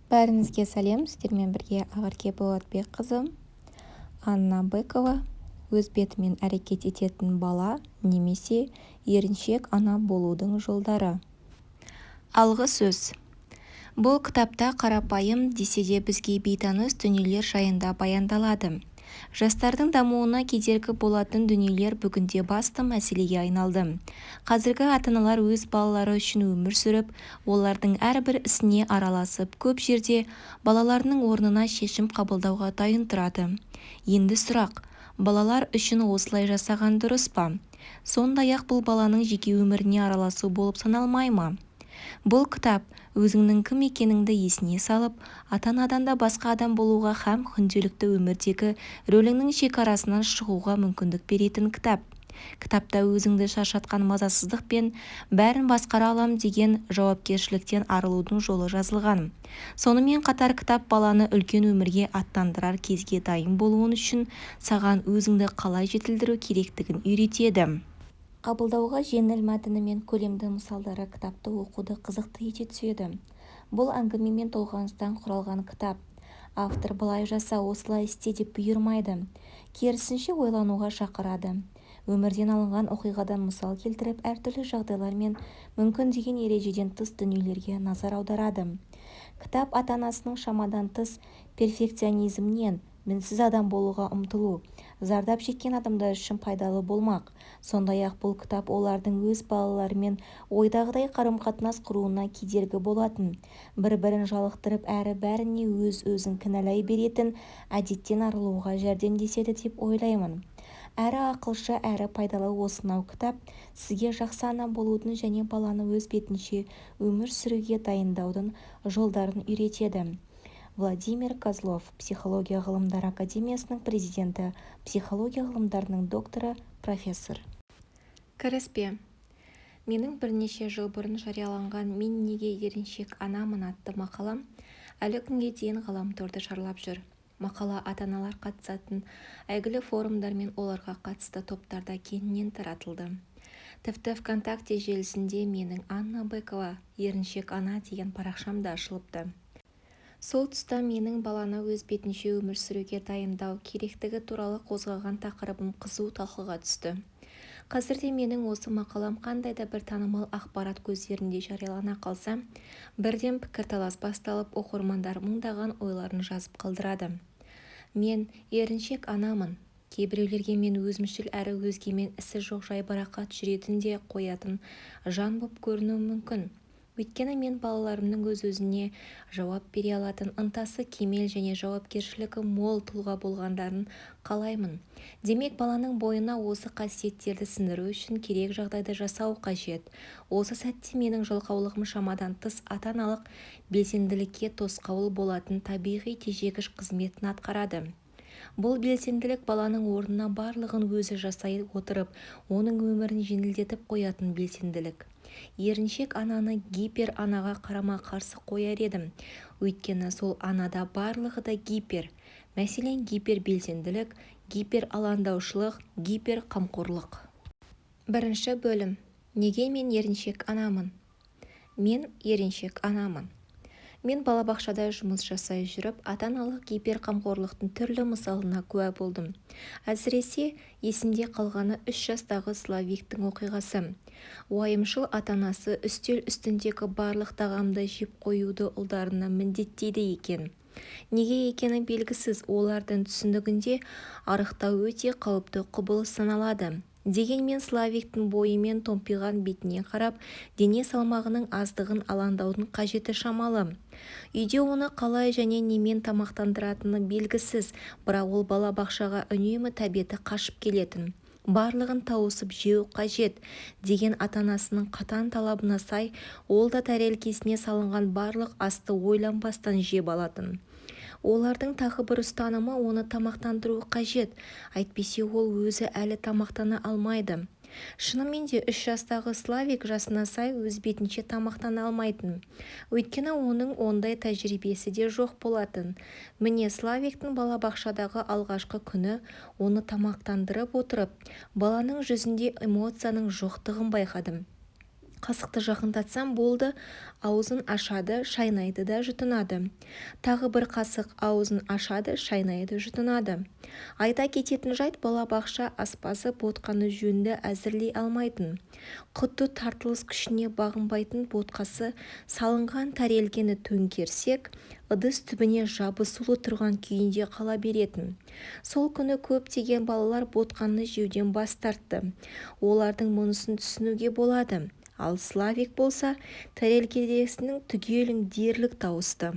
Бәріңізге сәлем! Сіздермен бірге Ақерке Болатбекқызы. Анна Быкова. Өз бетімен әрекет ететін бала немесе еріншек ана болудың жолдары. Алғы сөз. Бұл кітапта қарапайым, десе де бізге бейтаныс дүниелер жайында баяндалады. Жастардың дамуына кедергі болатын дүниелер бүгінде басты мәселеге айналды. Қазіргі ата-аналар өз балалары үшін өмір сүріп, олардың әрбір ісіне араласып, көп жерде балаларының орнына шешім қабылдауға дайын тұрады. Енді сұрақ, балалар үшін осылай жасаған дұрыс па? Сондай-ақ бұл баланың жеке өміріне араласу болып саналмай ма? Бұл кітап өзіңнің кім екеніңді есіңе салып, ата-анадан да басқа адам болуға һәм күнделікті өмірдегі рөліңнің шекарасынан шығуға мүмкіндік беретін кітап. Кітапта өзіңді шаршатқан мазасыздық пен бәрін басқара алам деген жауапкершіліктен арылудың жолы жазылған. Сонымен қатар кітап баланы үлкен өмірге аттандырар кезге дайын болуын үшін саған өзіңді қалай жетілдіру керектігін үйретеді. Қабылдауға жеңіл мәтіні мен көлемді мысалдары кітапты оқуды қызықты ете түседі. Бұл әңгіме мен толғаныстан құралған кітап. Автор былай жаса, осылай істе деп бұйырмайды. Керісінше ойлануға шақырады. Өмірден алынған оқиғадан мысал келтіріп, әртүрлі жағдайлар мен мүмкін деген ережеден тыс дүниелерге назар аударады. Кітап ата-анасының шамадан тыс перфекционизмінен, мінсіз адам болуға ұмтылу, зардап шеккен адамдар үшін пайдалы болмақ. Сондай-ақ бұл кітап олардың өз балаларымен ойдағыдай қарым-қатынас құруына кедергі болатын, бір-бірін жалықтырып әрі бәріне өз-өзін кінәлай беретін әдеттен арылуға жәрдемдеседі деп ойлаймын. Әрі ақылшы, әрі пайдалы осынау кітап сізге жақсы ана болудың және баланы өз бетінше өмір сүруге дайындаудың жолдарын үйретеді. Владимир Козлов, Психология ғылымдары академиясының президенті, психология ғылымдарының докторы, профессор. Кіріспе. Менің бірнеше жыл бұрын жарияланған «Мен неге еріншек анамын» атты мақалам әлі күнге дейін ғаламторды шарлап жүр. Мақала ата-аналар қатысатын әйгілі форумдар мен оларға қатысты топтарда кеңінен таратылды. Тіпті ВКонтакте желісінде менің «Анна Быкова. Еріншек ана» деген парақшам да ашылыпты. Сол тұста менің баланы өз бетінше өмір сүруге дайындау керектігі туралы қозғаған тақырыбым қызу талқыға түсті. Қазір де менің осы мақалам қандай да бір танымал ақпарат көздерінде жариялана қалса, бірден пікірталас басталып, оқырмандар мыңдаған ойларын жазып қалдырады. Мен еріншек анамын. Кейбіреулерге мен өзімшіл әрі өзгемен ісі жоқ жайбарақат жүретін де қоятын жан боп көрінуім мүмкін. Өйткені мен балаларымның өз-өзіне жауап бере алатын, ынтасы кемел және жауапкершілігі мол тұлға болғандарын қалаймын. Демек, баланың бойына осы қасиеттерді сіңіру үшін керек жағдайды жасау қажет. Осы сәтте менің жалқаулығым шамадан тыс ата-аналық белсенділікке тосқауыл болатын табиғи тежегіш қызметін атқарады. Бұл белсенділік баланың орнына барлығын өзі жасай отырып, оның өмірін жеңілдетіп қоятын белсенділік. Еріншек ананы гипер анаға қарама-қарсы қояр едім. Өйткені сол анада барлығы да гипер. Мәселен, гипербелсенділік, гипералаңдаушылық, гиперқамқорлық. Бірінші бөлім. Неге мен еріншек анамын? Мен еріншек анамын. Мен балабақшада жұмыс жасай жүріп, ата-аналық гиперқамқорлықтың түрлі мысалына куә болдым. Әсіресе, есімде қалғаны 3 жастағы Славиктің оқиғасы. Уайымшыл ата-анасы үстел үстіндегі барлық тағамды жеп қоюды ұлдарына міндеттейді екен. Неге екені белгісіз, олардың түсінігінде арықтау өте қауіпті құбылыс саналады. Дегенмен Славиктің бойы мен томпиған бетіне қарап, дене салмағының аздығын алаңдаудың қажеті шамалы. Үйде оны қалай және немен тамақтандыратыны белгісіз, бірақ ол балабақшаға үнемі тәбеті қашып келетін. Барлығын тауысып жеу қажет деген ата-анасының қатаң талабына сай, ол да тәрелкесіне салынған барлық асты ойланбастан жеп алатын. Олардың тағы бір ұстанымы оны тамақтандыру қажет, әйтпесе ол өзі әлі тамақтана алмайды. Шынымен де 3 жастағы Славик жасына сай өз бетінше тамақтана алмайтын. Өйткені оның ондай тәжірибесі де жоқ болатын. Міне, Славиктің балабақшадағы алғашқы күні оны тамақтандырып отырып, баланың жүзінде эмоцияның жоқтығын байқадым. Қасықты жақындатсам болды, аузын ашады, шайнайды да жұтынады. Тағы бір қасық, аузын ашады, шайнайды, жұтынады. Айта кететін жайт, балабақша аспазы ботқаны жөнді әзірлей алмайтын. Құдды тартылыс күшіне бағынбайтын ботқасы салынған тәрелкені төңкерсек, ыдыс түбіне жабысулы тұрған күйінде қала беретін. Сол күні көптеген балалар ботқаны жеуден бас тартты. Олардың мұнысын түсінуге болады. Ал Славик болса, тәрелкедегісінің түгелін дерлік тауысты.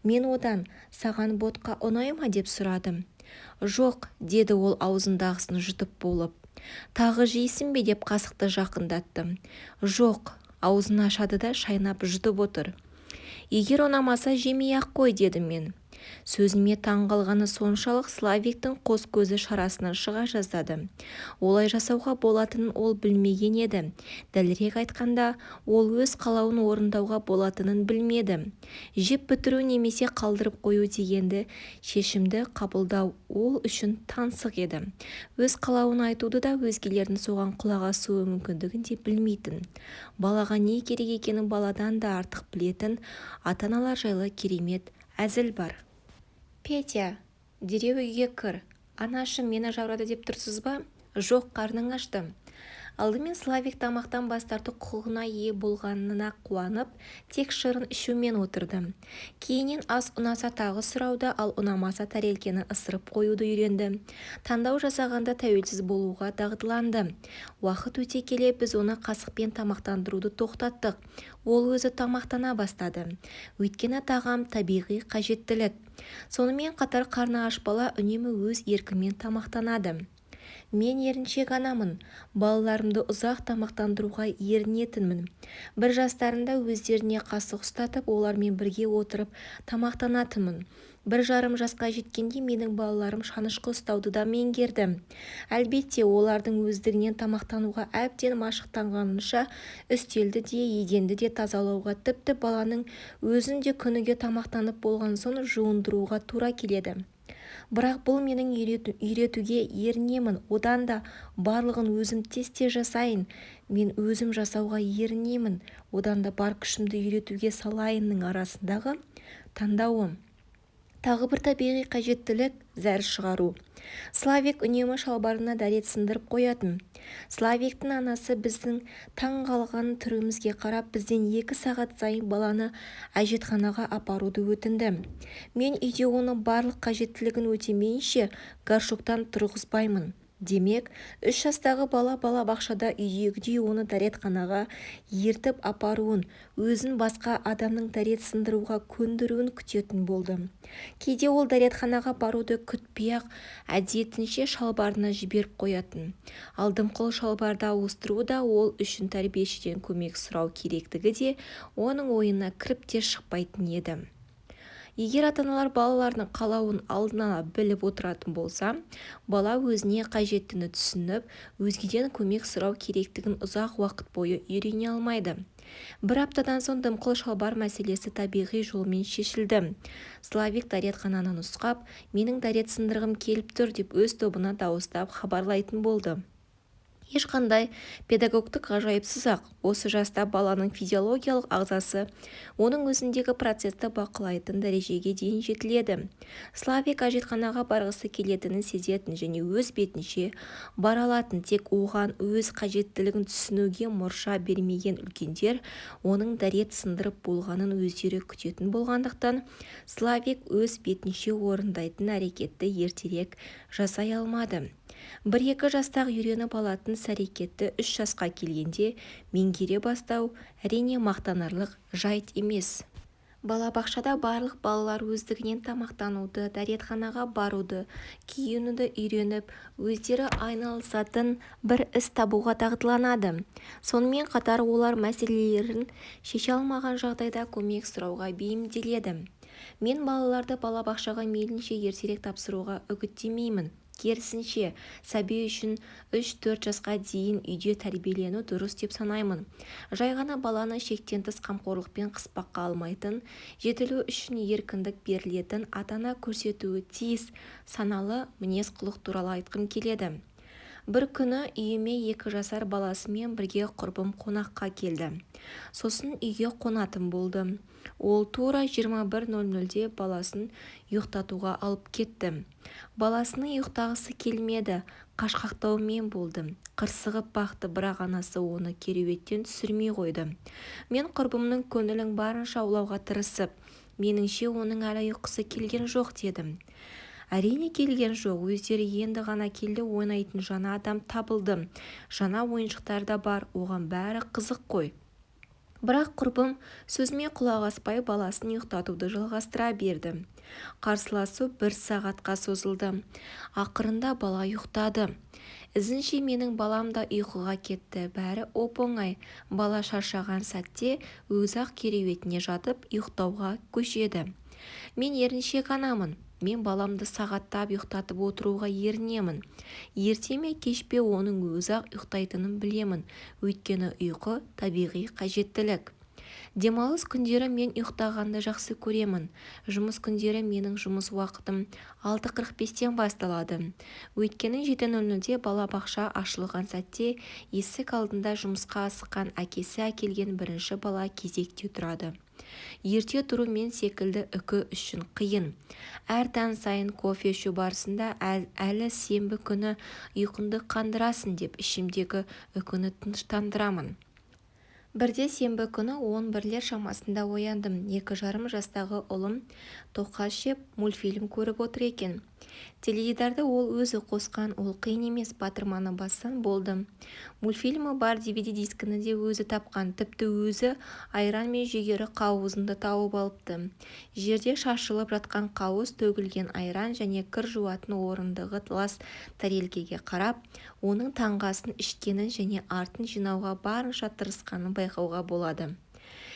Мен одан, саған ботқа ұнай ма деп сұрадым. Жоқ, деді ол аузындағысын жұтып болып. Тағы жейсің бе деп қасықты жақындаттым. Жоқ, аузын ашады да шайнап жұтып отыр. Егер ұнамаса жемей-ақ қой, дедім мен. Сөзіме таң қалғаны соншалық, Славиктің қос көзі шарасынан шыға жаздады. Олай жасауға болатынын ол білмеген еді. Дәлірек айтқанда, ол өз қалауын орындауға болатынын білмеді. Жеп бітіру немесе қалдырып қою дегенді шешімді қабылдау ол үшін таңсық еді. Өз қалауын айтуды да, өзгелердің соған құлақ асуы мүмкіндігін де білмейтін. Балаға не керек екенін баладан да артық білетін ата-аналар жайлы керемет әзіл бар. Петя, дереу үйге кір. Анашым, мені жаурады деп тұрсыз ба? Жоқ, қарның ашты. Алдымен Славик тамақтан бас тарту құқығына ие болғанына қуанып, тек шырын ішумен отырды. Кейіннен ас ұнаса тағы сұрауды, ал ұнамаса тәрелкені ысырып қоюды үйренді. Таңдау жасағанда тәуелсіз болуға дағдыланды. Уақыт өте келе біз оны қасықпен тамақтандыруды тоқтаттық. Ол өзі тамақтана бастады. Өйткені тағам табиғи қажеттілік. Сонымен қатар қарны аш бала үнемі өз еркімен тамақтанады. Мен еріншек анамын. Балаларымды ұзақ тамақтандыруға ерінетінмін. Бір жастарында өздеріне қасық ұстатып, олармен бірге отырып тамақтанатынмын. 1,5 жасқа жеткенде менің балаларым шанышқы ұстауды да меңгерді. Әлбетте, олардың өздігінен тамақтануға әбден машықтанғанынша үстелді де, еденді де тазалауға, тіпті баланың өзін де күніге тамақтанып болған соң жуындыруға тура келеді. Бірақ бұл менің үйретуге ерінемін, одан да барлығын өзім тез-тез жасайын, мен өзім жасауға ерінемін, одан да бар күшімді үйретуге салайынның арасындағы таңдауым. Тағы бір табиғи қажеттілік – зәр шығару. Славик үнемі шалбарына дәрет сындырып қоятын. Славиктің анасы біздің таң қалған түрімізге қарап, бізден 2 сағат сайын баланы әжетханаға апаруды өтінді. Мен үйде оның барлық қажеттілігін өтемейінше горшоктан тұрғызбаймын. Демек, 3 жастағы бала балабақшада үйдегідей оны дәретханаға ертіп апаруын, өзін басқа адамның дәрет сындыруға көндіруін күтетін болды. Кейде ол дәретханаға баруды күтпей-ақ әдетінше шалбарына жіберіп қоятын. Ал дымқыл шалбарды ауыстыру да, ол үшін тәрбиешіден көмек сұрау керектігі де оның ойына кіріп те шықпайтын еді. Егер ата-аналар балаларының қалауын алдын ала біліп отыратын болса, бала өзіне қажеттіні түсініп, өзгеден көмек сұрау керектігін ұзақ уақыт бойы үйрене алмайды. Бір аптадан соң дымқыл шалбар мәселесі табиғи жолмен шешілді. Славик дәретхананы нұсқап, менің дәрет сындырғым келіп тұр деп өз тобына дауыстап хабарлайтын болды. Ешқандай педагогтық ғажайыпсыз-ақ осы жаста баланың физиологиялық ағзасы оның өзіндегі процесті бақылайтын дәрежеге дейін жетіледі. Славик әжетханаға барғысы келетінін сезетін және өз бетінше бара алатын, тек оған өз қажеттілігін түсінуге мұрша бермеген үлкендер оның дәрет сындырып болғанын өздері күтетін болғандықтан, Славик өз бетінше орындайтын әрекетті ертерек жасай алмады. 1-2 жастағы үйреніп алатын іс-әрекетті 3 жасқа келгенде меңгере бастау әрине мақтанарлық жайт емес. Балабақшада барлық балалар өздігінен тамақтануды, дәретханаға баруды, киінуді үйреніп, өздері айналысатын бір іс табуға дағдыланады. Сонымен қатар олар мәселелерін шеше алмаған жағдайда көмек сұрауға бейімделеді. Мен балаларды балабақшаға мейлінше ертерек тапсыруға үгіттемеймін. Керісінше, сәби үшін 3-4 жасқа дейін үйде тәрбиелену дұрыс деп санаймын. Жай ғана баланы шектен тыс қамқорлықпен қыспаққа алмайтын, жетілу үшін еркіндік берілетін ата-ана көрсетуі тиіс саналы мінез-құлық туралы айтқым келеді. Бір күні үйіме 2 жасар баласымен бірге құрбым қонаққа келді. Сосын үйге қонатын болды. Ол тура 21:00-де баласын ұйықтатуға алып кетті. Баласының ұйықтағысы келмеді, қашқақтаумен болды, қырсығып бақты, бірақ анасы оны кереуеттен түсірмей қойды. Мен құрбымның көңілін барынша аулауға тырысып, меніңше оның әлі ұйқысы келген жоқ дедім. Әрине келген жоқ, өздері енді ғана келді, ойнайтын жаңа адам табылды, жаңа ойыншықтар да бар, оған бәрі қызық қой. Бірақ құрбым сөзіме құлақ аспай баласын ұйықтатуды жалғастыра берді. Қарсыласу 1 сағатқа созылды. Ақырында бала ұйықтады. Ізінше менің балам да ұйқыға кетті. Бәрі оп-оңай. Бала шаршаған сәтте өзі-ақ кереуетіне жатып ұйықтауға көшеді. Мен еріншек анамын. Мен баламды сағаттап ұйықтатып отыруға ерінемін. Ерте ме кеш пе оның өзі-ақ ұйықтайтынын білемін, өйткені ұйқы табиғи қажеттілік. Демалыс күндері мен ұйықтағанды жақсы көремін. Жұмыс күндері менің жұмыс уақытым 6:45-тен басталады. Өйткені 7:00-де балабақша ашылған сәтте есік алдында жұмысқа асыққан әкесі әкелген бірінші бала кезекте тұрады. Ерте тұру мен секілді үкі үшін қиын. Әр таң сайын кофе ішу барысында әлі сенбі күні ұйқыңды қандырасың деп ішімдегі үкіні тыныштандырамын. Бірде сенбі күні 11-лер шамасында ояндым. 2,5 жастағы ұлым тоқаш жеп, мультфильм көріп отыр екен. Теледидарды ол өзі қосқан, ол қиын емес, батырманы бассаң болды. Мультфильмі бар DVD дискіні де өзі тапқан, тіпті өзі айран мен жүгері қауызын да тауып алыпты. Жерде шашылып жатқан қауыз, төгілген айран және кір жуатын орындығы лас тәрелкеге қарап, оның таңғы асын ішкенін және артын жинауға барынша тырысқанын байқауға болады.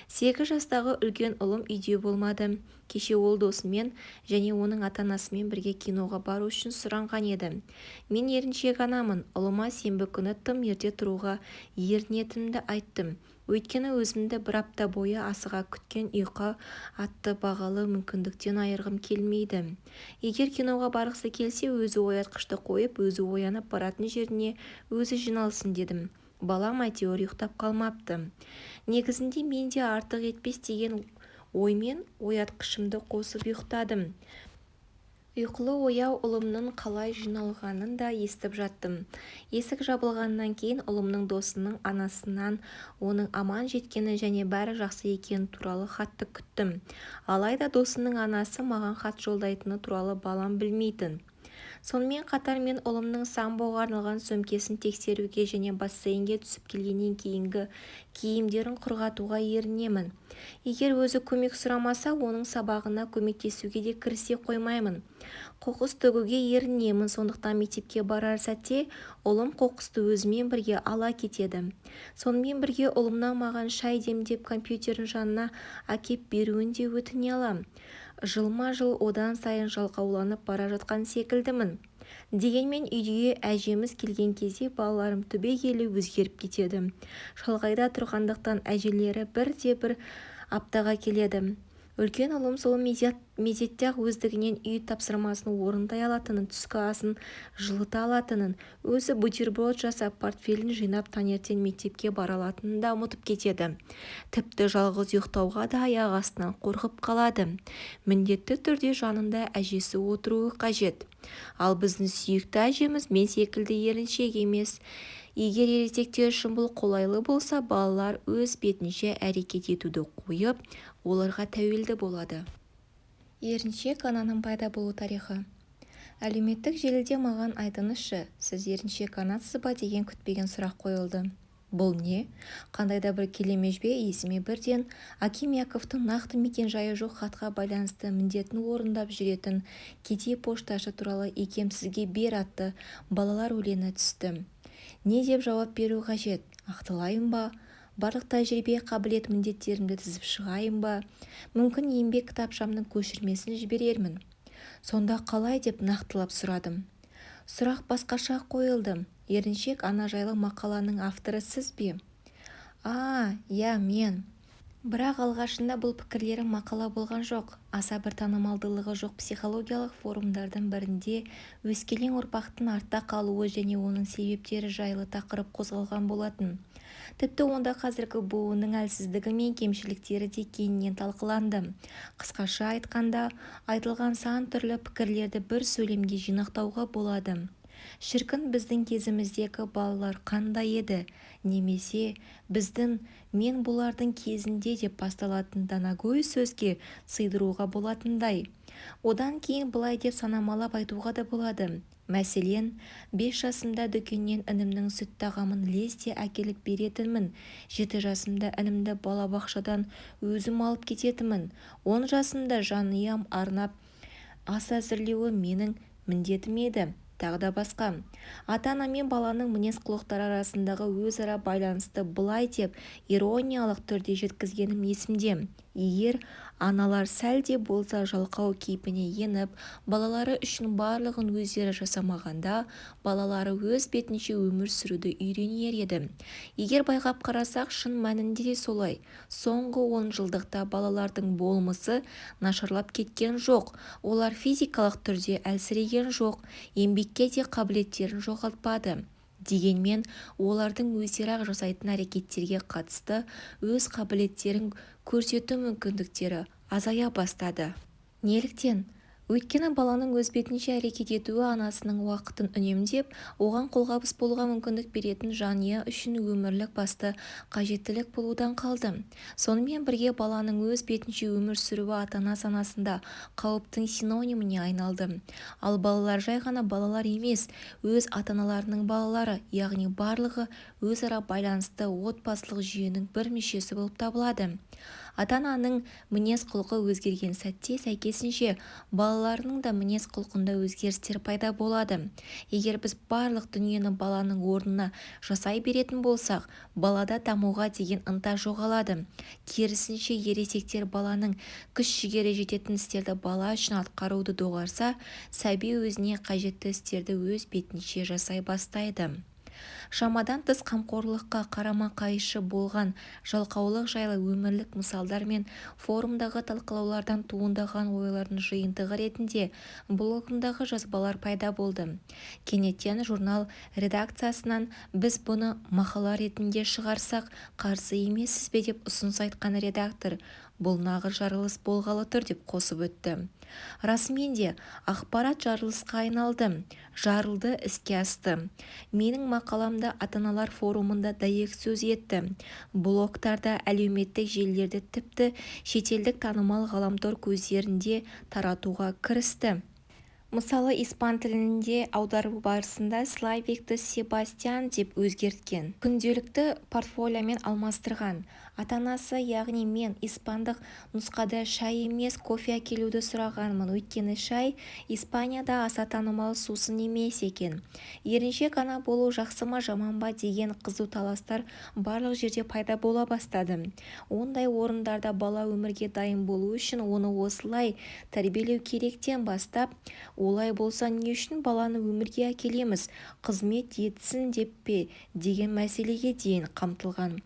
8 жастағы үлкен ұлым үйде болмады. Кеше ол досымен және оның ата-анасымен бірге киноға бару үшін сұранған еді. Мен еріншек анамын. Ұлыма сенбі күні тым ерте тұруға ерінетінімді айттым. Өйткені өзімді бір апта бойы асыға күткен ұйқы атты бағалы мүмкіндіктен айырғым келмейді. Егер киноға барғысы келсе, өзі оятқышты қойып, өзі оянып баратын жеріне өзі жиналсын дедім. Балам әйтеуір ұйықтап қалмапты. Негізінде мен де артық етпес деген оймен оятқышымды қосып ұйықтадым. Ұйқылы-ояу ұлымның қалай жиналғанын да естіп жаттым. Есік жабылғаннан кейін ұлымның досының анасынан оның аман жеткені және бәрі жақсы екені туралы хатты күттім. Алайда досының анасы маған хат жолдайтыны туралы балам білмейтін. Сонымен қатар мен ұлымның самбоға арналған сөмкесін тексеруге және бассейнге түсіп келгеннен кейінгі киімдерін құрғатуға ерінемін. Егер өзі көмек сұрамаса, оның сабағына көмектесуге де кірісе қоймаймын. Қоқыс төгуге ерінемін, сондықтан мектепке барар сәтте ұлым қоқысты өзімен бірге ала кетеді. Сонымен бірге ұлымнан маған шай демдеп компьютердің жанына әкеп беруін де өтіне алам. Жылма-жыл одан сайын жалқауланып бара жатқан секілдімін. Дегенмен үйге әжеміз келген кезде балаларым түбегейлі өзгеріп кетеді. Шалғайда тұрғандықтан әжелері бірде-бір аптаға келеді. Үлкен ұлым сол мезетте-ақ өздігінен үй тапсырмасын орындай алатынын, түскі асын жылыта алатынын, өзі бутерброд жасап, портфелін жинап таңертең мектепке бара алатынын да ұмытып кетеді. Тіпті жалғыз ұйықтауға да аяқ астынан қорқып қалады. Міндетті түрде жанында әжесі отыруы қажет. Ал біздің сүйікті әжеміз мен секілді еріншек емес. Егер ересектер үшін бұл қолайлы болса, балалар өз бетінше әрекет етуді қойып, оларға тәуелді болады. Еріншек ананың пайда болу тарихы. Әлеуметтік желіде маған айтыңызшы, сіз еріншек анасыз ба деген күтпеген сұрақ қойылды. Бұл не? Қандай да бір келемеж бе? Есіме бірден Аким Яковтың нақты мекен-жайы жоқ хатқа байланысты міндетін орындап жүретін кедей пошташы туралы икемсізге бер атты балалар өлеңі түсті. Не деп жауап беру қажет? Ақталайын ба? Барлық тәжірибе, қабілет, міндеттерімді тізіп шығайын ба? Мүмкін еңбек кітапшамның көшірмесін жіберермін. Сонда қалай деп нақтылап сұрадым. Сұрақ басқаша қойылды. Еріншек ана жайлы мақаланың авторы сіз бе? А, иә, мен. Бірақ алғашында бұл пікірлерім мақала болған жоқ. Аса бір танымалдылығы жоқ психологиялық форумдардың бірінде өскелең ұрпақтың артта қалуы және оның себептері жайлы тақырып қозғалған болатын. Тіпті онда қазіргі буынның әлсіздігі мен кемшіліктері де кеңінен талқыланды. Қысқаша айтқанда, айтылған сан түрлі пікірлерді бір сөйлемге жинақтауға болады: «Шіркін, біздің кезіміздегі балалар қандай еді!» немесе «Біздің мен бұлардың кезінде» деп басталатын данагөй сөзге сыйдыруға болатындай. Одан кейін былай деп санамалап айтуға да болады: Мәселен, 5 жасымда дүкеннен інімнің сүт тағамын лезде әкеліп беретінмін, 7 жасымда інімді балабақшадан өзім алып кететінмін, 10 жасымда жанұяма арнап ас әзірлеу менің міндетім еді, тағы да басқа. Ата-ана мен баланың мінез-құлықтары арасындағы өзара байланысты былай деп ирониялық түрде жеткізгенім есімде: Егер аналар сәл де болса жалқау кейпіне еніп, балалары үшін барлығын өздері жасамағанда, балалары өз бетінше өмір сүруді үйренер еді. Егер байқап қарасақ, шын мәнінде де солай. Соңғы онжылдықта балалардың болмысы нашарлап кеткен жоқ, олар физикалық түрде әлсіреген жоқ, еңбекке де қабілеттерін жоғалтпады. Дегенмен олардың өздері-ақ жасайтын әрекеттерге қатысты өз қабілеттерін көрсету мүмкіндіктері азая бастады. Неліктен? Өйткені баланың өз бетінше әрекет етуі анасының уақытын үнемдеп, оған қолғабыс болуға мүмкіндік беретін жанұя үшін өмірлік басты қажеттілік болудан қалды. Сонымен бірге баланың өз бетінше өмір сүруі ата-ана санасында қауіптің синониміне айналды. Ал балалар жай ғана балалар емес, өз ата-аналарының балалары, яғни барлығы өзара байланысты отбасылық жүйенің бір мүшесі болып табылады. Ата-ананың мінез-құлқы өзгерген сәтте, сәйкесінше, балаларының да мінез-құлқында өзгерістер пайда болады. Егер біз барлық дүниені баланың орнына жасай беретін болсақ, балада дамуға деген ынта жоғалады. Керісінше, ересектер баланың күш-жігері жететін істерді бала үшін атқаруды доғарса, сәби өзіне қажетті істерді өз бетінше жасай бастайды. Шамадан тыс қамқорлыққа қарама-қайшы болған жалқаулық жайлы өмірлік мысалдар мен форумдағы талқылаулардан туындаған ойлардың жиынтығы ретінде блогымдағы жазбалар пайда болды. Кенеттен журнал редакциясынан «Біз бұны мақала ретінде шығарсақ, қарсы емессіз бе?» деп ұсыныс айтқан редактор «Бұл нағыз жарылыс болғалы тұр» деп қосып өтті. Расымен де, ақпарат жарылысқа айналды, жарылды, іске асты. Менің мақаламды ата-аналар форумында дәйек сөз етті. Блогтарда, әлеуметтік желілерде, тіпті шетелдік танымал ғаламтор көздерінде таратуға кірісті. Мысалы, испан тіліне аудару барысында Славикті Себастьян деп өзгерткен. Күнделікті портфолиомен алмастырған. Ата-анасы, яғни мен, испандық нұсқада шай емес, кофе әкелуді сұрағанмын, өйткені шай Испанияда аса танымал сусын емес екен. Еріншек ана болу жақсы ма, жаман ба деген қызу таластар барлық жерде пайда бола бастады. Ондай орындарда бала өмірге дайын болуы үшін оны осылай тәрбиелеу керектен бастап, олай болса не үшін баланы өмірге әкелеміз, қызмет етсін деп пе деген мәселеге дейін қамтылған.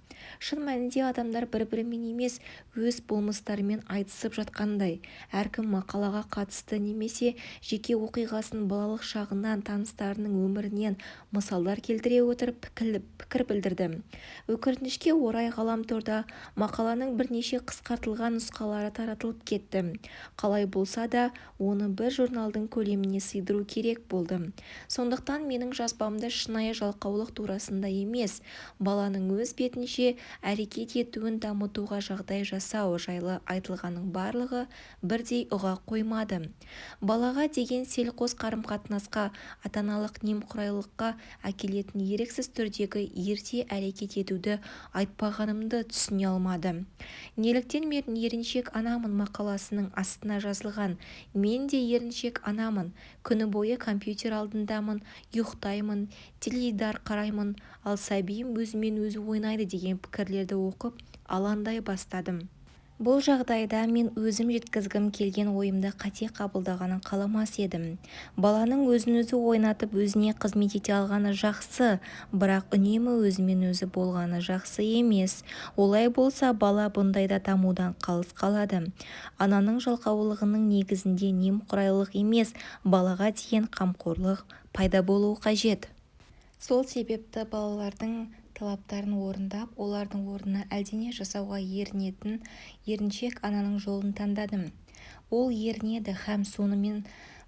Шын мәнінде адамдар бір-бірімен емес, өз болмыстарымен айтысып жатқандай. Әркім мақалаға қатысты немесе жеке оқиғасын, балалық шағынан, таныстарының өмірінен мысалдар келтіре отырып пікір білдірді. Өкінішке орай, ғаламторда мақаланың бірнеше қысқартылған нұсқалары таратылып кетті. Қалай болса да оны бір журналдың көлеміне сыйдыру керек болды. Сондықтан менің жазбамда шынайы жалқаулық турасында емес, баланың өз бетінше әрекет етуін дамытуға жағдай жасау жайлы айтылғанын барлығы бірдей ұға қоймады. Балаға деген селқос қарым-қатынасқа, ата-аналық немқұрайлыққа әкелетін еріксіз түрдегі ерте әрекет етуді айтпағанымды түсіне алмады. Неліктен мен еріншек анамын мақаласының астына жазылған «Мен де еріншек анамын, күні бойы компьютер алдындамын, ұйықтаймын, теледидар қараймын, ал сәбиім өзімен-өзі ойнайды» деген пікірлерді оқып, алаңдай бастадым. Бұл жағдайда мен өзім жеткізгім келген ойымды қате қабылдағанын қаламас едім. Баланың өзін-өзі ойнатып, өзіне қызмет ете алғаны жақсы, бірақ үнемі өзімен-өзі болғаны жақсы емес. Олай болса, бала бұндайда дамудан қалыс қалады. Ананың жалқаулығының негізінде немқұрайлылық емес, балаға деген қамқорлық пайда болуы қажет. Сол себепті балалардың талаптарын орындап, олардың орнына әлдене жасауға ерінетін еріншек ананың жолын таңдадым. Ол ерінеді һәм сонымен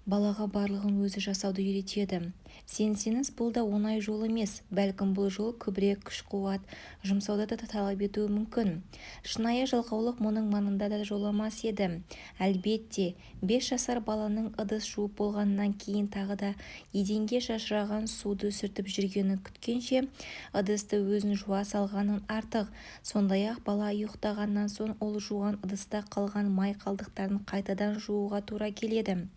балаға барлығын өзі жасауды үйретеді. Сенсеңіз, бұл да оңай жол емес, бәлкім бұл жол көбірек күш-қуат жұмсауды да талап етуі мүмкін. Шынайы жалқаулық мұның маңына да жоламас еді. Әлбетте, 5 жасар баланың ыдыс жуып болғаннан кейін тағы да еденге шашыраған суды сүртіп жүргенін күткенше, ыдысты өзің жуа салғаның артық. Сондай-ақ бала ұйықтағаннан соң ол жуған ыдыста қалған май қалдықтарын қайтадан жууға тура келеді.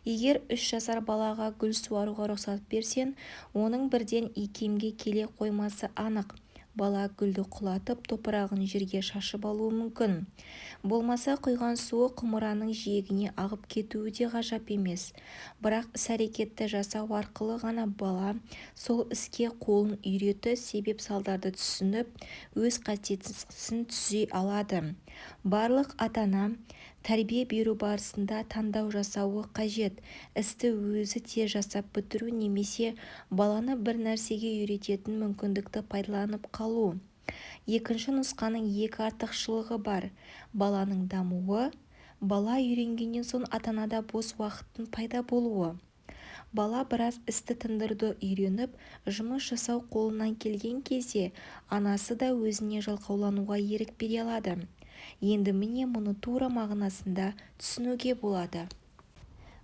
Егер 3 жасар балаға гүл суаруға рұқсат берсең, оның бірден икемге келе қоймасы анық. Бала гүлді құлатып, топырағын жерге шашып алуы мүмкін. Болмаса құйған суы құмыраның жиегіне ағып кетуі де ғажап емес. Бірақ іс-әрекетті жасау арқылы ғана бала сол іске қолын үйретіп, себеп-салдарды түсініп, өз қатесін түзей алады. Барлық ата-ана тәрбие беру барысында таңдау жасауы қажет: істі өзі тез жасап бітіру немесе баланы бір нәрсеге үйрететін мүмкіндікті пайдаланып қалу. Екінші нұсқаның екі артықшылығы бар: баланың дамуы, бала үйренгеннен соң ата-анада бос уақыттың пайда болуы. Бала біраз істі тындыруды үйреніп, жұмыс жасау қолынан келген кезде анасы да өзіне жалқаулануға ерік бере алады. Енді міне мұны тура мағынасында түсінуге болады.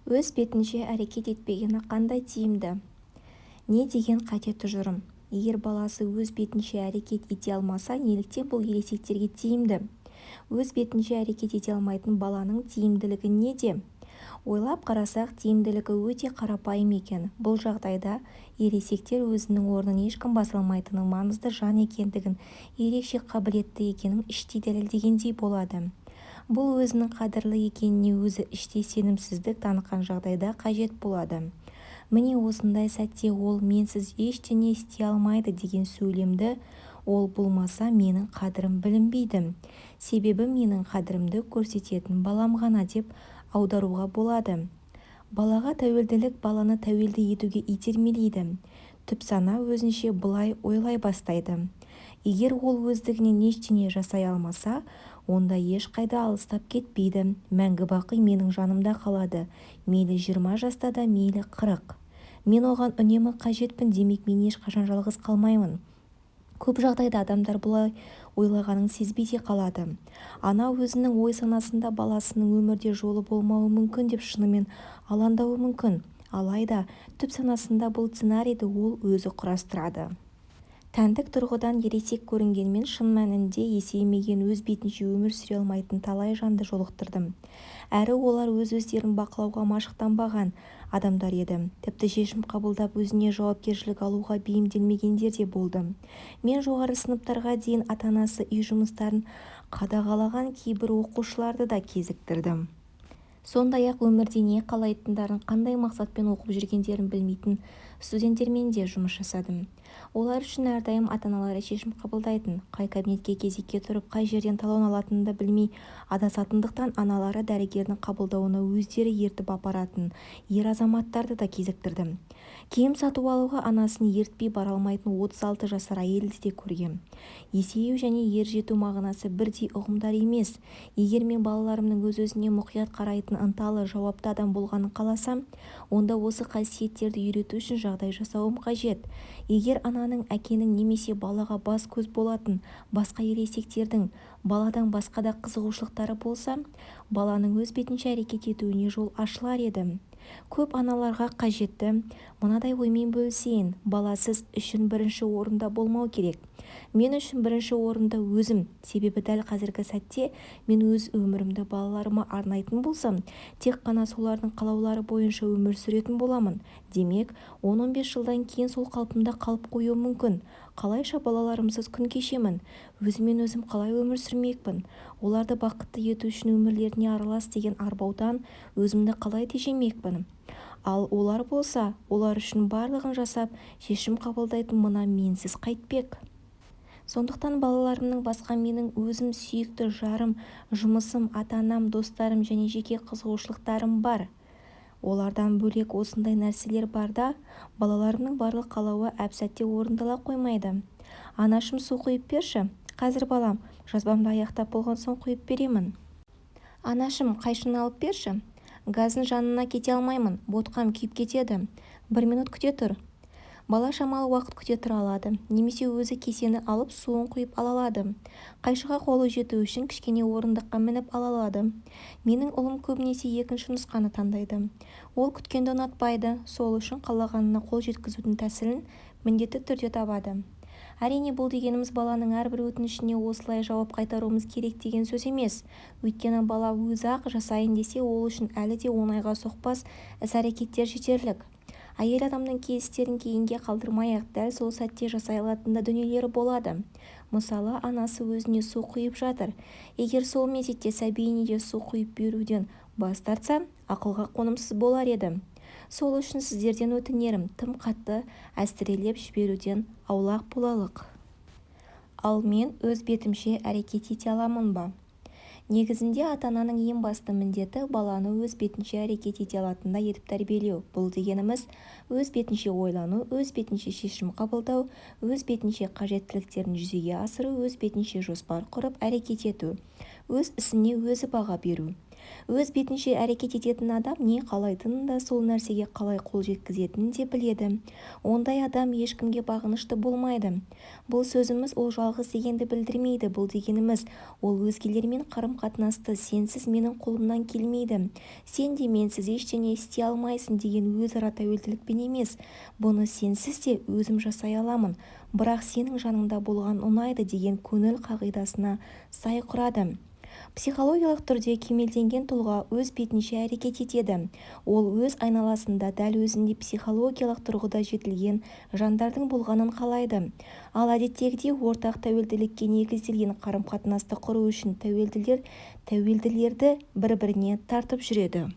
Өз бетінше әрекет етпегені қандай тиімді? Не деген қате тұжырым? Егер баласы өз бетінше әрекет ете алмаса неліктен бұл ересектерге тиімді? Өз бетінше әрекет ете алмайтын баланың тиімділігі неде? Ойлап қарасақ, тиімділігі өте қарапайым екен. Бұл жағдайда ересектер өзінің орнын ешкім баса алмайтынын, маңызды жан екендігін, ерекше қабілетті екенін іштей дәлелдегендей болады. Бұл өзінің қадірлі екеніне өзі іштей сенімсіздік танытқан жағдайда қажет болады. Міне осындай сәтте ол менсіз ештеңе істей алмайды деген сөйлемді ол болмаса менің қадірім білінбейді, себебі менің қадірімді көрсететін балам ғана деп аударуға болады. Балаға тәуелділік баланы тәуелді етуге итермелейді. Түпсана өзінше былай ойлай бастайды: егер ол өздігінен ештеңе жасай алмаса, онда ешқайда алыстап кетпейді, мәңгі-бақи менің жанымда қалады, мейлі 20 жаста да, мейлі 40. Мен оған үнемі қажетпін, демек мен ешқашан жалғыз қалмаймын. Көп жағдайда адамдар бұлай ойлағанын сезбей де қалады. Ана өзінің ой-санасында баласының өмірде жолы болмауы мүмкін деп шынымен алаңдауы мүмкін. Алайда түп-санасында бұл сценарийді ол өзі құрастырады. Тәндік тұрғыдан ересек көрінгенмен, шын мәнінде есеймеген, өз бетінше өмір сүре алмайтын талай жанды жолықтырдым. Әрі олар өз-өздерін бақылауға машықтанбаған адамдар еді. Тіпті шешім қабылдап, өзіне жауапкершілік алуға бейімделмегендер де болды. Мен жоғары сыныптарға дейін ата-анасы үй жұмыстарын қадағалаған кейбір оқушыларды да кезіктірдім. Сондай-ақ өмірде не қалайтындарын, қандай мақсатпен оқып жүргендерін білмейтін студенттермен де жұмыс жасадым. Олар үшін әрдайым ата-аналары шешім қабылдайтын. Қай кабинетке кезекке тұрып, қай жерден талон алатынын да білмей адасатындықтан аналары дәрігердің қабылдауына өздері ертіп апаратын ер азаматтарды да кезіктірдім. Киім сатып алуға анасын ертпей бара алмайтын 36 жасар әйелді де көргем. Есею және ержету мағынасы бірдей ұғымдар емес. Егер мен балаларымның өз-өзіне мұқият қарайтын, ынталы, жауапты адам болғанын қаласам, онда осы қасиеттерді үйрету үшін жағдай жасауым қажет. Егер ананың, әкенің немесе балаға бас-көз болатын басқа ересектердің баладан басқа да қызығушылықтары болса, баланың өз бетінше әрекет етуіне жол ашылар еді. Көп аналарға қажетті мынадай оймен бөлісейін: бала сіз үшін бірінші орында болмау керек. Мен үшін бірінші орында өзім. Себебі дәл қазіргі сәтте мен өз өмірімді балаларыма арнайтын болсам, тек қана солардың қалаулары бойынша өмір сүретін боламын. Демек, 10-15 жылдан кейін сол қалпымда қалып қоюым мүмкін. Қалайша балаларымсыз күн кешемін? Өзіммен-өзім қалай өмір сүрмекпін? Оларды бақытты ету үшін өмірлеріне аралас деген арбаудан өзімді қалай тежемекпін? Ал олар болса, олар үшін барлығын жасап, шешім қабылдайтын мына менсіз қайтпек? Сондықтан балаларымнан басқа менің өзім, сүйікті жарым, жұмысым, ата-анам, достарым және жеке қызығушылықтарым бар. Олардан бөлек осындай нәрселер барда, балаларымның барлық қалауы әп-сәтте орындала қоймайды. Анашым, су құйып берші. Қазір, балам, жазбамды аяқтап болған соң құйып беремін. Анашым, қайшыны алып берші. Газдың жанына кете алмаймын, ботқам күйіп кетеді. Бір минут күте тұр. Бала шамалы уақыт күте тұра алады, немесе өзі кесені алып, суын құйып ала алады. Қайшыға қолы жету үшін кішкене орындыққа мініп ала алады. Менің ұлым көбінесе екінші нұсқаны таңдайды. Ол күткенді ұнатпайды, сол үшін қалағанына қол жеткізудің тәсілін міндетті түрде табады. Әрине, бұл дегеніміз баланың әрбір өтінішіне осылай жауап қайтаруымыз керек деген сөз емес. Өйткені бала өзі-ақ жасайын десе, ол үшін әлі де оңайға соқпас іс-әрекеттер жетерлік. Әйел адамның кей істерін кейінге қалдырмай-ақ, дәл сол сәтте жасай алатын да дүниелері болады. Мысалы, анасы өзіне су құйып жатыр. Егер сол мезетте сәбиіне де су құйып беруден бас тартса, ақылға қонымсыз болар еді. Сол үшін сіздерден өтінерім, тым қатты әсірелеп жіберуден аулақ болалық. Ал мен өз бетімше әрекет ете аламын ба? Негізінде ата-ананың ең басты міндеті баланы өз бетінше әрекет ете алатындай етіп тәрбиелеу. Бұл дегеніміз өз бетінше ойлану, өз бетінше шешім қабылдау, өз бетінше қажеттіліктерін жүзеге асыру, өз бетінше жоспар құрып әрекет ету, өз ісіне өзі баға беру. Өз бетінше әрекет ететін адам не қалайтынын да, сол нәрсеге қалай қол жеткізетінін де біледі. Ондай адам ешкімге бағынышты болмайды. Бұл сөзіміз ол жалғыз дегенді білдірмейді. Бұл дегеніміз ол өзгелермен қарым-қатынасты сенсіз менің қолымнан келмейді, сен де менсіз ештеңе істей алмайсың деген өзара тәуелділікпен емес, бұны сенсіз де өзім жасай аламын, бірақ сенің жаныңда болған ұнайды деген көңіл қағидасына сай құрады. Психологиялық түрде кемелденген тұлға өз бетінше әрекет етеді. Ол өз айналасында дәл өзіндей психологиялық тұрғыда жетілген жандардың болғанын қалайды. Ал әдеттегідей ортақ тәуелділікке негізделген қарым-қатынасты құру үшін тәуелділер тәуелділерді бір-біріне тартып жүреді.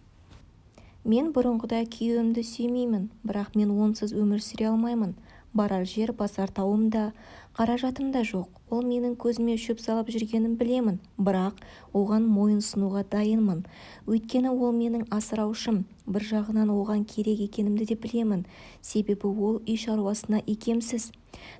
Мен бұрынғыдай күйеуімді сүймеймін, бірақ мен онсыз өмір сүре алмаймын. Барар жер, басар тауым да, қаражатым да жоқ. Ол менің көзіме шөп салып жүргенін білемін, бірақ оған мойынсұнуға дайынмын. Өйткені ол менің асыраушым. Бір жағынан оған керек екенімді де білемін. Себебі ол үй шаруасына икемсіз.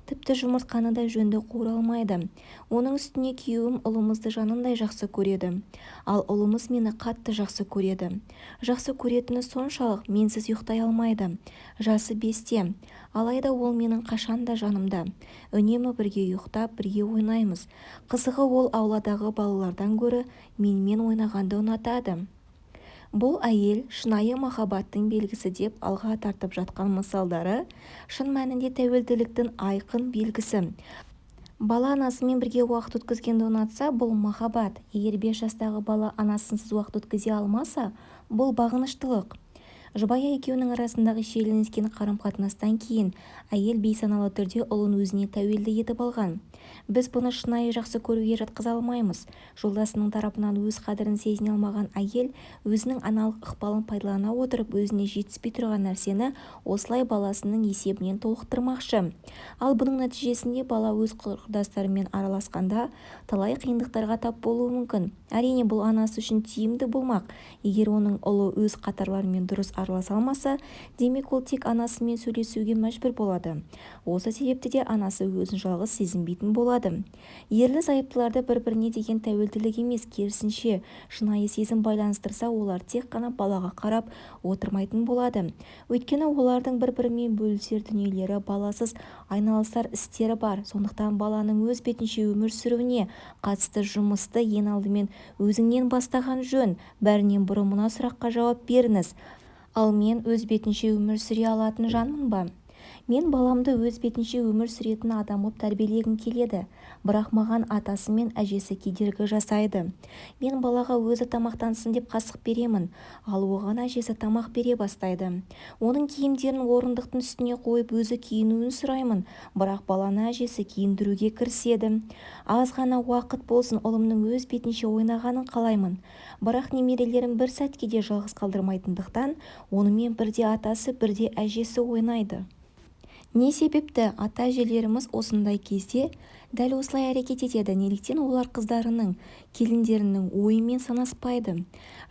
Тіпті жұмыртқаны да жөнді қуыра алмайды. Оның үстіне күйеуім ұлымызды жанындай жақсы көреді. Ал ұлымыз мені қатты жақсы көреді. Жақсы көретіні соншалық, менсіз ұйықтай алмайды. Жасы 5-те. Алайда ол менің қашанда жанымда. Үнемі бірге ұйықтап, бірге ойнаймыз. Қызығы ол ауладағы балалардан гөрі менімен ойнағанды ұнатады. Бұл әйел шынайы махаббаттың белгісі деп алға тартып жатқан мысалдары шын мәнінде тәуелділіктің айқын белгісі. Бала анасымен бірге уақыт өткізгенді ұнатса, бұл махаббат. Егер 5 жастағы бала анасынсыз уақыт өткізе алмаса, бұл бағыныштылық. Жұбайы екеуінің арасындағы шиеленіскен қарым-қатынастан кейін әйел бейсаналы түрде ұлын өзіне тәуелді етіп алған. Біз бұны шынайы жақсы көруге жатқыза алмаймыз. Жолдасының тарапынан өз қадірін сезіне алмаған әйел өзінің аналық ықпалын пайдалана отырып, өзіне жетіспей тұрған нәрсені осылай баласының есебінен толықтырмақшы. Ал бұның нәтижесінде бала өз құрдастарымен араласқанда талай қиындықтарға тап болуы мүмкін. Әрине, бұл анасы үшін тиімді болмақ. Егер оның ұлы өз қатарларымен дұрыс араласа алмаса, демек ол тек анасымен сөйлесуге мәжбүр болады. Осы себепті де анасы өзін жалғыз сезінбейтін болады. Ерлі-зайыптыларды бір-біріне деген тәуелділік емес, керісінше, шынайы сезім байланыстырса, олар тек қана балаға қарап отырмайтын болады. Өйткені олардың бір-бірімен бөлісер дүниелері, баласыз айналысар істері бар. Сондықтан баланың өз бетінше өмір сүруіне қатысты жұмысты ең алдымен өзіңнен бастаған жөн. Бәрінен бұрын мына сұраққа жауап беріңіз. Ал мен өз бетінше өмір сүре алатын жанмын ба? Мен баламды өз бетінше өмір сүретін адам ғып тәрбиелегім келеді, бірақ маған атасы мен әжесі кедергі жасайды. Мен балаға өзі тамақтансын деп қасық беремін, ал оған әжесі тамақ бере бастайды. Оның киімдерін орындықтың үстіне қойып өзі киінуін сұраймын, бірақ баланы әжесі киіндіруге кіріседі. Аз ғана уақыт болсын ұлымның өз бетінше ойнағанын қалаймын. Бірақ немерелерім бір сәтке де жалғыз қалдырмайтындықтан, онымен бірде атасы, бірде әжесі ойнайды. Не себепті ата-әжелеріміз осындай кезде дәл осылай әрекет етеді, неліктен олар қыздарының, келіндерінің ойымен санаспайды?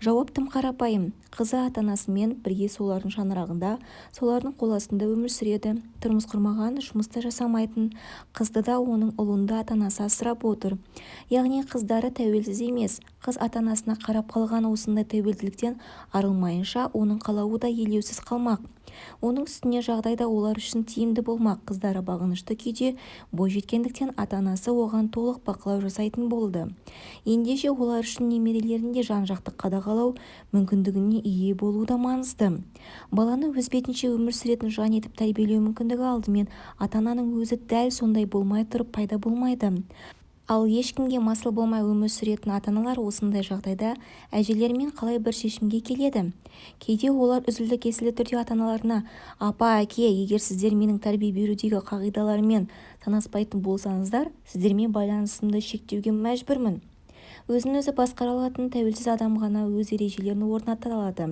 Жауап тым қарапайым. Қызы ата-анасымен бірге солардың шаңырағында, солардың қол астында өмір сүреді. Тұрмыс құрмаған, жұмыс та жасамайтын қызды да, оның ұлын да ата-анасы асырап отыр. Яғни қыздары тәуелсіз емес, қыз ата-анасына қарап қалған. Осындай тәуелділіктен арылмайынша оның қалауы да елеусіз қалмақ. Оның үстіне жағдай да олар үшін тиімді болмақ: қыздары бағынышты күйде бой жеткендіктен, ата-анасы оған толық бақылау жасайтын болды. Ендеше олар үшін немерелерін де жан-жақты қадағалау мүмкіндігіне ие болу да маңызды. Баланы өз бетінше өмір сүретін жан етіп тәрбиелеу мүмкіндігі алдымен ата-ананың өзі дәл сондай болмай тұрып пайда болмайды. Ал ешкімге масыл болмай өмір сүретін ата-аналар осындай жағдайда әжелерімен қалай бір шешімге келеді? Кейде олар үзілді-кесілді түрде ата-аналарына: «Апа, әке, егер сіздер менің тәрбие берудегі қағидаларыммен санаспайтын болсаңыздар, сіздермен байланысымды шектеуге мәжбүрмін. Өзін-өзі басқара алатын тәуелсіз адам ғана өз ережелерін орната алады.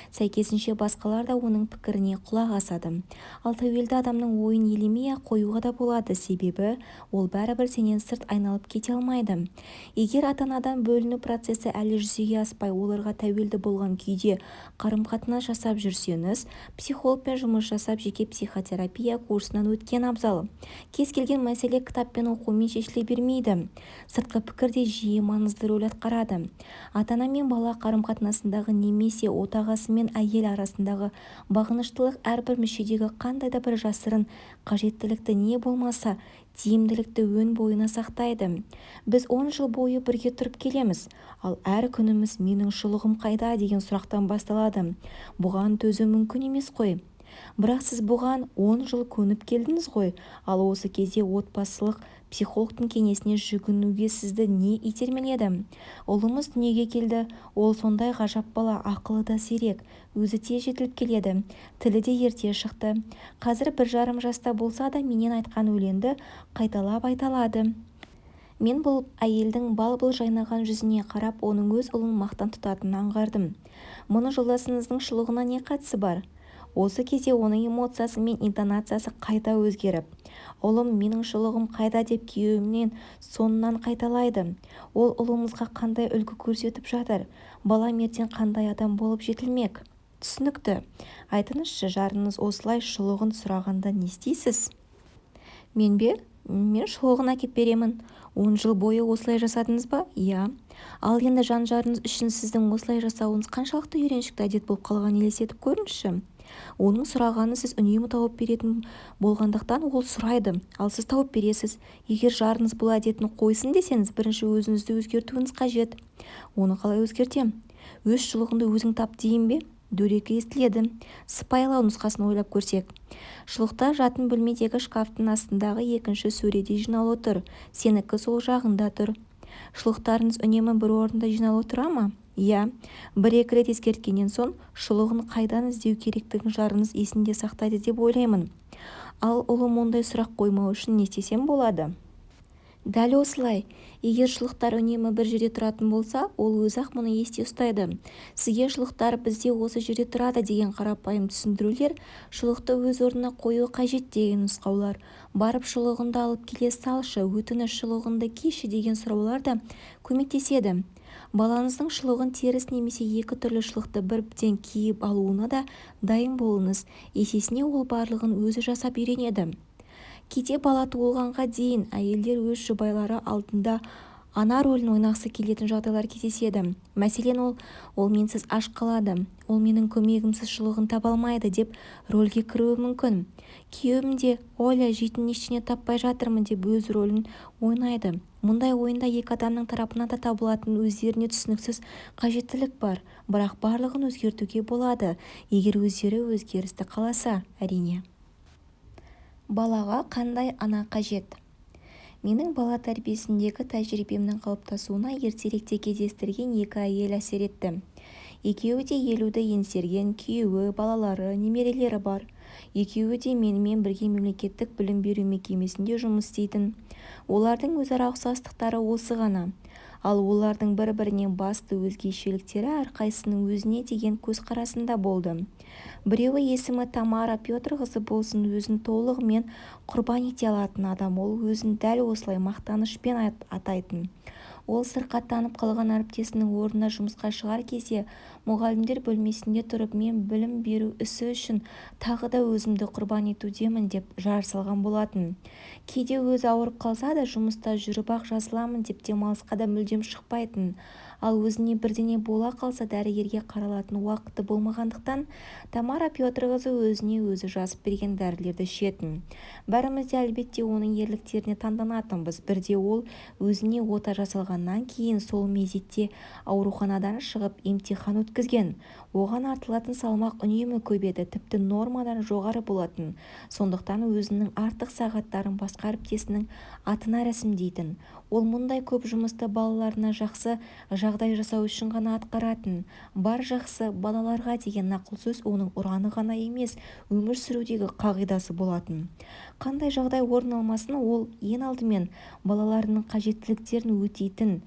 Сәйкесінше, басқалар да оның пікіріне құлақ асады. Ал тәуелді адамның ойын елемей-ақ қоюға да болады, себебі ол бәрібір сенен сырт айналып кете алмайды. Егер ата-анадан бөліну процесі әлі жүзеге аспай, оларға тәуелді болған күйде қарым-қатынас жасап жүрсеңіз, психологпен жұмыс жасап, жеке психотерапия курсынан өткен абзал. Кез келген мәселе кітаппен оқумен шешіле бермейді. Сыртқы пікір де жиі маңызды рөл атқарады. Ата-ана мен бала қарым-қатынасындағы немесе отағасы мен әйел арасындағы бағыныштылық әрбір мүшедегі қандай да бір жасырын қажеттілікті не болмаса тиімділікті өн бойына сақтайды. Біз 10 жыл бойы бірге тұрып келеміз, ал әр күніміз «Менің шұлығым қайда?» деген сұрақтан басталады. Бұған төзу мүмкін емес қой. Бірақ сіз бұған 10 жыл көніп келдіңіз ғой. Ал осы кезде отбасылық психологтың кеңесіне жүгінуге сізді не итермеледі? Ұлымыз дүниеге келді. Ол сондай ғажап бала, ақылы да зерек, өзі тез жетіліп келеді. Тілі де ерте шықты. Қазір 1,5 жаста болса да, менен айтқан өлеңді қайталап айта алады. Мен бұл әйелдің бал-бұл жайнаған жүзіне қарап, оның өз ұлын мақтан тұтатынын аңғардым. Мұның жолдасыңыздың шұлығына не қатысы бар? Осы кезде оның эмоциясы мен интонациясы қайта өзгеріп, «Ұлым менің шұлығым қайда?» деп күйеуімнен соңынан қайталайды. Ол ұлымызға қандай үлгі көрсетіп жатыр? Балам ертең қандай адам болып жетілмек? Түсінікті. Айтыңызшы, жарыңыз осылай шұлығын сұрағанда не істейсіз? Мен бе? Мен шұлығын әкеп беремін. 10 жыл бойы осылай жасадыңыз ба? Иә. Ал енді жан жарыңыз үшін сіздің осылай жасауыңыз қаншалықты үйреншікті әдет болып қалғанын елестетіп көріңізші. Оның сұрағанын сіз үнемі тауып беретін болғандықтан, ол сұрайды, ал сіз тауып бересіз. Егер жарыңыз бұл әдетін қойсын десеңіз, бірінші өзіңізді өзгертуіңіз қажет. Оны қалай өзгертем? Өз шұлығыңды өзің тап дейін бе? Дөрекі естіледі. Сыпайылау нұсқасын ойлап көрсек. Шұлықтар жатын бөлмедегі шкафтың астындағы екінші сөреде жинаулы тұр, сенікі сол жағында тұр. Шұлықтарыңыз үнемі бір орында жинаулы тұра ма? Иә. Бір-екі рет ескерткеннен соң, шұлығын қайдан іздеу керектігін жарыңыз есінде сақтайды деп ойлаймын. Ал ұлым ондай сұрақ қоймау үшін не істесем болады? Дәл осылай. Егер шұлықтар үнемі бір жерде тұратын болса, ол өзі-ақ мұны есте ұстайды. Сізге шұлықтар бізде осы жерде тұрады деген қарапайым түсіндірулер, шұлықты өз орнына қою қажет деген нұсқаулар, барып шұлығыңды алып келе салшы, өтініш, шұлығыңды киші деген сұраулар да көмектеседі. Балаңыздың шұлығын теріс немесе екі түрлі шұлықты бірден киіп алуына да дайын болыңыз. Есесіне ол барлығын өзі жасап үйренеді. Кейде бала туылғанға дейін әйелдер өз жұбайлары алдында ана рөлін ойнағысы келетін жағдайлар кездеседі. Мәселен, ол «Ол менсіз аш қалады», «Ол менің көмегімсіз шұлығын таба алмайды» деп рөлге кіруі мүмкін. Күйеуім де «Оля, жейтін ештеңе таппай жатырмын» деп өз рөлін ойнайды. Мұндай ойында екі адамның тарапынан да табылатын өздеріне түсініксіз қажеттілік бар. Бірақ барлығын өзгертуге болады. Егер өздері өзгерісті қаласа, әрине. Балаға қандай ана қажет? Менің бала тәрбиесіндегі тәжірибемнің қалыптасуына ертеректе кездестірген екі әйел әсер етті. Екеуі де 50-ді еңсерген, күйеуі, балалары, немерелері бар. Екеуі де менімен бірге мемлекеттік білім беру мекемесінде жұмыс істейтін. Олардың өзара ұқсастықтары осы ғана. Ал олардың бір-бірінен басты өзгешеліктері әрқайсысының өзіне деген көзқарасында болды. Біреуі есімі Тамара Петрқызы болсын өзін толығымен құрбан ете алатын адам ол өзін дәл осылай мақтанышпен атайтын. Ол сырқаттанып қалған әріптесінің орнына жұмысқа шығар кезде мұғалімдер бөлмесінде тұрып мен білім беру ісі үшін тағы да өзімді құрбан етудемін деп жар салған болатын. Кейде өзі ауырып қалса да жұмыста жүріп-ақ жазыламын деп демалысқа да мүлдем шықпайтын. Ал өзіне бірдеңе бола қалса дәрігерге қаралатын уақыты болмағандықтан Тамара Петрқызы өзіне өзі жазып берген дәрілерді ішетін. Бәріміз де әлбетте оның ерліктеріне таңданатынбыз. Бірде ол өзіне ота жасалғаннан кейін сол мезетте ауруханадан шығып емтихан өткізген. Оған артылатын салмақ үнемі көп еді, тіпті нормадан жоғары болатын. Сондықтан өзінің артық сағаттарын басқа әріптесінің атына рәсімдейтін. Ол мұндай көп жұмысты балаларына жақсы жағдай жасау үшін ғана атқаратын. Бар жақсы балаларға деген нақыл сөз оның ұраны ғана емес, өмір сүрудегі қағидасы болатын. Қандай жағдай орын алмасын, ол ең алдымен балаларының қажеттіліктерін өтейтін.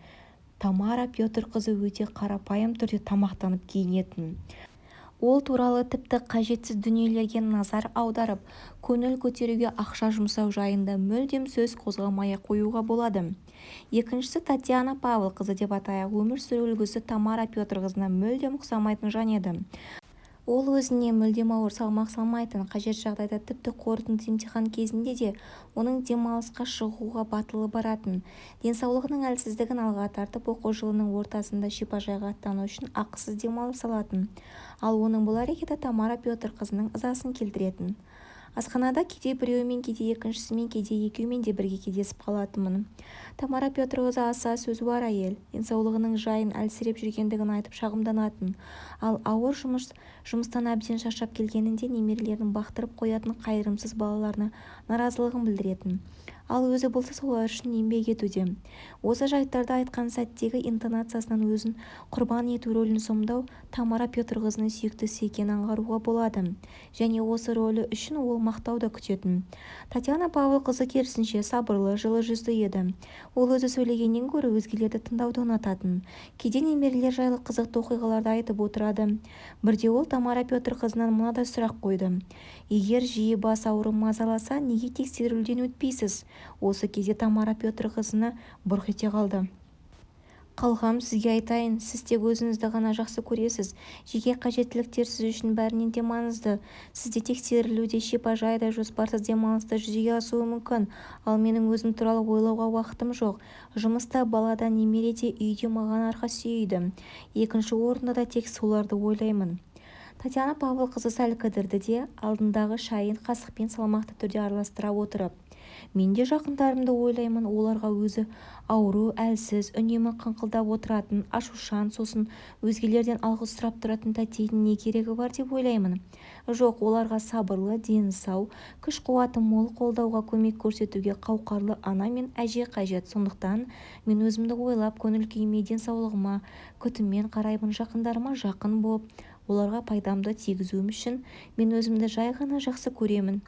Тамара Петрқызы өте қарапайым түрде тамақтанып киінетін. Ол туралы тіпті қажетсіз дүниелерге назар аударып, көңіл көтеруге ақша жұмсау жайында мүлдем сөз қозғамай-ақ қоюға болады. Екіншісі Татьяна Павлқызы деп атайық, өмір сүру үлгісі Тамара Петрқызына мүлдем ұқсамайтын жан еді. Ол өзіне мүлдем ауыр салмақ салмайтын, қажет жағдайда тіпті қорытынды емтихан кезінде де оның демалысқа шығуға батылы баратын. Денсаулығының әлсіздігін алға тартып, оқу жылының ортасында шипажайға аттану үшін ақысыз демалыс алатын. Ал оның бұл әрекеті Тамара Петрқызының ызасын келтіретін. Асханада кейде біреуімен, кейде екіншісімен, кейде екеуімен де бірге кездесіп қалатынмын. Тамара Петрқызы аса сөзуар әйел, денсаулығының жайын, әлсіреп жүргендігін айтып шағымданатын. Ал ауыр жұмыстан әбден шаршап келгенінде немерелерін бақтырып қоятын қайырымсыз балаларына наразылығын білдіретін. Ал өзі болса солар үшін еңбек етуде. Осы жайттарды айтқан сәттегі интонациясынан өзін құрбан ету рөлін сомдау Тамара Петрқызының сүйікті ісі екенін аңғаруға болады. Және осы рөлі үшін ол мақтау да күтетін. Татьяна Павлқызы керісінше сабырлы, жылы жүзді еді. Ол өзі сөйлегеннен гөрі өзгелерді тыңдауды ұнататын. Кейде немерелер жайлы қызықты оқиғаларды айтып отырады. Бірде ол Тамара Петрқызынан мынадай сұрақ қойды. Егер жиі бас ауырып мазаласа, неге тексерілуден өтпейсіз? Осы кезде Тамара Петрқызына бұрқ ете қалды. Қалқам, сізге айтайын, сіз тек өзіңізді ғана жақсы көресіз. Жеке қажеттіліктер сіз үшін бәрінен де маңызды. Сізде тексерілу де, шипажай да, жоспарсыз демалыс та жүзеге асуы мүмкін. Ал менің өзім туралы ойлауға уақытым жоқ. Жұмыс та, бала да, немере де, үй де маған арқа сүйейді. Екінші орында да тек соларды ойлаймын. Татьяна Павлқызы сәл кідірді де, алдындағы шайын қасықпен салмақты түрде араластыра отырып, мен де жақындарымды ойлаймын, оларға өзі ауру, әлсіз, үнемі қыңқылдап отыратын, ашушаң, сосын өзгелерден алғыс сұрап тұратын тәтейдің не керегі бар деп ойлаймын. Жоқ, оларға сабырлы, дені сау, күш-қуаты мол, қолдауға, көмек көрсетуге қауқарлы ана мен әже қажет. Сондықтан мен өзімді ойлап, көңіл күйіме, денсаулығыма күтіммен қараймын, жақындарыма жақын болып, оларға пайдамды тигізуім үшін мен өзімді жай ғана жақсы көремін.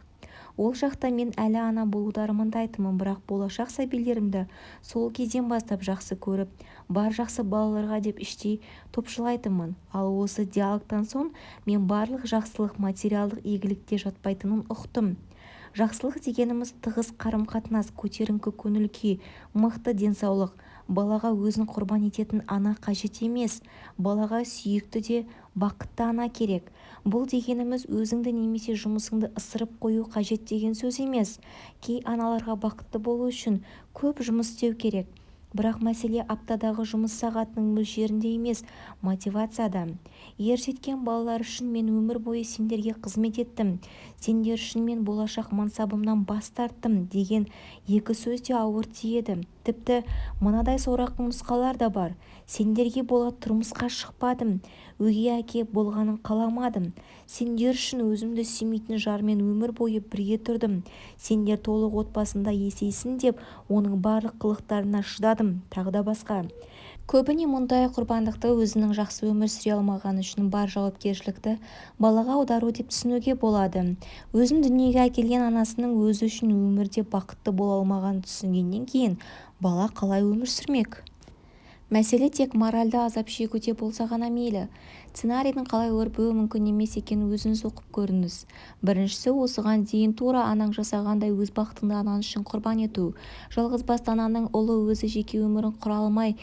Ол шақта мен әлі ана болуды армандайтынмын, бірақ болашақ сәбилерімді сол кезден бастап жақсы көріп, бар жақсы балаларға деп іштей топшылайтынмын. Ал осы диалогтан соң мен барлық жақсылық материалдық игілікте жатпайтынын ұқтым. Жақсылық дегеніміз тығыз қарым-қатынас, көтеріңкі көңіл күй, мықты денсаулық. Балаға өзін құрбан ететін ана қажет емес, балаға сүйікті де бақытты ана керек. Бұл дегеніміз өзіңді немесе жұмысыңды ысырып қою қажет деген сөз емес. Кей аналарға бақытты болу үшін көп жұмыс істеу керек. Бірақ мәселе аптадағы жұмыс сағатының мөлшерінде емес, мотивацияда. Ер жеткен балалар үшін мен өмір бойы сендерге қызмет еттім, сендер үшін мен болашақ мансабымнан бас тарттым деген екі сөз де ауыр тиеді. Тіпті мынадай сорақы нұсқалар да бар: Сендерге бола тұрмысқа шықпадым, Өгей әке болғанын қаламадым, Сендер үшін өзімді сүймейтін жарыммен өмір бойы бірге тұрдым, Сендер толық отбасында есейсін деп оның барлық қылықтарына шыдадым тағы да басқа. Көбіне мұндай құрбандықты өзінің жақсы өмір сүре алмағаны үшін бар жауапкершілікті балаға аудару деп түсінуге болады. Өзін дүниеге әкелген анасының өзі үшін өмірде бақытты бола алмағанын түсінгеннен кейін бала қалай өмір сүрмек? Мәселе тек моральды азап шегуде болса ғана мейлі. Сценарийдің қалай өрбуі мүмкін емес екенін өзіңіз оқып көріңіз. Біріншісі, осыған дейін тура анаң жасағандай өз бақытыңды анаң үшін құрбан ету. Жалғызбасты ананың ұлы өзі жеке өмірін құра алмай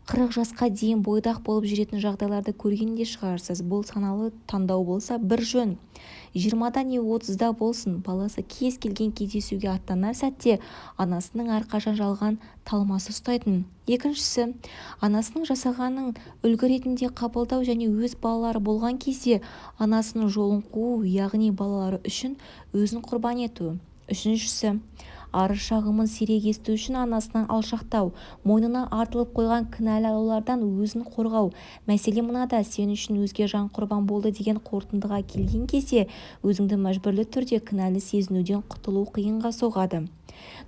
40 жасқа дейін бойдақ болып жүретін жағдайларды көрген де шығарсыз. Бұл саналы таңдау болса бір жөн. 20-да не 30-да болсын, баласы кез келген кездесуге аттанар сәтте анасының әрқашан жалған талмасы ұстайтын. Екіншісі, анасының жасағанын үлгі ретінде қабылдау және өз балалары болған кезде анасының жолын қуу, яғни балалары үшін өзін құрбан ету. Үшіншісі, арыз-шағымын сирек есту үшін анасынан алшақтау, мойнына артылып қойған кінәлаулардан өзін қорғау. Мәселе мынада: сен үшін өзге жан құрбан болды деген қорытындыға келген кезде өзіңді мәжбүрлі түрде кінәлі сезінуден құтылу қиынға соғады.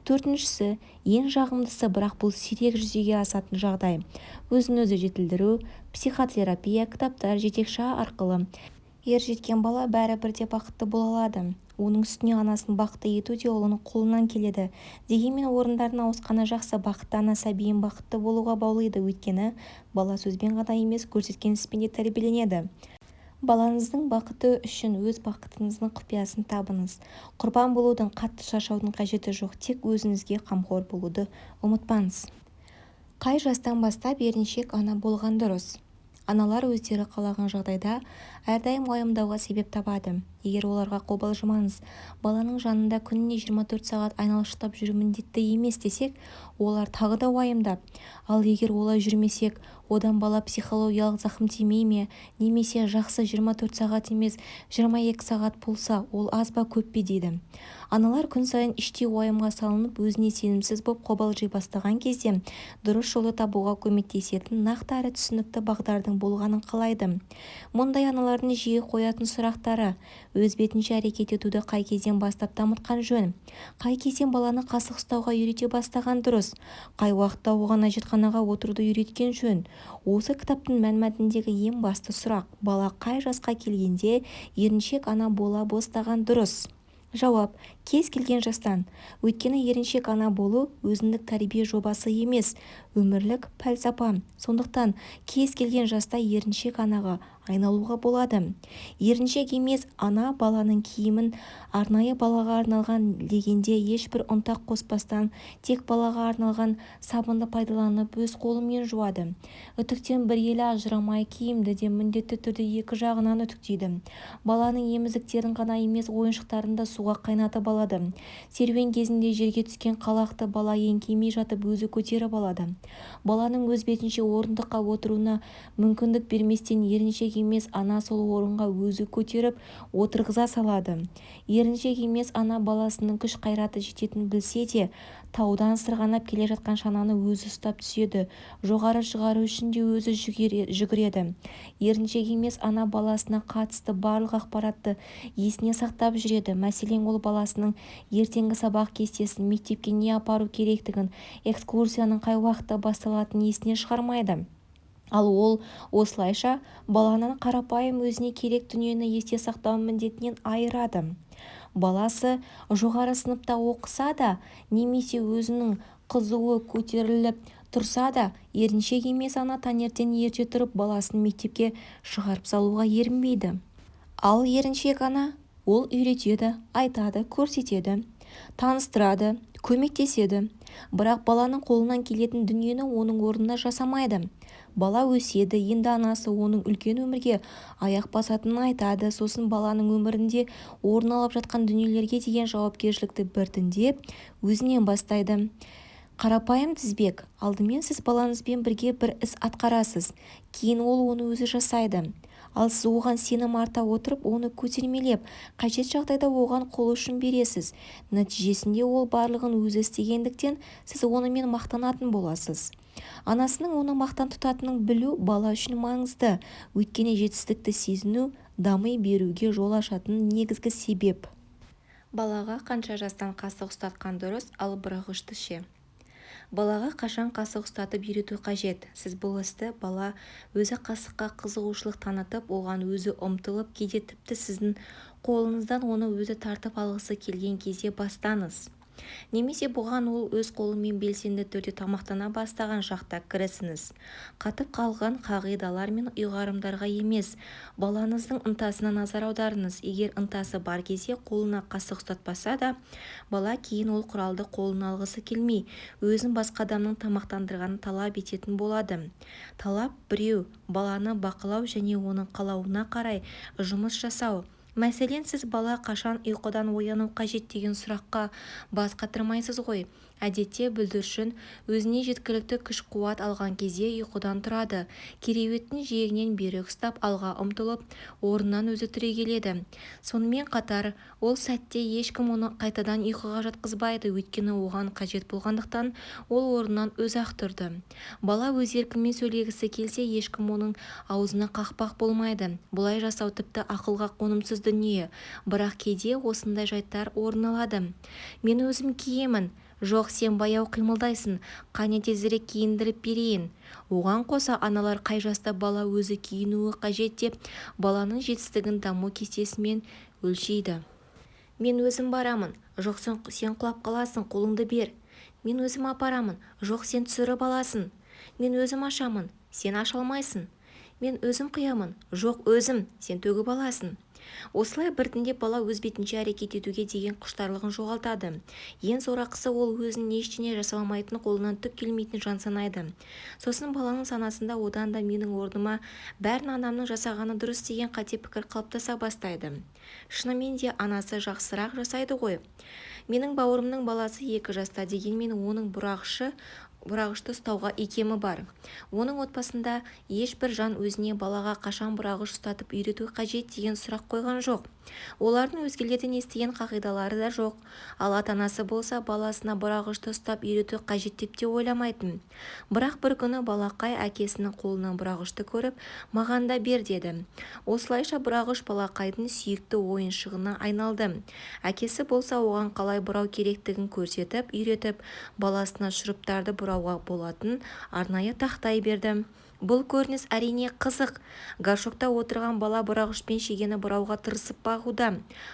Төртіншісі, ең жағымдысы, бірақ бұл сирек жүзеге асатын жағдай. Өзін-өзі жетілдіру, психотерапия, кітаптар, жетекші арқылы ер жеткен бала бәрібір де бақытты бола алады. Оның үстіне анасын бақытты ету де ұлының қолынан келеді. Дегенмен орындарының ауысқаны жақсы. Бақытты ана сәбиін бақытты болуға баулиды. Өйткені бала сөзбен ғана емес, көрсеткен іспен де тәрбиеленеді. Балаңыздың бақыты үшін өз бақытыңыздың құпиясын табыңыз. Құрбан болудың, қатты шаршаудың қажеті жоқ, тек өзіңізге қамқор болуды ұмытпаңыз. Қай жастан бастап еріншек ана болған дұрыс? Аналар өздері қалаған жағдайда әрдайым уайымдауға себеп табады. Егер оларға қобалжымаңыз, баланың жанында күніне 24 сағат айналшықтап жүру міндетті емес десек, олар тағы да уайымдап, ал егер олай жүрмесек, одан бала психологиялық зақым тимей ме, немесе жақсы 24 сағат емес, 22 сағат болса, ол аз ба, көп пе дейді. Аналар күн сайын іштей уайымға салынып, өзіне сенімсіз боп қобалжи бастаған кезде дұрыс жолды табуға көмектесетін нақты әрі түсінікті бағдардың болғанын қалайды. Мұндай аналардың жиі қоятын сұрақтары: өз бетінше әрекет етуді қай кезден бастап дамытқан жөн? Қай кезден баланы қасық ұстауға үйрете бастаған дұрыс? Қай уақытта оған әжетханаға отыруды үйреткен жөн? Осы кітаптың мәнмәтініндегі ең басты сұрақ: бала қай жасқа келгенде еріншек ана бола бастаған дұрыс? Жауап: кез келген жастан. Өйткені еріншек ана болу өзіндік тәрбие жобасы емес, өмірлік пәлсапа. Сондықтан кез келген жаста еріншек анаға айналуға болады. Еріншек емес ана баланың киімін арнайы балаға арналған легенде ешбір ұнтақ қоспастан, тек балаға арналған сабынды пайдаланып өз қолымен жуады. Үтіктен бір елі ажырамай, киімді де міндетті түрде екі жағынан үтіктейді. Баланың емізіктерін ғана емес, ойыншықтарын да суға қайнатып алады. Серуен кезінде жерге түскен қалақты бала еңкеймей жатып өзі көтеріп алады. Баланың өз бетінше орындыққа отыруына мүмкіндік берместен, еріншек емес ана сол орынға өзі көтеріп отырғыза салады. Еріншек емес ана баласының күш-қайраты жететінін білсе де, таудан сырғанап келе жатқан шананы өзі ұстап түседі, жоғары шығару үшін де өзі жүгіреді. Еріншек емес ана баласына қатысты барлық ақпаратты есіне сақтап жүреді. Мәселен, ол баласының ертеңгі сабақ кестесін, мектепке не апару керектігін, экскурсияның қай уақытта басталатынын есінен шығармайды. Ал ол осылайша баланы қарапайым өзіне керек дүниені есте сақтау міндетінен айырады. Баласы жоғары сыныпта оқыса да, немесе өзінің қызуы көтеріліп тұрса да, еріншек емес ана таңертең ерте тұрып баласын мектепке шығарып салуға ерінбейді. Ал еріншек ана ол үйретеді, айтады, көрсетеді, таныстырады, көмектеседі. Бірақ баланың қолынан келетін дүниені оның орнына жасамайды. Бала өседі, енді анасы оның үлкен өмірге аяқ басатынын айтады. Сосын баланың өмірінде орын алып жатқан дүниелерге деген жауапкершілікті біртіндеп өзінен бастайды. Қарапайым тізбек. Алдымен сіз балаңызбен бірге бір іс атқарасыз, кейін ол оны өзі жасайды. Ал сіз оған сенім арта отырып, оны көтермелеп, қажет жағдайда оған қол ұшын бересіз. Нәтижесінде ол барлығын өзі істегендіктен, сіз онымен мақтанатын боласыз. Анасының оны мақтан тұтатынын білу бала үшін маңызды, өйткені жетістікті сезіну дами беруге жол ашатын негізгі себеп. Балаға қанша жастан қасық ұстатқан дұрыс, ал бұрағышты ше? Балаға қашан қасық ұстатып үйрету қажет? Сіз бұл істі бала өзі қасыққа қызығушылық танытып, оған өзі ұмтылып, кейде тіпті сіздің қолыңыздан оны өзі тартып алғысы келген кезде бастаңыз. Немесе бұған ол өз қолымен белсенді түрде тамақтана бастаған шақта кірісіңіз. Қатып қалған қағидалар мен ұйғарымдарға емес, балаңыздың ынтасына назар аударыңыз. Егер ынтасы бар кезде қолына қасық ұстатпаса да, бала кейін ол құралды қолына алғысы келмей, өзін басқа адамның тамақтандырғанын талап ететін болады. Талап біреу баланы бақылау және оның қалауына қарай жұмыс жасау. Мәселен, сіз бала қашан ұйқыдан ояну қажет деген сұраққа бас қатырмайсыз ғой. Әдетте бүлдіршін өзіне жеткілікті күш-қуат алған кезде ұйқыдан тұрады, кереуеттің жиегінен берік ұстап, алға ұмтылып, орнынан өзі түрегеледі. Сонымен қатар, ол сәтте ешкім оны қайтадан ұйқыға жатқызбайды, өйткені оған қажет болғандықтан ол орнынан өзі-ақ тұрды. Бала өз еркімен сөйлегісі келсе, ешкім оның аузына қақпақ болмайды. Бұлай жасау тіпті ақылға қонымсыз дүние, бірақ кейде осындай жайттар орын алады. Мен өзім киемін. Жоқ, сен баяу қимылдайсың, қане тезірек киіндіріп берейін. Оған қоса аналар қай жаста бала өзі киінуі қажет деп баланың жетістігін даму кестесімен өлшейді. Мен өзім барамын. Жоқ, сен құлап қаласың, қолыңды бер. Мен өзім апарамын. Жоқ, сен түсіріп аласың. Мен өзім ашамын. Сен аша алмайсың. Мен өзім құямын. Жоқ, өзім, сен төгіп аласың. Осылай біртіндеп бала өз бетінше әрекет етуге деген құштарлығын жоғалтады. Ең сорақысы, ол өзін ештеңе жасай алмайтын, қолынан түк келмейтін жан санайды. Сосын баланың санасында одан да менің орныма бәрін анамның жасағаны дұрыс деген қате пікір қалыптаса бастайды. Шынымен де анасы жақсырақ жасайды ғой. Менің бауырымның баласы 2 жаста, дегенмен оның бұрағышты ұстауға икемі бар. Оның отбасында ешбір жан өзіне балаға қашан бұрағыш ұстатып үйрету қажет деген сұрақ қойған жоқ. Олардың өзгелерден естіген қағидалары да жоқ. Ал ата-анасы болса, баласына бұрағышты ұстап үйрету қажет деп те ойламайтын. Бірақ бір күні балақай әкесінің қолынан бұрағышты көріп, маған да бер деді. Осылайша бұрағыш балақайдың сүйікті ойыншығына айналды. Әкесі болса, оған қалай бұрау керектігін көрсетіп, үйретіп, баласына шуруптарды бұрауға болатын арнайы тақтай берді. Бұл көрініс әрине қызық. Горшокта отырған бала бұрағышпен шегені бұрауға тырысып бағуда.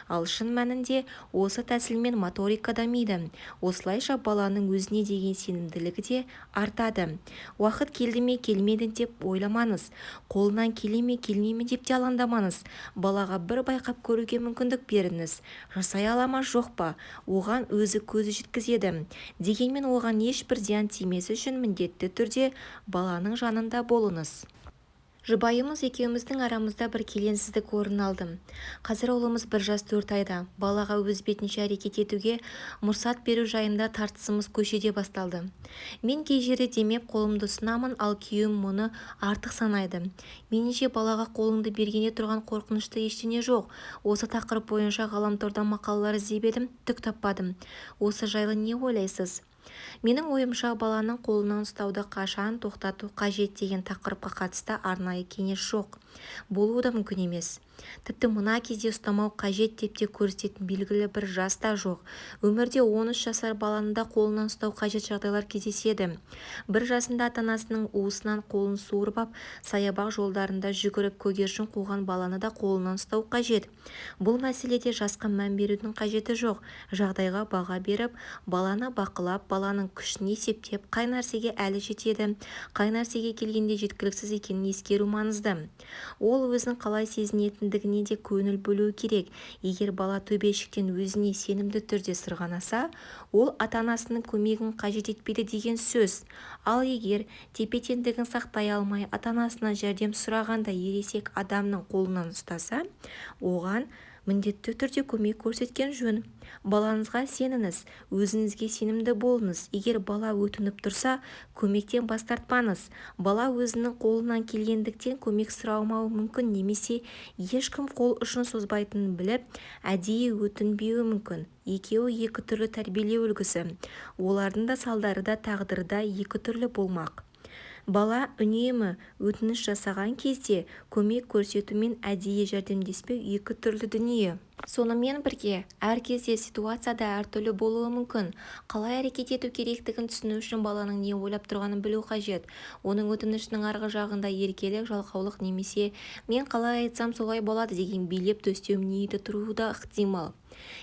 Ал шын мәнінде осы тәсілмен моторика дамиды. Осылайша баланың өзіне деген сенімділігі де артады. Уақыт келді ме, келмеді деп ойламаңыз. Қолынан келе ме, келмей ме деп те алаңдамаңыз. Балаға бір байқап көруге мүмкіндік беріңіз. Жасай ала ма, жоқ па, оған өзі көзі жеткізеді. Дегенмен оған ешбір зиян тимесі үшін міндетті түрде баланың жанында болыңыз. Жұбайымыз екеуміздің арамызда бір келеңсіздік орын алды. Қазір ұлымыз 1 жас 4 айда. Балаға өз бетінше әрекет етуге мұрсат беру жайында тартысымыз көшеде басталды. Мен кей жерде демеп қолымды ұсынамын, ал күйеуім мұны артық санайды. Меніңше, балаға қолыңды бергенде тұрған қорқынышты ештеңе жоқ. Осы тақырып бойынша ғаламтордан мақалалар іздеп едім, түк таппадым. Осы жайлы не ойлайсыз? Менің ойымша, баланың қолынан ұстауды қашан тоқтату қажет деген тақырыпқа қатысты арнайы кеңес жоқ. Болуы да мүмкін емес. Тіпті мына кезде ұстамау қажет деп те көрсететін белгілі бір жас та жоқ. Өмірде 13 жасар баланы да қолынан ұстау қажет жағдайлар кездеседі. 1 жасында ата-анасының уысынан қолын суырып ап, саябақ жолдарында жүгіріп көгершін қуған баланы да қолынан ұстау қажет. Бұл мәселеде жасқа мән берудің қажеті жоқ. Жағдайға баға беріп, баланы бақылап, баланың күшін есептеп, қай нәрсеге әлі жетеді, қай нәрсеге келгенде жеткіліксіз екенін ескеру маңызды. Ол өзін қалай сезінетіндігіне де көңіл бөлуі керек. Егер бала төбешіктен өзіне сенімді түрде сырғанаса, ол ата-анасының көмегін қажет етпейді деген сөз. Ал егер тепе-теңдігін сақтай алмай, ата-анасынан жәрдем сұрағанда ересек адамның қолынан ұстаса, оған Міндетті түрде көмек көрсеткен жөн. Балаңызға сеніңіз, өзіңізге сенімді болыңыз. Егер бала өтініп тұрса, көмектен бас тартпаңыз. Бала өзінің қолынан келгендіктен көмек сұрамауы мүмкін немесе ешкім қол ұшын созбайтынын біліп, әдейі өтінбеуі мүмкін. Екеуі екі түрлі тәрбиелеу үлгісі. Олардың да салдары да, тағдыры да екі түрлі болмақ. Бала үнемі өтініш жасаған кезде көмек көрсету мен әдейі жәрдемдеспеу екі түрлі дүние. Сонымен бірге, әр кезде ситуация да әртүрлі болуы мүмкін. Қалай әрекет ету керектігін түсіну үшін баланың не ойлап тұрғанын білу қажет. Оның өтінішінің арғы жағында еркелік, жалқаулық немесе мен қалай айтсам солай болады деген билеп-төстеу ниеті тұруы да ықтимал.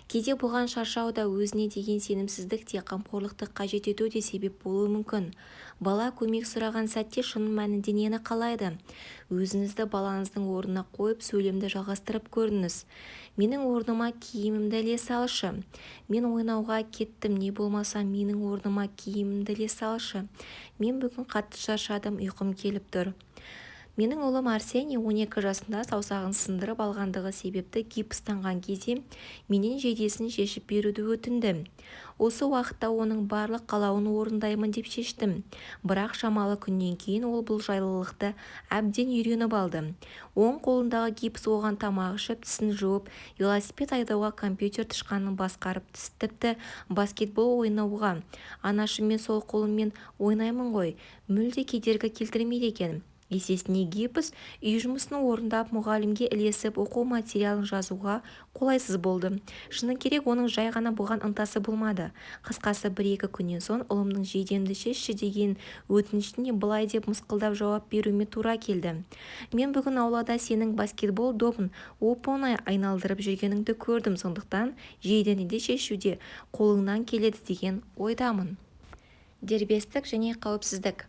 Кейде бұған шаршау да, өзіне деген сенімсіздік те, қамқорлықты қажет ету де себеп болуы мүмкін. Бала көмек сұраған сәтте шын мәнінде нені қалайды? Өзіңізді балаңыздың орнына қойып, сөйлемді жалғастырып көріңіз. Менің орныма киімімді іле салшы. Мен ойнауға кеттім не болмаса менің орныма киімімді іле салшы. Мен бүгін қатты шаршадым, ұйқым келіп тұр. Менің ұлым Арсений 12 жасында саусағын сындырып алғандығы себепті гипстанған кезде менен жейдесін шешіп беруді өтінді. Осы уақытта оның барлық қалауын орындаймын деп шештім. Бірақ шамалы күннен кейін ол бұл жайлылықты әбден үйреніп алды. Оң қолындағы гипс оған тамақ ішіп, тісін жуып, велосипед айдауға, компьютер тышқанын басқарып, тіпті баскетбол ойнауға, анашы мен сол қолыммен ойнаймын ғой, мүлде кедергі келтірмейді екен. Есесіне гипс үй жұмысын орындап, мұғалімге ілесіп, оқу материалын жазуға қолайсыз болды. Шыны керек, оның жай ғана бұған ынтасы болмады. Қысқасы, бір-екі күннен соң ұлымның жейдемді шешші деген өтінішіне былай деп мысқылдап жауап беруіме тура келді. Мен бүгін аулада сенің баскетбол добын оп-оңай айналдырып жүргеніңді көрдім, сондықтан жейдені де шешу де қолыңнан келеді деген ойдамын. Дербестік және қауіпсіздік.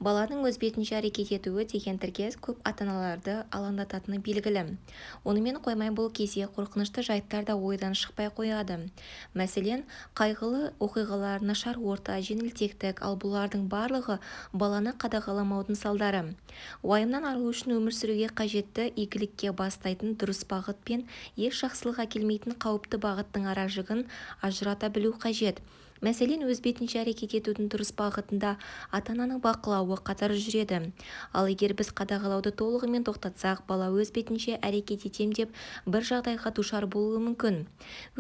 Баланың өз бетінше әрекет етуі деген тіркес көп ата-аналарды алаңдататыны белгілі. Онымен қоймай бұл кезде қорқынышты жайттар да ойдан шықпай қояды. Мәселен, қайғылы оқиғалар, нашар орта, жеңілтектік, ал бұлардың барлығы баланы қадағаламаудың салдары. Уайымнан арылу үшін өмір сүруге қажетті игілікке бастайтын дұрыс бағыт пен еш жақсылық әкелмейтін қауіпті бағыттың ара жігін ажырата білу қажет. Мәселен, өз бетінше әрекет етудің дұрыс бағытында ата-ананың бақылауы қатар жүреді. Ал егер біз қадағалауды толығымен тоқтатсақ, бала өз бетінше әрекет етем деп бір жағдайға душар болуы мүмкін.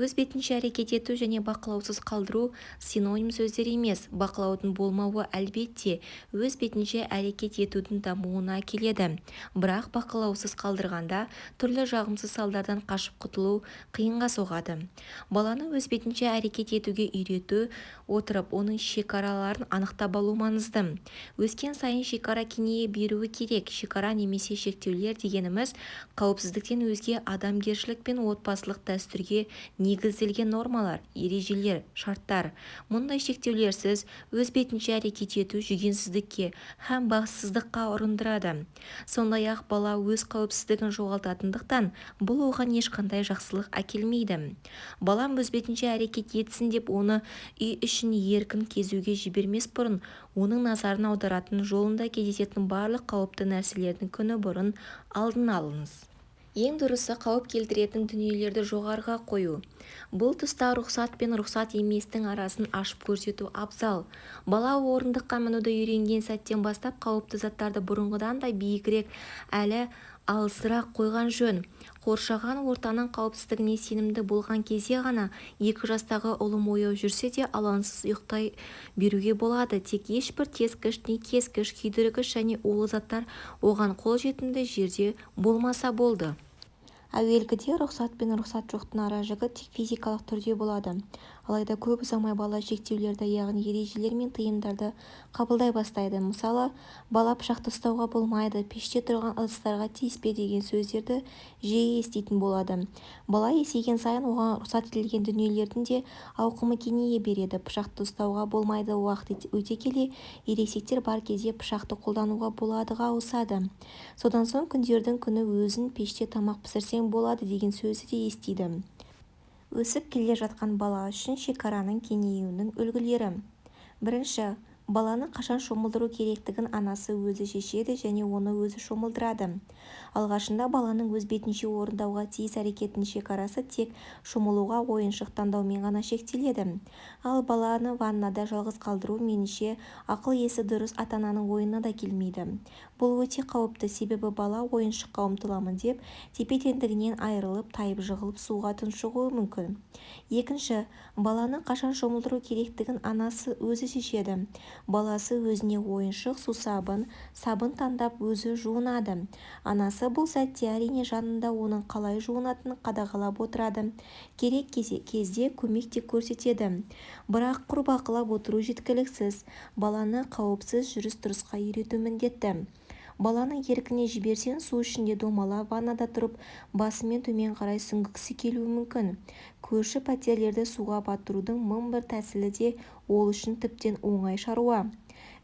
Өз бетінше әрекет ету және бақылаусыз қалдыру синоним сөздер емес. Бақылаудың болмауы әлбетте өз бетінше әрекет етудің дамуына әкеледі. Бірақ бақылаусыз қалдырғанда түрлі жағымсыз салдардан қашып құтылу қиынға соғады. Баланы өз бетінше әрекет етуге үйрету отырып, оның шекараларын анықтап алу маңызды. Өскен сайын шекара кеңейе беруі керек. Шекара немесе шектеулер дегеніміз қауіпсіздіктен өзге адамгершілік пен отбасылық дәстүрге негізделген нормалар, ережелер, шарттар. Мұндай шектеулерсіз өз бетінше әрекет ету жүгенсіздікке һәм бассыздыққа ұрындырады. Сондай-ақ бала өз қауіпсіздігін жоғалтатындықтан, бұл оған ешқандай жақсылық әкелмейді. Балам өз бетінше әрекет етсін деп оны үй ішін еркін кезуге жібермес бұрын, оның назарын аударатын, жолында кездесетін барлық қауіпті нәрселердің күні бұрын алдын алыңыз. Ең дұрысы қауіп келтіретін дүниелерді жоғарыға қою. Бұл тұста рұқсат пен рұқсат еместің арасын ашып көрсету абзал. Бала орындыққа мінуді үйренген сәттен бастап қауіпті заттарды бұрынғыдан да биігірек әлі алысырақ қойған жөн. Қоршаған ортаның қауіпсіздігіне сенімді болған кезде ғана 2 жастағы ұлым ояу жүрсе де алаңсыз ұйықтай беруге болады. Тек ешбір тескіш, не кескіш, күйдіргіш және улы заттар оған қол жетімді жерде болмаса болды. Әуелгіде рұқсат пен рұқсат жоқтың ара жігі тек физикалық түрде болады. Алайда көп ұзамай бала шектеулерді, яғни ережелер мен тыйымдарды қабылдай бастайды. Мысалы, бала пышақты ұстауға болмайды, пеште тұрған ыдыстарға тиіспе деген сөздерді жиі еститін болады. Бала есейген сайын оған рұқсат етілген дүниелердің де ауқымы кеңейе береді. Пышақты ұстауға болмайды уақыт өте келе ересектер бар кезде пышақты қолдануға боладыға ауысады. Содан соң күндердің күні өзің пеште тамақ пісірсең болады деген сөзді де естиді. Өсіп келе жатқан бала үшін шекараның кеңеюінің үлгілері. Бірінші, Баланы қашан шомылдыру керектігін анасы өзі шешеді және оны өзі шомылдырады. Алғашында баланың өз бетінше орындауға тиіс әрекетінің шекарасы тек шомылуға ойыншық таңдаумен ғана шектеледі. Ал баланы ваннада жалғыз қалдыру, меніңше, ақыл-есі дұрыс ата-ананың ойына да келмейді. Бұл өте қауіпті, себебі бала ойыншыққа ұмтыламын деп, тепе-теңдігінен айырылып, тайып жығылып, суға тұншығуы мүмкін. Екінші, баланы қашан шомылдыру керектігін анасы өзі шешеді. Баласы өзіне ойыншық, сусабын, сабын таңдап, өзі жуынады. Анасы бұл сәтте, әрине, жанында оның қалай жуынатынын қадағалап отырады, керек кезде көмек те көрсетеді. Бірақ құр бақылап отыру жеткіліксіз, баланы қауіпсіз жүріс-тұрысқа үйрету міндетті. Баланы еркіне жіберсең, су ішінде домалап, ваннада тұрып, басымен төмен қарай сүңгісі келуі мүмкін. Көрші пәтерлерді суға батырудың мың бір тәсілі де ол үшін тіптен оңай шаруа.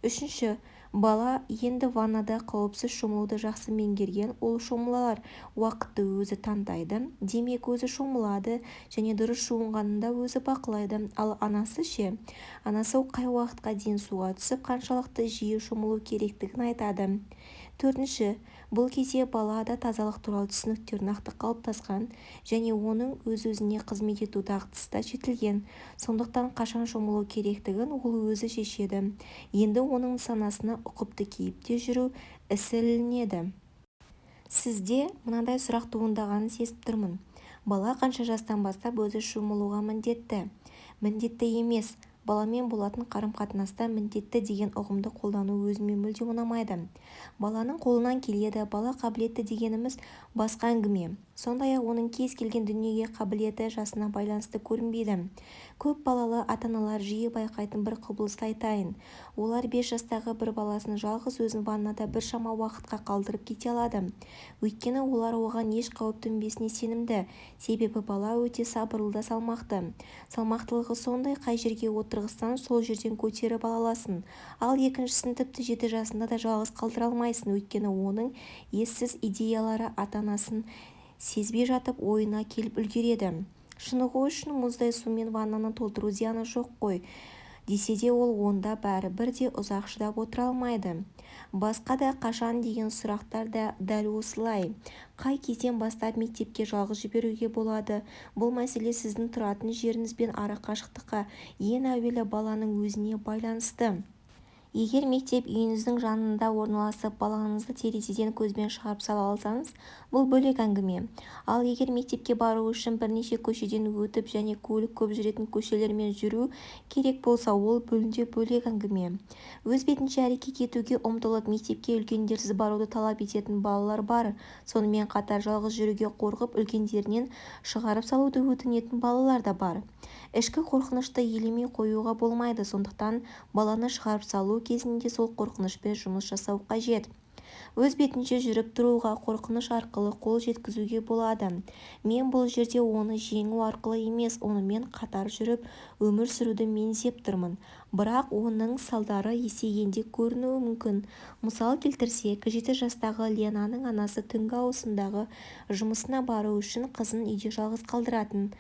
Үшінші, бала енді ваннада қауіпсіз шомылуды жақсы меңгерген, ол шомылар уақытты өзі таңдайды, демек өзі шомылады және дұрыс жуынғанын да өзі бақылайды. Ал анасы ше? Анасы қай уақытқа дейін суға түсіп, қаншалықты жиі шомылу керектігін айтады. Төртінші, бұл кезде балада тазалық туралы түсініктер нақты қалыптасқан және оның өз-өзіне қызмет ету дағдысы да жетілген. Сондықтан қашан шомылу керектігін ол өзі шешеді. Енді оның санасына ұқыпты кейіпте жүру ісі ілінеді. Сізде мынадай сұрақ туындағанын сезіп тұрмын. Бала қанша жастан бастап өзі шомылуға міндетті? Міндетті емес. Баламен болатын қарым-қатынаста міндетті деген ұғымды қолдану өзіме мүлдем ұнамайды. Баланың қолынан келеді, бала қабілетті дегеніміз басқа әңгіме. Сондай-ақ оның кез келген дүниеге қабілеті жасына байланысты көрінбейді. Көп балалы ата-аналар жиі байқайтын бір құбылысты айтайын. Олар 5 жастағы бір баласын жалғыз өзін ваннада біршама уақытқа қалдырып кете алады. Өйткені олар оған еш қауіп төнбесіне сенімді. Себебі бала өте сабырлы да салмақты. Салмақтылығы сондай, қай жерге отырғызсаң, сол жерден көтеріп ала аласың. Ал екіншісін тіпті 7 жасында да жалғыз қалдыра алмайсың, өйткені оның ессіз идеялары ата-анасын сезбей жатып ойына келіп үлгереді. Шынығу үшін мұздай сумен ваннаны толтыру зияны жоқ қой десе де, ол онда бәрібір де ұзақ шыдап отыра алмайды. Басқа да қашан деген сұрақтар да дәл осылай. Қай кезден бастап мектепке жалғыз жіберуге болады? Бұл мәселе сіздің тұратын жеріңіз бен ара қашықтыққа, ең әуелі баланың өзіне байланысты. Егер мектеп үйіңіздің жанында орналасып, балаңызды терезеден көзбен шығарып сала алсаңыз, бұл бөлек әңгіме. Ал егер мектепке бару үшін бірнеше көшеден өтіп және көлік көп жүретін көшелермен жүру керек болса, ол мүлде бөлек әңгіме. Өз бетінше әрекет етуге ұмтылып, мектепке үлкендерсіз баруды талап ететін балалар бар. Сонымен қатар жалғыз жүруге қорқып, үлкендерінен шығарып салуды өтінетін балалар да бар. Ішкі қорқынышты елемей қоюға болмайды, сондықтан баланы шығарып салу кезінде сол қорқынышпен жұмыс жасау қажет. Өз бетінше жүріп тұруға қорқыныш арқылы қол жеткізуге болады. Мен бұл жерде оны жеңу арқылы емес, онымен қатар жүріп, өмір сүруді меңзеп тұрмын. Бірақ оның салдары есейгенде көрінуі мүмкін. Мысал келтірсек, 7 жастағы Ленаның анасы түнгі ауысымдағы жұмысына бару үшін қызын үйде жалғыз қалдыратын.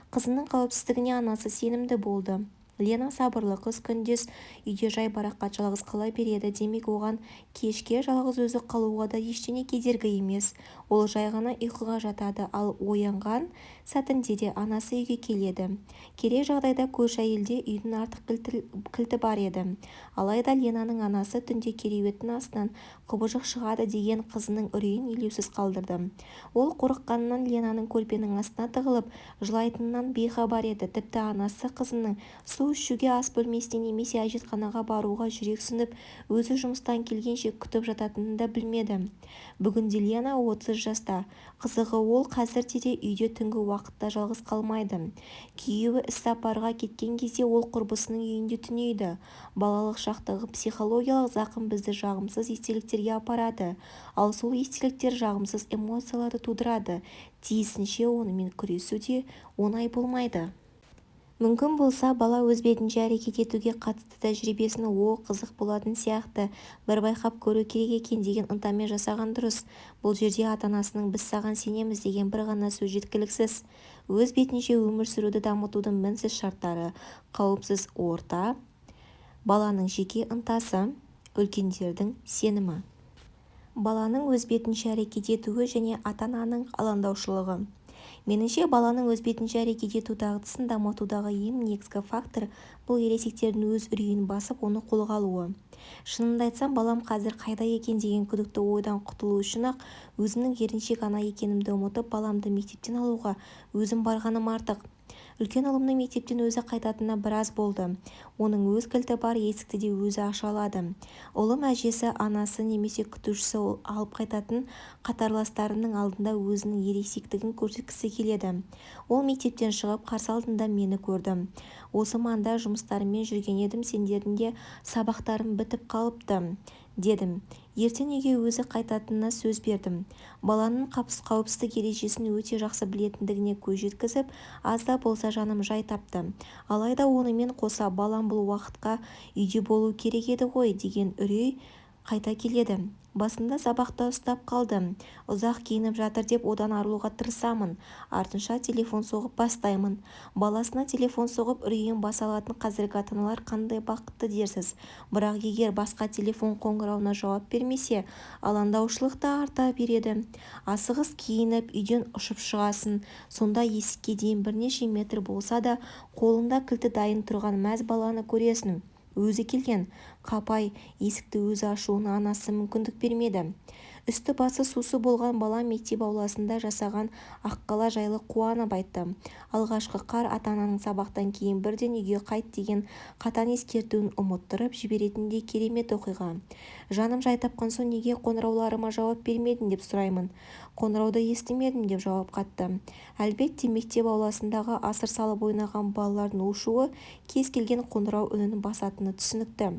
Қызының қауіпсіздігіне анасы сенімді болды. Лена сабырлы қыз, күндіз үйде жайбарақат жалғыз қала береді, демек оған кешке жалғыз өзі қалуға да ештеңе кедергі емес. Ол жай ғана ұйқыға жатады, ал оянған сәтінде де анасы үйге келеді. Керек жағдайда көрші әйелде үйдің артық кілті бар еді. Алайда Ленаның анасы түнде кереуеттің астынан құбыжық шығады деген қызының үрейін елеусіз қалдырды. Ол қорыққанынан Ленаның көрпенің астына тығылып, жылайтынынан бейхабар еді. Тіпті анасы қызының су ішуге ас бөлмесіне немесе әжетханаға баруға жүрексініп, өзі жұмыстан келгенше күтіп жататынын да білмеді. Бүгінде Лена 30 жаста. Қызығы, ол қазірде де үйде түнгі уақытта жалғыз қалмайды. Күйеуі іссапарға кеткен кезде ол құрбысының үйінде түнейді. Балалық шақтағы психологиялық зақым бізді жағымсыз естеліктерге апарады, ал сол естеліктер жағымсыз эмоцияларды тудырады. Тиісінше онымен күресу де оңай болмайды. Мүмкін болса, бала өз бетінше әрекет етуге қатысты тәжірибесін о, қызық болатын сияқты, бір байқап көру керек екен деген ынтамен жасаған дұрыс. Бұл жерде ата-анасының біз саған сенеміз деген бір ғана сөз жеткіліксіз. Өз бетінше өмір сүруді дамытудың мінсіз шарттары – қауіпсіз орта, Баланың жеке ынтасы, үлкендердің сенімі. Баланың өз бетінше әрекет етуі және ата-ананың алаңдаушылығы. Меніңше, баланың өз бетінше әрекет ету дағдысын дамытудағы ең негізгі фактор бұл ересектердің өз үрейін басып, оны қолға алуы. Шынымды айтсам, балам қазір қайда екен деген күдікті ойдан құтылу үшін-ақ өзімнің еріншек ана екенімді ұмытып, баламды мектептен алуға өзім барғаным артық. Үлкен ұлымның мектептен өзі қайтатынына біраз болды. Оның өз кілті бар, есікті де өзі аша алады. Ұлым әжесі, анасы немесе күтушісі алып қайтатын қатарластарының алдында өзінің ересектігін көрсеткісі келеді. Ол мектептен шығып, қарсы алдында мені көрді. Осы маңда жұмыстарыммен жүрген едім, сендердің де сабақтарың бітіп қалыпты, дедім. Ертең үйге өзі қайтатынына сөз бердім. Баланың қауіпсіздік ережесін өте жақсы білетіндігіне көз жеткізіп, аз да болса жаным жай тапты. Алайда онымен қоса балам бұл уақытқа үйде болуы керек еді ғой деген үрей қайта келеді. Басында сабақта ұстап қалды, ұзақ киініп жатыр деп одан арылуға тырысамын. Артынша телефон соғып бастаймын. Баласына телефон соғып үрейін баса алатын қазіргі ата-аналар қандай бақытты дерсіз. Бірақ егер басқа телефон қоңырауына жауап бермесе, алаңдаушылық та арта береді. Асығыс киініп, үйден ұшып шығасың. Сонда есікке дейін бірнеше метр болса да, қолында кілті дайын тұрған мәз баланы көресің. Өзі келген. Қапай, есікті өзі ашуына анасы мүмкіндік бермеді. Үсті-басы су-су болған бала мектеп ауласында жасаған аққала жайлы қуанып айтты. Алғашқы қар ата-ананың сабақтан кейін бірден үйге қайт деген қатаң ескертуін ұмыттырып жіберетіндей керемет оқиға. Жаным жай тапқан соң неге қоңырауларыма жауап бермедің деп сұраймын. Қоңырауды естімедім деп жауап қатты. Әлбетте, мектеп ауласындағы асыр салып ойнаған балалардың у-шуы кез келген қоңырау үнін басатыны түсінікті.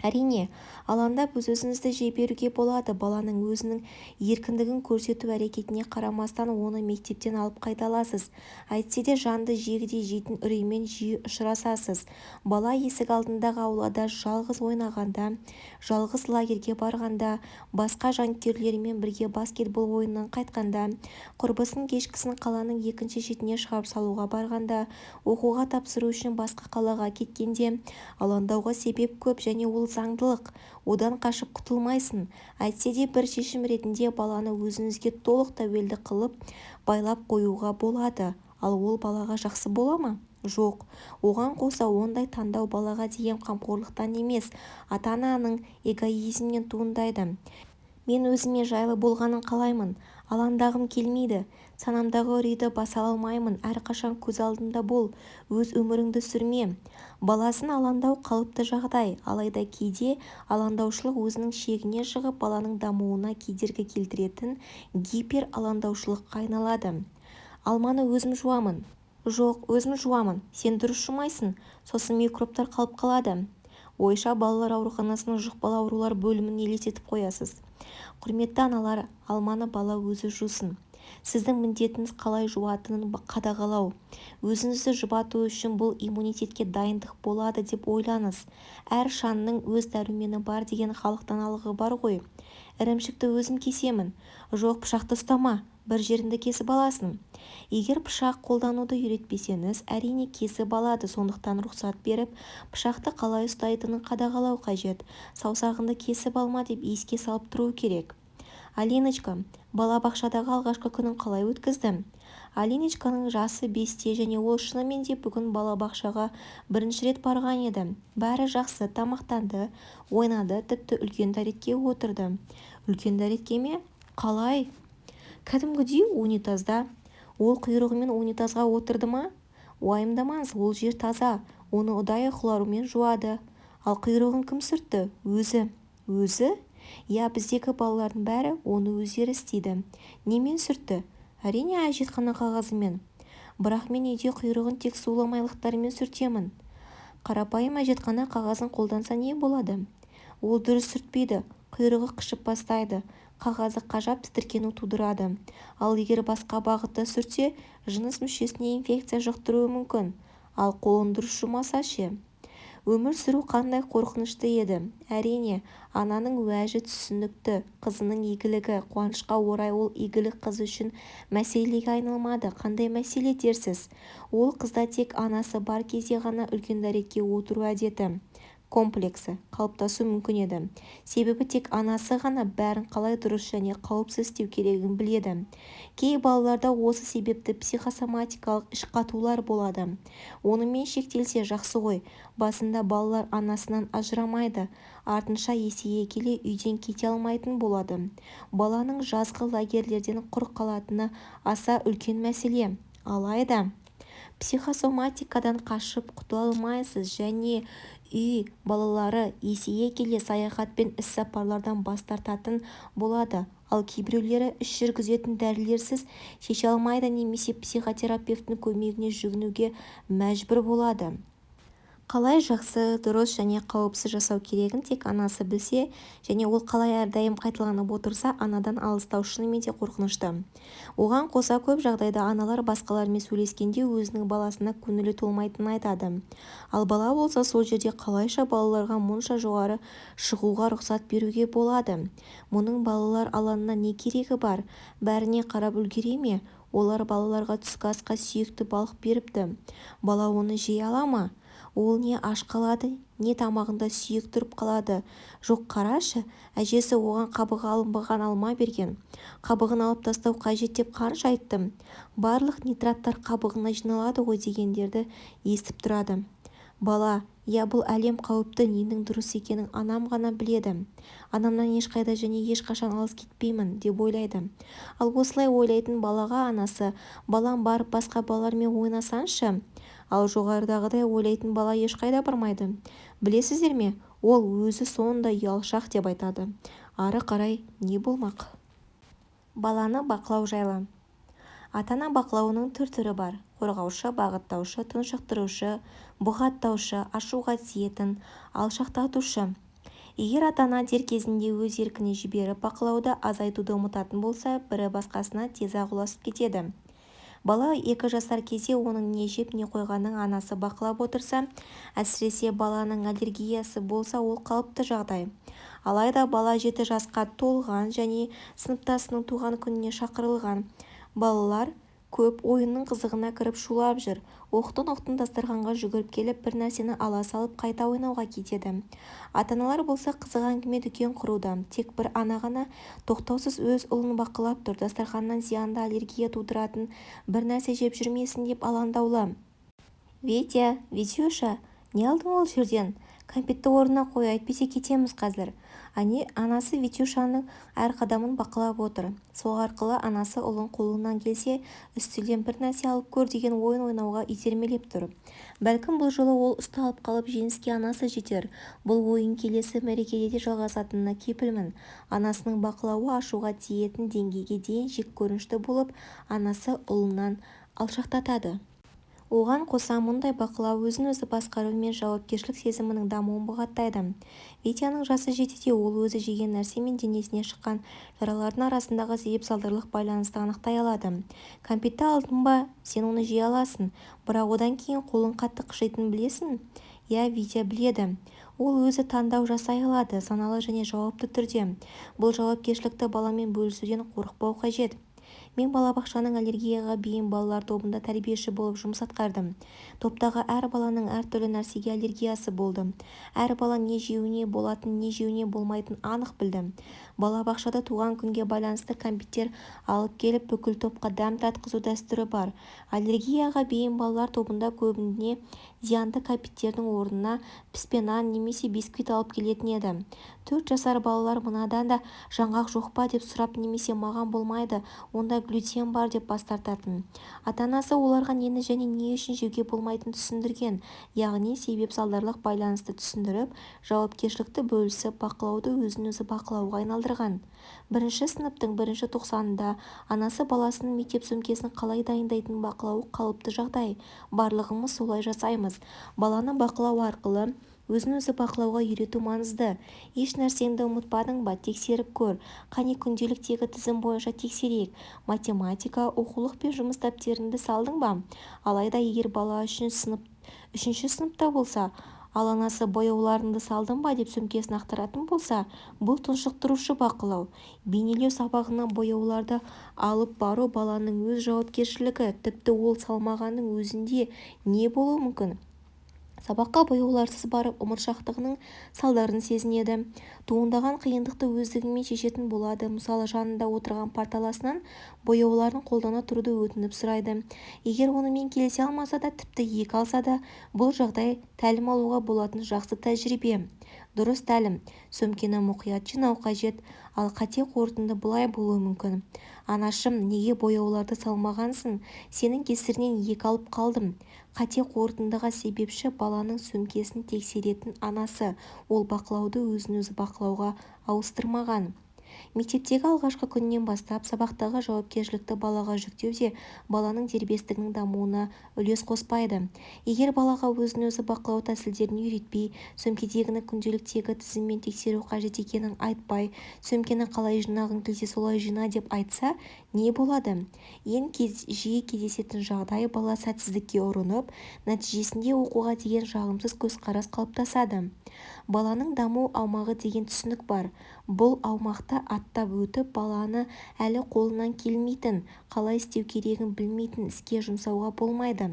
Әрине, алаңдап өз-өзіңізді жей беруге болады. Баланың өзінің еркіндігін көрсету әрекетіне қарамастан оны мектептен алып қайта аласыз. Әйтсе де жанды жегідей жейтін үреймен жиі ұшырасасыз. Бала есік алдындағы аулада жалғыз ойнағанда, жалғыз лагерьге барғанда, басқа жанкүйерлерімен бірге баскетбол ойынынан қайтқанда, құрбысын кешкісін қаланың екінші шетіне шығарып салуға барғанда, оқуға тапсыру үшін басқа қалаға кеткенде алаңдауға себеп көп және ол заңдылық, одан қашып құтылмайсың. Әйтсе де бір шешім ретінде баланы өзіңізге толық тәуелді қылып байлап қоюға болады. Ал ол балаға жақсы бола ма? Жоқ. Оған қоса ондай таңдау балаға деген қамқорлықтан емес, ата-ананың эгоизмінен туындайды. Мен өзіме жайлы болғанын қалаймын. Алаңдағым келмейді. Санамдағы үрейді баса алмаймын. Әрқашан көз алдымда бол, өз өміріңді сүрме. Баласын алаңдау қалыпты жағдай. Алайда кейде алаңдаушылық өзінің шегіне шығып, баланың дамуына кедергі келтіретін гипералаңдаушылыққа айналады. Алманы өзім жуамын. Жоқ, өзім жуамын. Сен дұрыс жумайсың. Сосын микробтар қалып қалады. Ойша балалар ауруханасының жұқпалы аурулар бөлімін елестетіп қоясыз. Құрметті аналар, алманы бала өзі жусын. Сіздің міндетіңіз қалай жуатынын қадағалау. Өзіңізді жұбату үшін бұл иммунитетке дайындық болады деп ойлаңыз. Әр шаңның өз дәрумені бар деген халық даналығы бар ғой. Ірімшікті өзім кесемін. Жоқ, пышақты ұстама, бір жеріңді кесіп аласың. Егер пышақ қолдануды үйретпесеңіз, әрине кесіп алады, сондықтан рұқсат беріп, пышақты қалай ұстайтынын қадағалау қажет. Саусағыңды кесіп алма деп еске салып тұру керек. Алиночка, балабақшадағы алғашқы күнін қалай өткізді? Алиночканың жасы 5-те және ол шынымен де бүгін балабақшаға бірінші рет барған еді. Бәрі жақсы, тамақтанды, ойнады, тіпті үлкен дәретке отырды. Үлкен дәретке ме? Қалай? Кәдімгідей унитазда. Ол құйрығымен унитазға отырды ма? Уайымдамаңыз, ол жер таза, оны ұдайы хлормен жуады. Ал құйрығын кім сүртті? Өзі. Өзі? Иә, біздегі балалардың бәрі оны өздері істейді. Немен сүртті? Әрине, әжетхана қағазымен. Бірақ мен үйде құйрығын тек сулы майлықтармен сүртемін. Қарапайым әжетхана қағазын қолданса не болады? Ол дұрыс сүртпейді, құйрығы қышып бастайды, қағазы қажап тітіркену тудырады. Ал егер басқа бағытта сүртсе, жыныс мүшесіне инфекция жұқтыруы мүмкін. Ал қолын дұрыс жумаса ше? Өмір сүру қандай қорқынышты еді. Әрине, ананың уәжі түсінікті, қызының игілігі, қуанышқа орай ол игілік қызы үшін мәселеге айналмады. Қандай мәселе дерсіз? Ол қызда тек анасы бар кезде ғана үлкен дәретке отыру әдеті. Комплексі қалыптасуы мүмкін еді. Себебі тек анасы ғана бәрін қалай дұрыс және қауіпсіз істеу керегін біледі. Кей балаларда осы себепті психосоматикалық іш қатулар болады. Онымен шектелсе жақсы ғой, басында балалар анасынан ажырамайды, артынша есейе келе үйден кете алмайтын болады. Баланың жазғы лагерьлерден құр қалатыны аса үлкен мәселе. Алайда психосоматикадан қашып құтыла алмайсыз және үй балалары есейе келе саяхат пен іс-сапарлардан бас тартатын болады, ал кейбіреулері іш жүргізетін дәрілерсіз шеше алмайды немесе психотерапевтің көмегіне жүгінуге мәжбүр болады. Қалай жақсы, дұрыс және қауіпсіз жасау керегін тек анасы білсе және ол қалай әрдайым қайталанып отырса, анадан алыстау шынымен де қорқынышты. Оған қоса, көп жағдайда аналар басқалармен сөйлескенде өзінің баласына көңілі толмайтынын айтады. Ал бала болса сол жерде қалайша балаларға мұнша жоғары шығуға рұқсат беруге болады, мұның балалар алаңына не керегі бар, бәріне қарап үлгере ме, олар балаларға түскі асқа сүйекті балық беріпті, бала оны жей ала ма, ол не аш қалады, не тамағында сүйек тұрып қалады, жоқ қарашы, әжесі оған қабығы алынбаған алма берген, қабығын алып тастау қажет деп қанша айттым, барлық нитраттар қабығына жиналады ғой дегендерді естіп тұрады. Бала, иә, бұл әлем қауіпті, ненің дұрыс екенін анам ғана біледі, анамнан ешқайда және ешқашан алыс кетпеймін деп ойлайды. Ал осылай ойлайтын балаға анасы, балам барып басқа балалармен ойнасаңшы. Ал жоғарыдағыдай ойлайтын бала ешқайда бармайды. Білесіздер ме, ол өзі сондай ұялшақ деп айтады. Ары қарай не болмақ? Баланы бақылау жайлы. Ата-ана бақылауының түр-түрі бар: қорғаушы, бағыттаушы, тұншықтырушы, бұғаттаушы, ашуға тиетін, алшақтатушы. Егер ата-ана дер кезінде өз еркіне жіберіп, бақылауды азайтуды ұмытатын болса, бірі басқасына тез-ақ ұласып кетеді. Бала 2 жасар кезде оның не жеп, не қойғанын анасы бақылап отырса, әсіресе баланың аллергиясы болса, ол қалыпты жағдай. Алайда бала 7 жасқа толған және сыныптасының туған күніне шақырылған. Балалар көп, ойынның қызығына кіріп шулап жүр. Оқтын-оқтын дастарханға жүгіріп келіп, бір нәрсені ала салып қайта ойнауға кетеді. Ата-аналар болса қызық әңгіме дүкен құруда. Тек бір ана ғана тоқтаусыз өз ұлын бақылап тұр, дастарханнан зиянды аллергия тудыратын бір нәрсе жеп жүрмесін деп алаңдаулы. Витя, Витюша, не алдың ол жерден? Кәмпитті орнына қой, әйтпесе кетеміз қазір. Анасы Витюшаның әр қадамын бақылап отыр. Сол арқылы анасы ұлын қолыңнан келсе, үстелден бір нәрсе алып көр деген ойын ойнауға итермелеп тұр. Бәлкім, бұл жолы ол ұсталып қалып, жеңіске анасы жетер. Бұл ойын келесі мерекеде де жалғасатынына кепілмін. Анасының бақылауы ашуға тиетін деңгейге дейін жеккөрінішті болып, анасы ұлынан алшақтатады. Оған қоса, мұндай бақылау өзін-өзі басқару мен жауапкершілік сезімінің дамуын бұғаттайды. Витяның жасы 7-де, ол өзі жеген нәрсе мен денесіне шыққан жаралардың арасындағы себеп-салдарлық байланысты анықтай алады. Кәмпитті алдың ба, сен оны жей аласың, бірақ одан кейін қолың қатты қышитынын білесің? Иә, Витя біледі. Ол өзі таңдау жасай алады, саналы және жауапты түрде. Бұл жауапкершілікті баламен бөлісуден қорықпау қажет. Мен балабақшаның аллергияға бейім балалар тобында тәрбиеші болып жұмыс атқардым. Топтағы әр баланың әртүрлі нәрсеге аллергиясы болды. Әр бала не жеуіне болатынын, не жеуіне болмайтынын анық білді. Балабақшада туған күнге байланысты кәмпиттер алып келіп, бүкіл топқа дәм татқызу дәстүрі бар. Аллергияға бейім балалар тобында көбіне зиянды кәмпиттердің орнына піспе нан немесе бисквит алып келетін еді. 4 жасар балалар мынадан да жаңғақ жоқ па деп сұрап немесе маған болмайды, онда глютен бар деп бас тартатын. Ата-анасы оларға нені және не үшін жеуге болмайтынын түсіндірген, яғни себеп-салдарлық байланысты түсіндіріп, жауапкершілікті бөлісіп, бақылауды өзін-өзі бақылауға айналдырған. 1 сыныптың 1 тоқсанында анасы баласының мектеп сөмкесін қалай дайындайтынын бақылауы қалыпты жағдай. Барлығымыз солай жасаймыз. Баланы бақылау арқылы өзін-өзі бақылауға үйрету маңызды. Еш нәрсеңді ұмытпадың ба, тексеріп көр. Қане күнделіктегі тізім бойынша тексерейік. Математика, оқулық пен жұмыс дәптеріңді салдың ба? Алайда егер бала 3 сыныпта болса, ал анасы бояуларыңды салдың ба деп сөмкесін ақтаратын болса, бұл тұншықтырушы бақылау. Бейнелеу сабағына бояуларды алып бару баланың өз жауапкершілігі, тіпті ол салмағанның өзінде не болуы мүмкін? Сабаққа бояуларсыз барып ұмытшақтығының салдарын сезінеді. Туындаған қиындықты өздігімен шешетін болады мысалы жанында отырған парталасынан бояуларын қолдана тұруды өтініп сұрайды. Егер онымен келісе алмаса да тіпті екі алса да бұл жағдай тәлім алуға болатын жақсы тәжірибе. Дұрыс тәлім сөмкені мұқият жинау қажет. Ал қате қорытынды былай болуы мүмкін Анашым, неге бояуларды салмағансың? Сенің кесіріңнен екі алып қалдым. Қате қорытындыға себепші баланың сөмкесін тексеретін анасы ол бақылауды өзін-өзі бақылауға ауыстырмаған. Мектептегі алғашқы күннен бастап сабақтағы жауапкершілікті балаға жүктеу де баланың дербестігінің дамуына үлес қоспайды. Егер балаға өзін-өзі бақылау тәсілдерін үйретпей, сөмкедегіні күнделіктегі тізіммен тексеру қажет екенін айтпай, сөмкені қалай жинағың келсе солай жина деп айтса не болады? Ең жиі кездесетін жағдай бала сәтсіздікке ұрынып, нәтижесінде оқуға деген жағымсыз көзқарас қалыптасады. Баланың даму аумағы деген түсінік бар. Бұл аумақты аттап өтіп баланы әлі қолынан келмейтін, қалай істеу керегін білмейтін іске жұмсауға болмайды.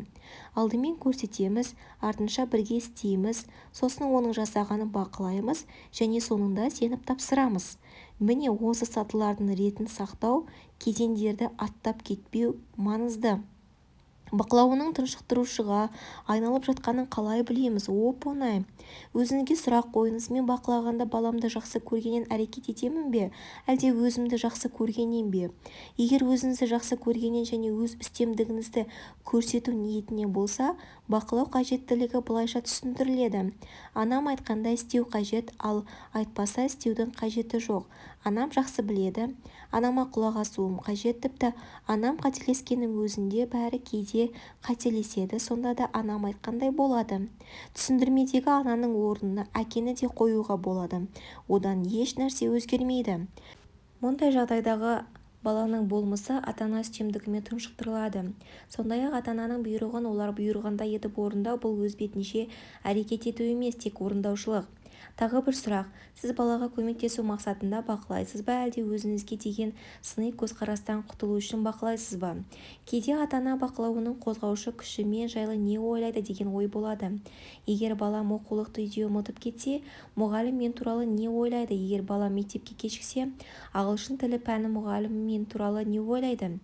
Алдымен көрсетеміз, артынша бірге істейміз, сосын оның жасағанын бақылаймыз және соңында сеніп тапсырамыз. Міне осы сатылардың ретін сақтау, кезеңдерді аттап кетпеу маңызды. Бақылауының тұншықтырушыға айналып жатқанын қалай білеміз? Оп-оңай. Өзіңізге сұрақ қойыңыз мен бақылағанда баламды жақсы көргеннен әрекет етемін бе, әлде өзімді жақсы көргеннен бе? Егер өзіңізді жақсы көргеннен және өз үстемдігіңізді көрсету ниетінен болса, бақылау қажеттілігі былайша түсіндіріледі анам айтқандай істеу қажет, ал айтпаса істеудің қажеті жоқ, анам жақсы біледі, анама құлақ асуым қажет, тіпті анам қателескеннің өзінде бәрі кейде қателеседі сонда да анам айтқандай болады. Түсіндірмедегі ананың орнына әкені де қоюға болады, одан еш нәрсе өзгермейді. Мұндай жағдайдағы баланың болмысы ата-ана үстемдігімен тұншықтырылады. Сондай-ақ ата-ананың бұйрығын олар бұйырғандай етіп орындау бұл өз бетінше әрекет ету емес, тек орындаушылық. Тағы бір сұрақ, сіз балаға көмектесу мақсатында бақылайсыз ба әлде өзіңізге деген сыни көзқарастан құтылу үшін бақылайсыз ба? Кейде ата-ана бақылауының қозғаушы күші мен жайлы не ойлайды деген ой болады. Егер балам оқулықты үйде ұмытып кетсе, мұғалім мен туралы не ойлайды, егер балам мектепке кешіксе, ағылшын тілі пәні мұғалімі мен туралы не ойлайды,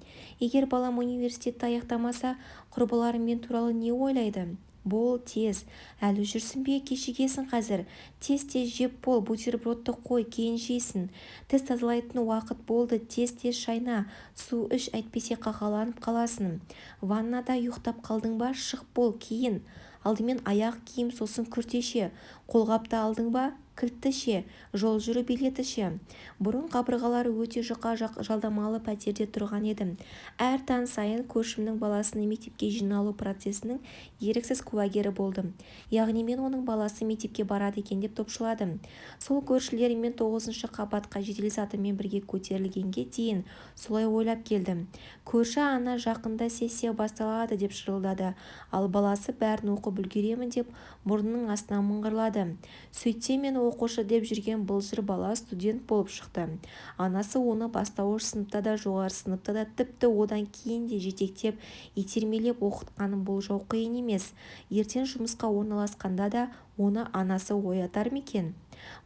егер балам университетті аяқтамаса, құрбыларым мен туралы не ойлайды? Бол тез, әлі жүрсің бе кешігесің қазір, тез-тез жеп бол, бутербродты қой кейін жейсің, тіс тазалайтын уақыт болды тез-тез шайна, су іш әйтпесе қақаланып қаласың, ваннада ұйықтап қалдың ба шық бол киін, алдымен аяқ киім сосын күртеше, қолғапты алдың ба, кілтті ше, жол жүру билеті ше? Бұрын қабырғалары өте жұқа жалдамалы пәтерде тұрған едім. Әр таң сайын көршімнің баласының мектепке жиналу процесінің еріксіз куәгері болдым. Яғни мен оның баласы мектепке барады екен деп топшыладым. Сол көршілеріммен тоғызыншы қабатқа жеделсатымен бірге көтерілгенге дейін солай ойлап келдім. Көрші ана жақында сессия басталады деп шырылдады, ал баласы бәрін оқып үлгеремін деп мұрнының астынан мыңғырлады. Сөйтсем мен оқушы деп жүрген былжыр бала студент болып шықты. Анасы оны бастауыш сыныпта да, жоғары сыныпта да, тіпті одан кейін де жетектеп, итермелеп оқытқанын болжау қиын емес. Ертең жұмысқа орналасқанда да оны анасы оятар ма екен?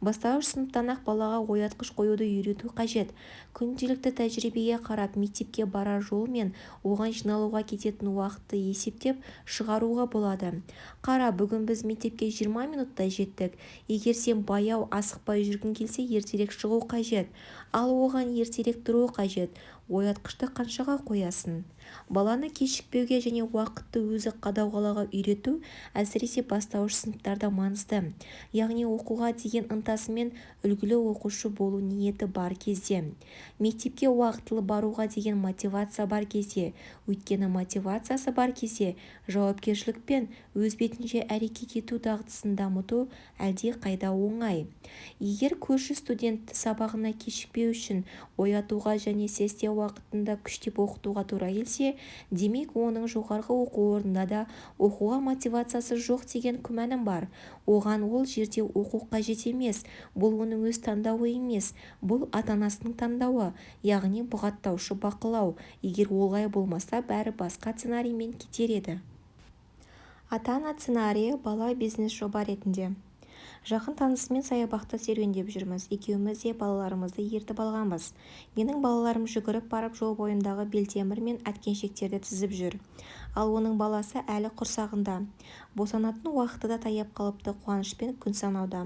Бастауыш сыныптан-ақ балаға оятқыш қоюды үйрету қажет. Күнделікті тәжірибеге қарап, мектепке барар жол мен оған жиналуға кететін уақытты есептеп шығаруға болады. Қара, бүгін біз мектепке 20 минутта жеттік. Егер сен баяу, асықпай жүргің келсе ертерек шығу қажет. Ал оған ертерек тұру қажет. Оятқышты қаншаға қоясың? Баланы кешікпеуге және уақытты өзі қадағалауға үйрету әсіресе бастауыш сыныптарда маңызды. Яғни оқуға деген ынтасы мен үлгілі оқушы болу ниеті бар кезде. Мектепке уақытылы баруға деген мотивация бар кезде. Өйткені мотивациясы бар кезде жауапкершілік пен өз бетінше әрекет ету дағдысын дамыту әлдеқайда оңай. Егер көрші студентті сабағына кешікпеу үшін оятуға және сессия уақытында күштеп оқытуға тура келсе, демек оның жоғарғы оқу орнында да оқуға мотивациясы жоқ деген күмәнім бар. Оған ол жерде оқу қажет емес, бұл оның өз таңдауы емес, бұл ата-анасының таңдауы, яғни бұғаттаушы бақылау, егер олай болмаса бәрі басқа сценариймен кетер еді. Ата-ана сценарийі бала бизнес-жоба ретінде. Жақын танысыммен саябақта серуендеп жүрміз. Екеуміз де балаларымызды ертіп алғанбыз. Менің балаларым жүгіріп барып жол бойындағы белтемір мен әткеншектерді тізіп жүр. Ал оның баласы әлі құрсағында. Босанатын уақыты да таяп қалыпты қуанышпен күн санауда.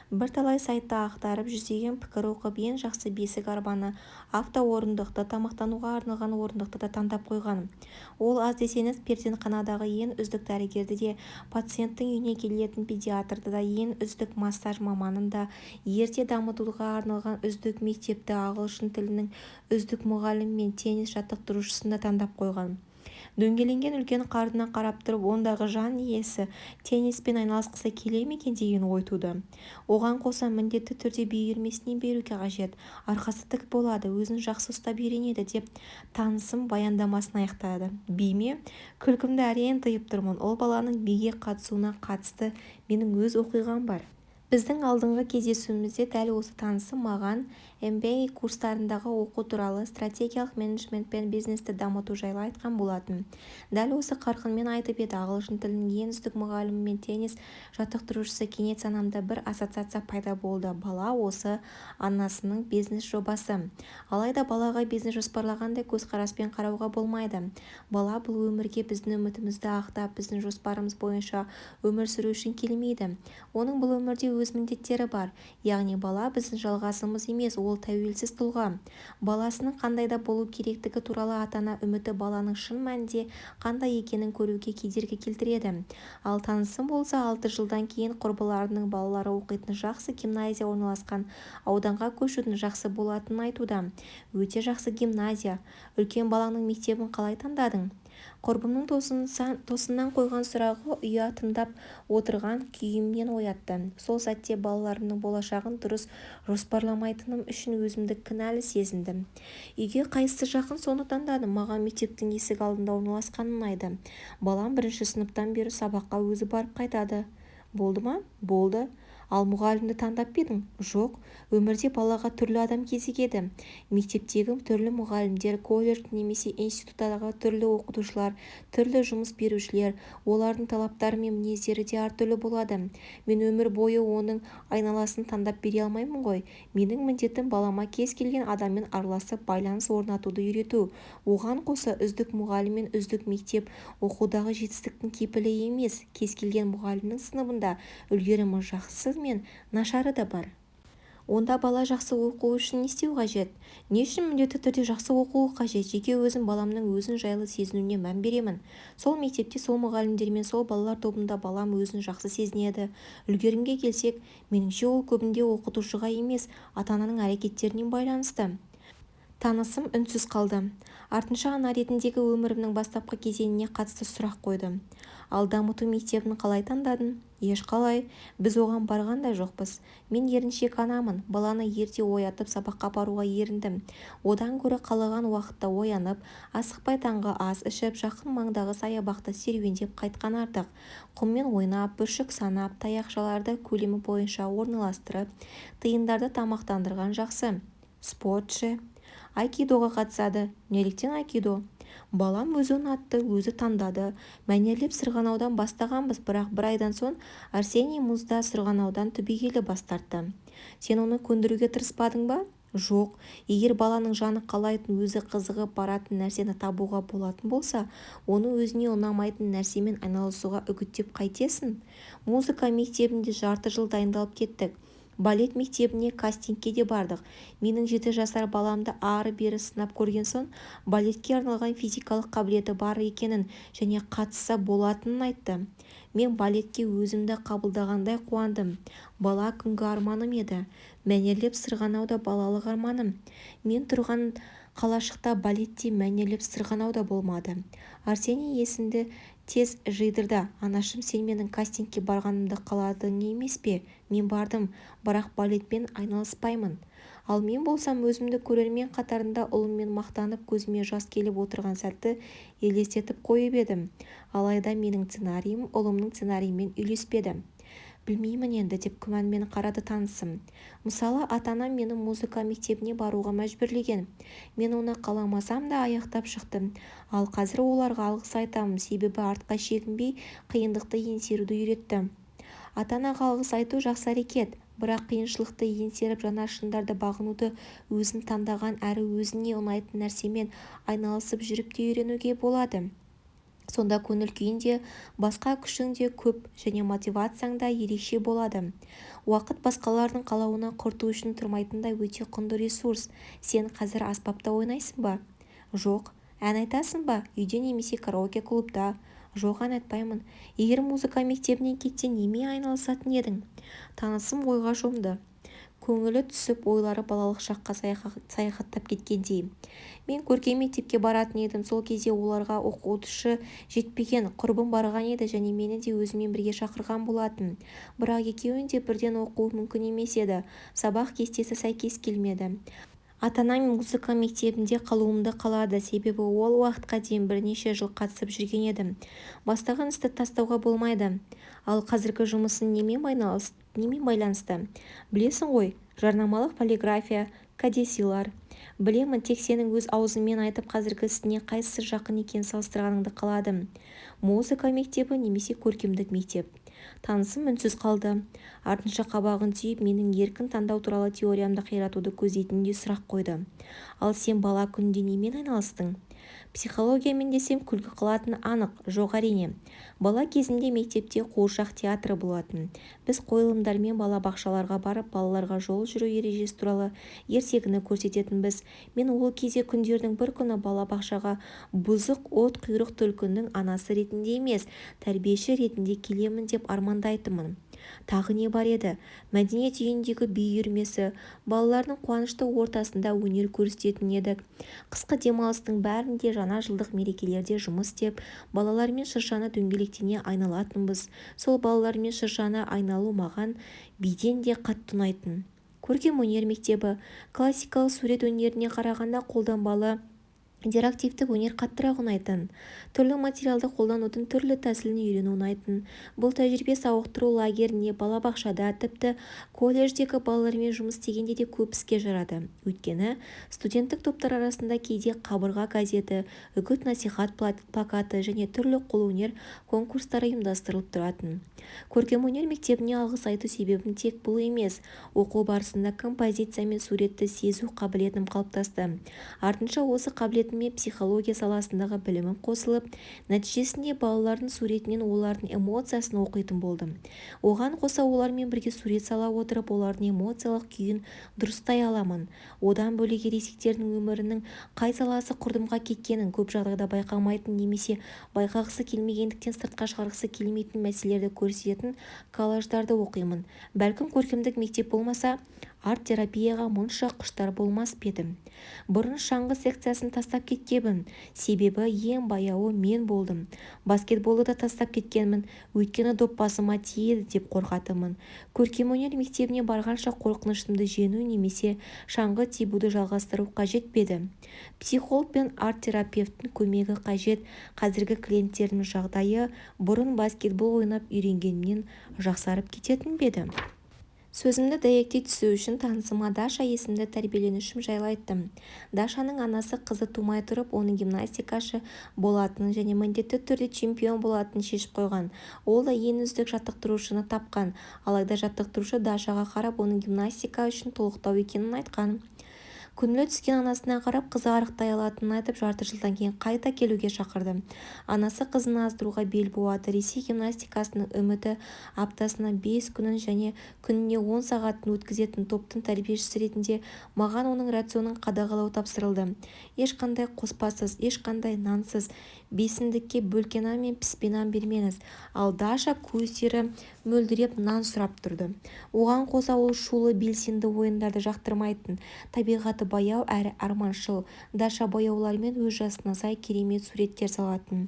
Бірталай сайтты ақтарып, жүздеген пікір оқып, ең жақсы бесік арбаны, автоорындықты, тамақтануға арналған орындықты да таңдап қойған. Ол аз десеңіз, перзентханадағы ең үздік дәрігерді де, пациенттің үйіне келетін педиатрды да, ең үздік массаж маманын да, ерте дамытуға арналған үздік мектепті, ағылшын тілінің үздік мұғалімі мен теннис жаттықтырушысын да таңдап қойған. Дөңгеленген үлкен қарнына қарап тұрып, ондағы жан иесі тенниспен айналысқысы келе ме екен деген ой туды. Оған қоса міндетті түрде би үйірмесіне беру қажет, арқасы тік болады, өзін жақсы ұстап үйренеді, деп танысым баяндамасын аяқтады. Би ме? Күлкімді әрең тыйып тұрмын. Ұл баланың биге қатысуына қатысты менің өз оқиғам бар. Біздің алдыңғы кездесуімізде дәл осы танысым маған MBA курстарындағы оқу туралы, стратегиялық менеджмент пен бизнесті дамыту жайлы айтқан болатын. Дәл осы қарқынмен айтып еді ағылшын тілінің ең үздік мұғалімі мен теннис жаттықтырушысы кенет санамда бір ассоциация пайда болды бала осы анасының бизнес-жобасы. Алайда балаға бизнес жоспарлағандай көзқараспен қарауға болмайды. Бала бұл өмірге біздің үмітімізді ақтап, біздің жоспарымыз бойынша өмір сүру үшін келмейді. Оның бұл өмірде өз міндеттері бар. Яғни бала біздің жалғасымыз емес, ол тәуелсіз тұлға. Баласының қандай болу керектігі туралы ата-ана үміті баланың шын мәнінде қандай екенін көруге кедергі келтіреді. Ал танысым болса 6 жылдан кейін құрбыларының балалары оқитын жақсы гимназия орналасқан ауданға көшудің жақсы болатынын айтуда. Өте жақсы гимназия. Үлкен балаңның мектебін қалай таңдадың? Құрбымның тосыннан қойған сұрағы ұя тыңдап отырған күйімнен оятты. Сол сәтте балаларымның болашағын дұрыс жоспарламайтыным үшін өзімді кінәлі сезіндім. Үйге қайсысы жақын соны таңдадым. Маған мектептің есік алдында орналасқаны ұнайды. Балам бірінші сыныптан бері сабаққа өзі барып қайтады. Болды ма? Болды. Ал мұғалімді таңдап па едің? Жоқ. Өмірде балаға түрлі адам кезігеді. Мектептегі түрлі мұғалімдер, колледж немесе институттағы түрлі оқытушылар, түрлі жұмыс берушілер, олардың талаптары мен мінездері де әртүрлі болады. Мен өмір бойы оның айналасын таңдап бере алмаймын ғой. Менің міндетім балама кез келген адаммен араласып, байланыс орнатуды үйрету. Оған қоса үздік мұғалім мен үздік мектеп оқудағы жетістіктің кепілі емес. Кез келген мұғалімнің сыныбында үлгерімі жақсы мен нашары да бар. Онда бала жақсы оқуы үшін не істеу қажет? Не үшін міндетті түрде жақсы оқуы қажет? Жеке өзім баламның өзін жайлы сезінуіне мән беремін. Сол мектепте, сол мұғалімдермен, сол балалар тобында балам өзін жақсы сезінеді. Үлгерімге келсек, меніңше ол көбінде оқытушыға емес, ата-ананың әрекеттеріне байланысты. Танысым үнсіз қалды. Артынша ана ретіндегі өмірімнің бастапқы кезеңіне қатысты сұрақ қойды. Ал дамыту мектебін қалай таңдадың? Ешқалай. Біз оған барған да жоқпыз. Мен еріншек анамын. Баланы ерте оятып сабаққа апаруға еріндім. Одан гөрі қалаған уақытта оянып, асықпай таңғы ас ішіп, жақын маңдағы саябақта серуендеп қайтқан артық. Құммен ойнап, бүршік санап, таяқшаларды көлемі бойынша орналастырып, тиындарды тамақтандырған жақсы. Спорт ше? Айкидоға қатысады. Неліктен айкидо? Балам өзі ұнатты, өзі таңдады. Мәнерлеп сырғанаудан бастағанбыз, бірақ бір айдан соң Арсений мұзда сырғанаудан түбегейлі бас тартты. Сен оны көндіруге тырыспадың ба? Жоқ. Егер баланың жаны қалайтын, өзі қызығып баратын нәрсені табуға болатын болса, оны өзіне ұнамайтын нәрсемен айналысуға үгіттеп қайтесің? Музыка мектебінде жарты жыл дайындалып кеттік. Балет мектебіне кастингке де бардық. Менің 7 жасар баламды ары-бері сынап көрген соң, балетке арналған физикалық қабілеті бар екенін және қатысса болатынын айтты. Мен балетке өзімді қабылдағандай қуандым. Бала күнгі арманым еді. Мәнерлеп сырғанау да балалық арманым. Мен тұрған қалашықта балет те, мәнерлеп сырғанау да болмады. Арсений есімді тез жидырды. Анашым, сен менің кастингке барғанымды қаладың емес пе? Мен бардым, бірақ балетпен айналыспаймын. Ал мен болсам өзімді көрермен қатарында ұлыммен мақтанып, көзіме жас келіп отырған сәтті елестетіп қойып едім. Алайда менің сценарийім ұлымның сценарийімен үйлеспеді. Білмеймін енді, деп күмәнмен қарады танысым. Мысалы, ата-анам мені музыка мектебіне баруға мәжбүрлеген. Мен оны қаламасам да аяқтап шықтым. Ал қазір оларға алғыс айтамын, себебі артқа шегінбей, қиындықты еңсеруді үйретті. Ата-анаға алғыс айту жақсы әрекет. Бірақ қиыншылықты еңсеріп, жаңа шыңдарды бағынуды өзің таңдаған әрі өзіңе ұнайтын нәрсемен айналысып жүріп те үйренуге болады. Сонда көңіл-күйің де басқа, күшің де көп және мотивацияң да ерекше болады. Уақыт басқалардың қалауына құрту үшін тұрмайтындай өте құнды ресурс. Сен қазір аспапта ойнайсың ба? Жоқ. Ән айтасың ба? Үйде немесе караоке-клубта? Жоқ, ән айтпаймын. Егер музыка мектебінен кетсең немен айналысатын едің? Танысым ойға шомды. Көңілі түсіп, ойлары балалық шаққа саяхаттап кеткендей. Мен көркем мектепке баратын едім. Сол кезде оларға оқытушы жетпеген. Құрбым барған еді және мені де өзімен бірге шақырған болатын. Бірақ екеуінің де бірден оқуы мүмкін емес еді. Сабақ кестесі сәйкес келмеді. Ата-анам музыка мектебінде қалуымды қалады, себебі ол уақытқа дейін бірнеше жыл қатысып жүрген едім. Бастаған істі тастауға болмайды. Ал қазіргі жұмысың немен байланысты? Білесің ғой, жарнамалық полиграфия, кәдесыйлар. Білемін, тек сенің өз аузыңмен айтып қазіргі ісіңе қайсысы жақын екенін салыстырғаныңды қаладым. Музыка мектебі немесе көркемдік мектеп? Танысым үнсіз қалды. Артынша қабағын түйіп, менің еркін таңдау туралы теориямды қиратуды көздейтіндей сұрақ қойды. Ал сен бала күніңде немен айналыстың? Психологиямен десем күлкі қылатыны анық. Жоқ, әрине. Бала кезімде мектепте қуыршақ театры болатын. Біз қойылымдармен балабақшаларға барып, балаларға жол жүру ережесі туралы ертегіні көрсететінбіз. Мен ол кезде күндердің бір күні балабақшаға бұзық от құйрық түлкінің анасы ретінде емес, тәрбиеші ретінде келемін деп армандайтынмын. Тағы не бар еді? Мәдениет үйіндегі би үйірмесі. Балалардың қуанышты ортасында өнер көрсететін едік. Қысқы демалыстың бәрінде, жаңа жылдық мерекелерде жұмыс істеп, балалармен шыршаны дөңгелектене айналатынбыз. Сол балалармен шыршаны айналу маған биден де қатты ұнайтын. Көркемөнер мектебі. Классикалық сурет өнеріне қарағанда қолданбалы интерактивтік өнер қаттырақ ұнайтын. Түрлі материалды қолданудың түрлі тәсілін үйрену ұнайтын. Бұл тәжірибе сауықтыру лагерінде, балабақшада, тіпті колледждегі балалармен жұмыс істегенде де көп іске жарады. Өйткені студенттік топтар арасында кейде қабырға газеті, үгіт-насихат плакаты және түрлі қолөнер конкурстары ұйымдастырылып тұратын. Көркемөнер мектебіне алғыс айту себебім тек бұл емес. Оқу барысында композиция мен суретті сезу қабілетім қалыптасты. Артынша осы қабілетіме психология саласындағы білімім қосылып, нәтижесінде балалардың суретінен олардың эмоциясын оқитын болдым. Оған қоса олармен бірге сурет сала отырып, олардың эмоциялық күйін дұрыстай аламын. Одан бөлек ересектердің өмірінің қай саласы құрдымға кеткенін, көп жағдайда байқамайтын немесе байқағысы келмегендіктен сыртқа шығарғысы келмейтін мәселелерді көрсететін коллаждарды оқимын. Бәлкім, көркемдік мектеп болмаса, арт-терапияға мұнша құштар болмас па едім. Бұрын шаңғы секциясын тастап кеткенмін, себебі ең баяуы мен болдым. Баскетболды да тастап кеткенмін, өйткені доп басыма тиеді деп қорқатынмын. Көркемөнер мектебіне барғанша қорқынышымды жеңу немесе шаңғы тебуді жалғастыру қажет пе еді? Психолог пен арт-терапевттің көмегі қажет. Қазіргі клиенттерімнің жағдайы бұрын баскетбол ойнап үйренгенімнен жақсарып кететін бе еді? Сөзімді дәйектей түсу үшін танысыма Даша есімді тәрбиеленушім жайлы айттым. Дашаның анасы қызы тумай тұрып, оның гимнастикашы болатынын және міндетті түрде чемпион болатынын шешіп қойған. Ол да ең үздік жаттықтырушыны тапқан. Алайда жаттықтырушы Дашаға қарап, оның гимнастика үшін толықтау екенін айтқан. Көңілі түскен анасына қарап, қызы арықтай алатынын айтып, жарты жылдан кейін қайта келуге шақырды. Анасы қызын аздыруға бел буады. Ресей гимнастикасының үміті аптасына 5 күнін және күніне 10 сағатын өткізетін топтың тәрбиешісі ретінде маған оның рационын қадағалау тапсырылды. Ешқандай қоспасыз, ешқандай нансыз, бесіндікке бөлке нан мен піспе нан бермеңіз. Ал Даша көздері мөлдіреп нан сұрап тұрды. Оған қоса ол шулы белсенді ойындарды жақтырмайтын. Табиғаты баяу әрі арманшыл Даша бояулармен өз жасына сай керемет суреттер салатын.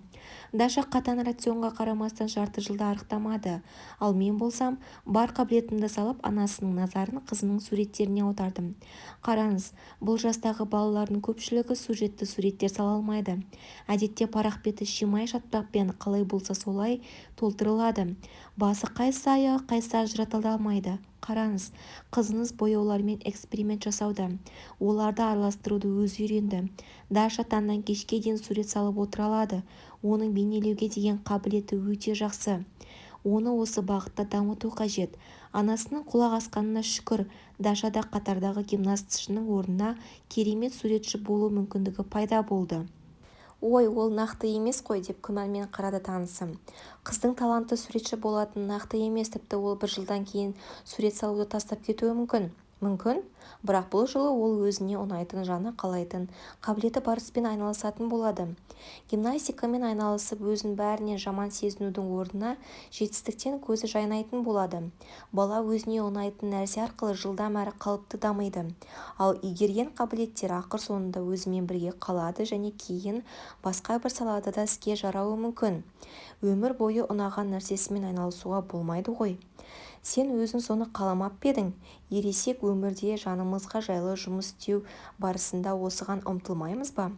Даша қатаң рационға қарамастан жарты жылда арықтамады. Ал мен болсам, бар қабілетімді салып, анасының назарын қызымның суреттеріне аудардым. Қараңыз, бұл жастағы балалардың көпшілігі сюжетті суреттер сала алмайды. Әдетте парақ беті шимай-шатпақпен, қалай болса солай толтырылады. Басы қайсы, аяғы қайсы ажырата алмайды. Қараңыз, қызыңыз бояулармен эксперимент жасауда. Оларды араластыруды өзі үйренді. Даша таңнан кешке дейін сурет салып отыра алады. Оның бейнелеуге деген қабілеті өте жақсы. Оны осы бағытта дамыту қажет. Анасының құлақ асқанына шүкір, Дашада қатардағы гимнастшының орнына керемет суретші болу мүмкіндігі пайда болды. Ой, ол нақты емес қой, деп күмәнмен қарады танысым. Қыздың талантты суретші болатыны нақты емес, тіпті ол бір жылдан кейін сурет салуды тастап кетуі мүмкін. Мүмкін? Бірақ бұл жолы ол өзіне ұнайтын, жаны қалайтын, қабілеті бар іспен айналысатын болады. Гимнастикамен айналысып, өзін бәрінен жаман сезінудің орнына жетістіктен көзі жайнайтын болады. Бала өзіне ұнайтын нәрсе арқылы жылдам әрі қалыпты дамиды. Ал игерген қабілеттері ақыр соңында өзімен бірге қалады және кейін басқа бір салада да іске жарауы мүмкін. Өмір бойы ұнаған нәрсесімен айналысуға болмайды ғой. Сен өзің соны қаламап па едің? Ересек өмірде жанымызға жайлы жұмыс істеу барысында осыған ұмтылмаймыз ба?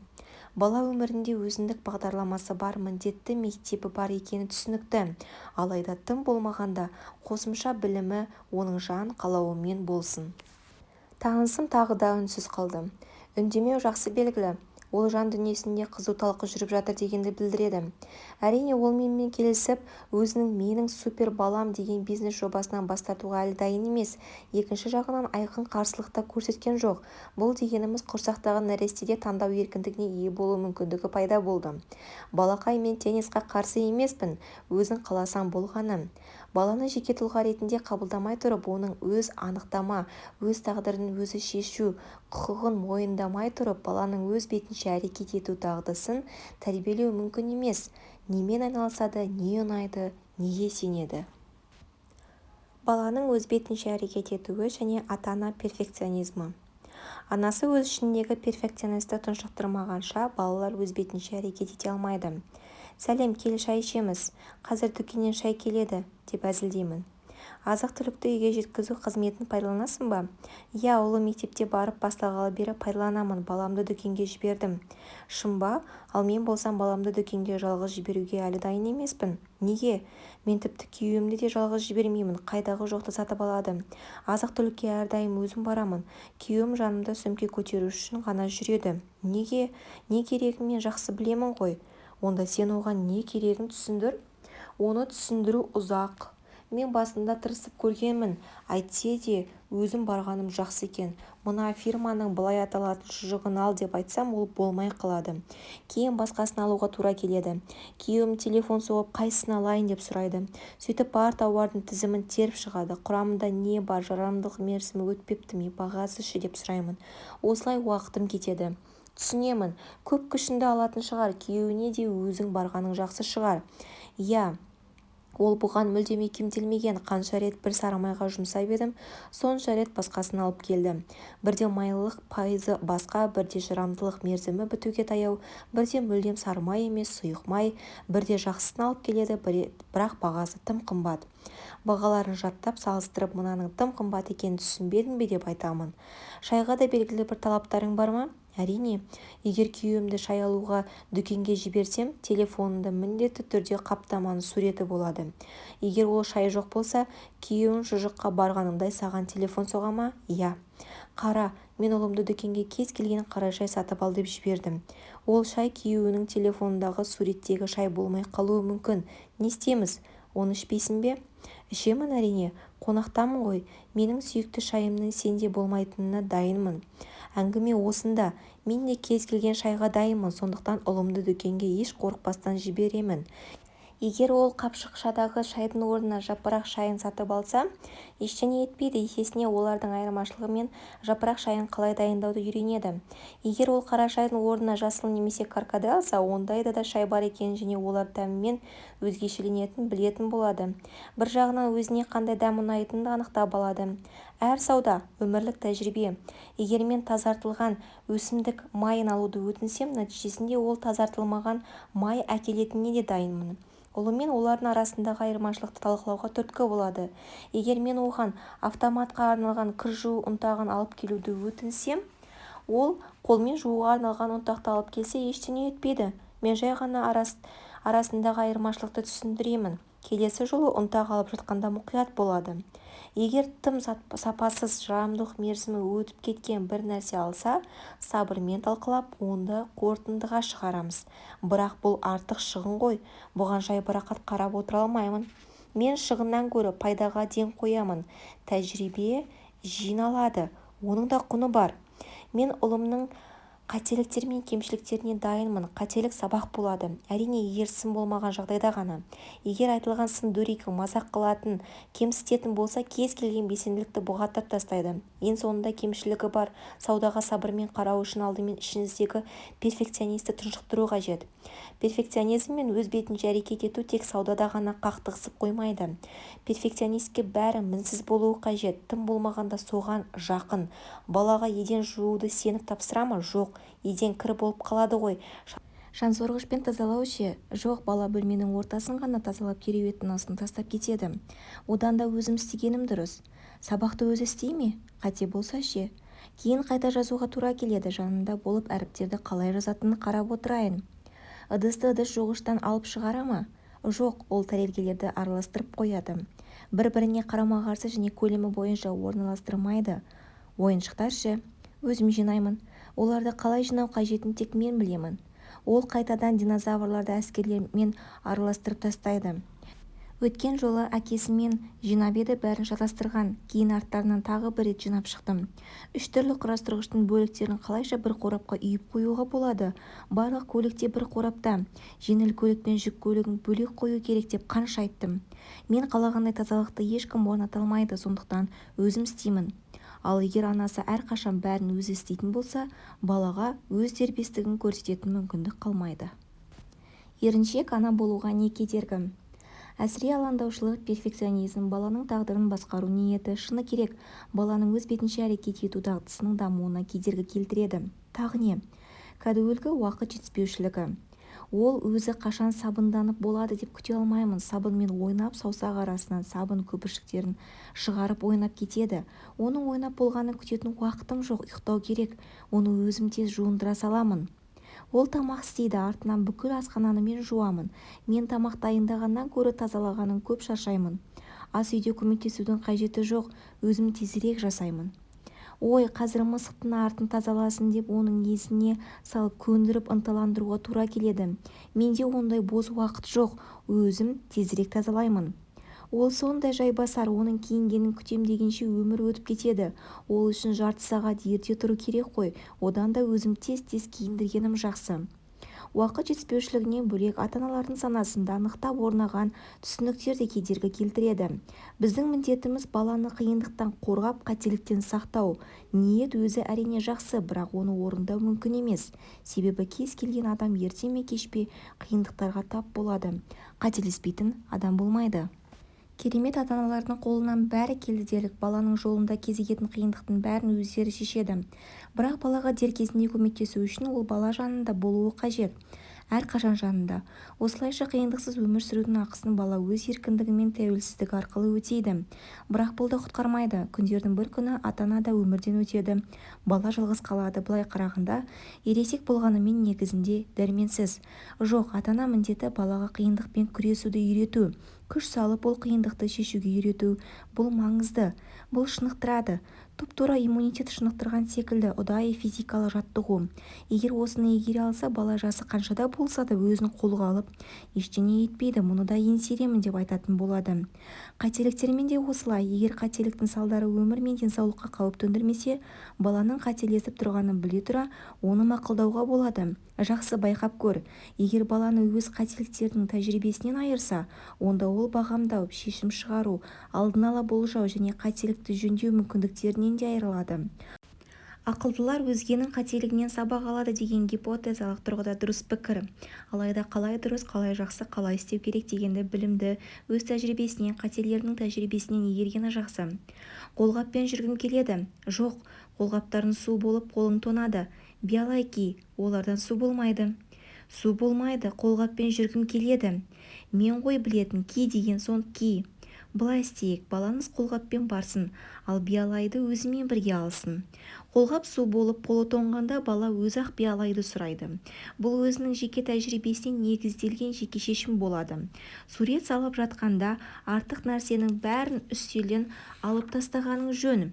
Бала өмірінде өзіндік бағдарламасы бар, міндетті мектебі бар екені түсінікті. Алайда тым болмағанда қосымша білімі оның жан қалауымен болсын. Танысым тағы да үнсіз қалды. Үндемеу жақсы белгі. Ол жан дүниесінде қызу талқы жүріп жатыр дегенді білдіреді. Әрине, ол менімен келісіп, өзінің Менің супер балам деген бизнес жобасынан бас тартуға әлі дайын емес. Екінші жағынан, айқын қарсылық та көрсеткен жоқ. Бұл дегеніміз құрсақтағы нәрестеде таңдау еркіндігіне ие болу мүмкіндігі пайда болды. Балақай, мен теннисқа қарсы емеспін, өзің қаласаң болғаны. Баланы жеке тұлға ретінде қабылдамай тұрып, оның өз анықтама, өз тағдырын өзі шешу құқығын мойындамай тұрып, баланың өз бетінше әрекет ету дағдысын тәрбиелеу мүмкін емес. Немен айналысады, не ұнайды, неге сенеді? Баланың өз бетінше әрекет етуі және ата-ана перфекционизмі. Анасы өз ішіндегі перфекционистті тұншықтырмағанша, балалар өз бетінше әрекет ете алмайды. Сәлем, кел шай ішеміз. Қазір дүкеннен шай келеді, деп әзілдеймін. Азық-түлікті үйге жеткізу қызметін пайдаланасың ба? Иә, ұлым мектепке барып бастағалы бері пайдаланамын. Баламды дүкенге жібердім. Шын ба? Ал мен болсам баламды дүкенге жалғыз жіберуге әлі дайын емеспін. Неге? Мен тіпті күйеуімді де жалғыз жібермеймін, қайдағы жоқты сатып алады. Азық-түлікке әрдайым өзім барамын. Күйеуім жанымда сөмке көтеру үшін ғана жүреді. Неге? Не керегін мен жақсы білемін ғой. Онда сен оған не керегін түсіндір. Оны түсіндіру ұзақ. Мен басында тырысып көргенмін, әйтсе де өзім барғаным жақсы екен. Мына фирманың былай аталатын шұжығын ал деп айтсам, ол болмай қалады. Кейін басқасын алуға тура келеді. Күйеуім телефон соғып, қайсысын алайын деп сұрайды. Сөйтіп бар тауардың тізімін теріп шығады. Құрамында не бар, жарамдылық мерзімі өтпепті ме, бағасы ше деп сұраймын. Осылай уақытым кетеді. Түсінемін, көп күшіңді алатын шығар, күйеуіңе де өзің барғаның жақсы шығар. Иә, ол бұған мүлдем икемделмеген. Қанша рет бір сары майға жұмсап едім, сонша рет басқасын алып келді. Бірде майлылық пайызы басқа, бірде жарамдылық мерзімі бітуге таяу, бірде мүлдем сары май емес, сұйық май, бірде жақсысын алып келеді, бірақ бағасы тым қымбат. Бағаларын жаттап, салыстырып, мынаның тым қымбат екенін түсінбедің бе деп айтамын. Шайға да белгілі бір талаптарың бар ма? Әрине. Егер күйеуімді шай алуға дүкенге жіберсем, телефонында міндетті түрде қаптаманың суреті болады. Егер ол шай жоқ болса, күйеуің шұжыққа барғаныңдай саған телефон соға ма? Иә. Қара, мен ұлымды дүкенге кез келген қара шай сатып ал деп жібердім. Ол шай күйеуінің телефонындағы суреттегі шай болмай қалуы мүмкін. Не істейміз? Оны ішпейсің бе? Ішемін, әрине. Қонақтамын ғой. Менің сүйікті шайымның сенде болмайтынына дайынмын. Әңгіме осында. Мен де кез келген шайға дайынмын, сондықтан ұлымды дүкенге еш қорықпастан жіберемін. Егер ол қапшықшадағы шайдың орнына жапырақ шайын сатып алса, ештеңе етпейді, есесіне олардың айырмашылығы мен жапырақ шайын қалай дайындауды үйренеді. Егер ол қара шайдың орнына жасыл немесе каркаде алса, ондай да шай бар екенін және олар дәмімен өзгешеленетінін білетін болады, бір жағынан өзіне қандай дәм ұнайтынын анықтап алады. Әр сауда – өмірлік тәжірибе. Егер мен тазартылған өсімдік майын алуды өтінсем, нәтижесінде ол тазартылмаған май әкелетініне де дайынмын. Ұлыммен олардың арасындағы айырмашылықты талқылауға түрткі болады. Егер мен оған автоматқа арналған кір жуу ұнтағын алып келуді өтінсем, ол қолмен жууға арналған ұнтақты алып келсе, ештеңе етпейді, мен жай ғана арасындағы айырмашылықты түсіндіремін, келесі жолы ұнтақ алып жатқанда мұқият болады. Егер тым сапасыз, жарамдылық мерзімі өтіп кеткен бір нәрсе алса, сабырмен талқылап, оңды қорытындыға шығарамыз. Бірақ бұл артық шығын ғой, бұған жайбарақат қарап отыра алмаймын. Мен шығыннан гөрі пайдаға ден қоямын. Тәжірибе жиналады, оның да құны бар. Мен ұлымның қателіктері мен кемшіліктеріне дайынмын. Қателік сабақ болады. Әрине, егер сын болмаған жағдайда ғана. Егер айтылған сын дөрекі, мазақ қылатын, кемсітетін болса, кез келген белсенділікті бұғаттап тастайды. Ең соңында кемшілігі бар саудаға сабырмен қарау үшін алдымен ішіңіздегі перфекционистті тұншықтыру қажет. Перфекционизм мен өз бетінше әрекет ету тек саудада ғана қақтығысып қоймайды. Перфекционистке бәрі мінсіз болуы қажет, тым болмағанда соған жақын. Балаға еден жууды сеніп тапсыра ма? Жоқ, еден кір болып қалады ғой. Шаңсорғышпен тазалау ше? Жоқ, бала бөлменің ортасын ғана тазалап кереуеттің астын тастап кетеді. Одан да өзім істегенім дұрыс. Сабақты өзі істей ме? Қате болса ше? Кейін қайта жазуға тура келеді, жанында болып әріптерді қалай жазатынын қарап отырайын. Ыдысты ыдыс жуғыштан алып шығара ма? Жоқ, ол тәрелкелерді араластырып қояды. Бір-біріне қарама-қарсы және көлемі бойынша орналастырмайды. Ойыншықтар ше? Өзім жинаймын. Оларды қалай жинау қажетін тек мен білемін. Ол қайтадан динозаврларды әскерлермен араластырып тастайды. Өткен жолы әкесімен жинап еді, бәрін шатастырған. Кейін арттарынан тағы бір рет жинап шықтым. Үш түрлі құрастырғыштың бөліктерін қалайша бір қорапқа үйіп қоюға болады? Барлық көлік те бір қорапта. Жеңіл көлік пен жүк көлігін бөлек қою керек деп қанша айттым. Мен қалағандай тазалықты ешкім орната алмайды, сондықтан өзім істеймін. Ал егер анасы әрқашан бәрін өзі істейтін болса, балаға өз дербестігін көрсететін мүмкіндік қалмайды. Еріншек ана болуға не кедергі? Әсіре алаңдаушылық, перфекционизм, баланың тағдырын басқару ниеті, шыны керек, баланың өз бетінше әрекет ету дағдысының дамуына кедергі келтіреді. Тағы не? Кәдуілгі уақыт жетіспеушілігі. Ол өзі қашан сабынданып болады деп күте алмаймын. Сабынмен ойнап, саусақ арасынан сабын көпіршіктерін шығарып ойнап кетеді. Оның ойнап болғанын күтетін уақытым жоқ, ұйықтау керек. Оны өзім тез жуындыра саламын. Ол тамақ істейді, артынан бүкіл асхананы мен жуамын. Мен тамақ дайындағаннан гөрі тазалағанын көп шаршаймын. Ас үйде көмектесудің қажеті жоқ, өзім тезірек жасаймын. Ой, қазір мысықтың артын тазаласын деп оның есіне салып көндіріп ынталандыруға тура келеді. Менде ондай бос уақыт жоқ, өзім тезірек тазалаймын. Ол сондай жайбасар, оның киінгенін күтем дегенше өмір өтіп кетеді. Ол үшін жарты сағат ерте тұру керек қой, одан да өзім тез-тез киіндіргенім жақсы. Уақыт жетіспеушілігінен бөлек ата-аналардың санасында нықтап орнаған түсініктер де кедергі келтіреді. Біздің міндетіміз баланы қиындықтан қорғап, қателіктен сақтау. Ниет өзі әрине жақсы, бірақ оны орындау мүмкін емес. Себебі кез келген адам ерте ме кеш пе қиындықтарға тап болады. Қателеспейтін адам болмайды. Керемет ата-аналардың қолынан бәрі келді дерлік, баланың жолында кезігетін қиындықтың бәрін өздері шешеді. Бірақ балаға дер кезінде көмектесу үшін ол бала жанында болуы қажет. Әрқашан жанында. Осылайша қиындықсыз өмір сүрудің ақысын бала өз еркіндігі мен тәуелсіздігі арқылы өтейді. Бірақ бұл да құтқармайды. Күндердің бір күні ата-ана да өмірден өтеді. Бала жалғыз қалады. Былай қарағанда, ересек болғанымен негізінде дәрменсіз. Жоқ, ата-ана міндеті балаға қиындықпен күресуді үйрету. Күш салып ол қиындықты шешуге үйрету. Бұл маңызды. Бұл шынықтырады. Тұп-тура иммунитет шынықтырған секілді, ұдайы физикалық жаттығу. Егер осыны игере алса, бала жасы қаншада болса да өзін қолға алып, ештеңе етпейді, мұны да еңсеремін деп айтатын болады. Қателіктермен де осылай. Егер қателіктің салдары өмір мен денсаулыққа қауіп төндірмесе, баланың қателесіп тұрғанын біле тұра, оны мақұлдауға болады. Жақсы байқап көр. Егер баланы өз қателіктерінің тәжірибесінен айырса, онда ол бағамдау, шешім шығару, алдын ала болжау және қателікті жөндеу мүмкіндіктерінен де айырылады. Ақылдылар өзгенің қателігінен сабақ алады деген гипотезалық тұрғыда дұрыс пікір. Алайда қалай дұрыс, қалай жақсы, қалай істеу керек дегенді білімді өз тәжірибесінен, қателерінің тәжірибесінен игергені жақсы. Қолғаппен жүргім келеді. Жоқ, қолғаптарың су болып қолың тоңады. Биялай ки, олардан су болмайды. Су болмайды, қолғаппен жүргім келеді. Мен ғой білетін, ки деген соң ки. Былай істейік, балаңыз қолғаппен барсын, ал биялайды өзімен бірге алсын. Қолғап су болып қолы тоңғанда бала өзі-ақ биялайды сұрайды. Бұл өзінің жеке тәжірибесіне негізделген жеке шешім болады. Сурет салып жатқанда артық нәрсенің бәрін үстелден алып тастағаның жөн.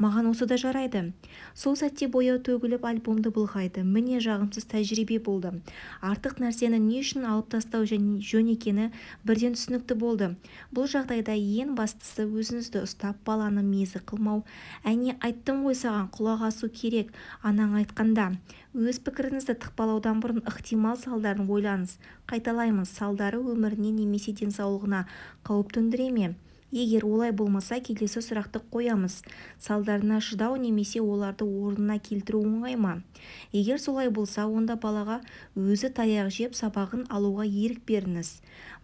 Маған осы да жарайды. Сол сәтте бояу төгіліп альбомды былғайды. Міне, жағымсыз тәжірибе болды. Артық нәрсені не үшін алып тастау жөн екені бірден түсінікті болды. Бұл жағдайда ең бастысы өзіңізді ұстап, баланы мезі қылмау. Әне айттым ғой саған, құлақ асу керек анаң айтқанда. Өз пікіріңізді тықпалаудан бұрын ықтимал салдарын ойлаңыз. Қайталаймын, салдары өміріне немесе денсаулығына қауіп төндіре ме? Егер олай болмаса, келесі сұрақты қоямыз. Салдарына шыдау немесе оларды орнына келтіру оңай ма? Егер солай болса, онда балаға өзі таяқ жеп сабағын алуға ерік беріңіз.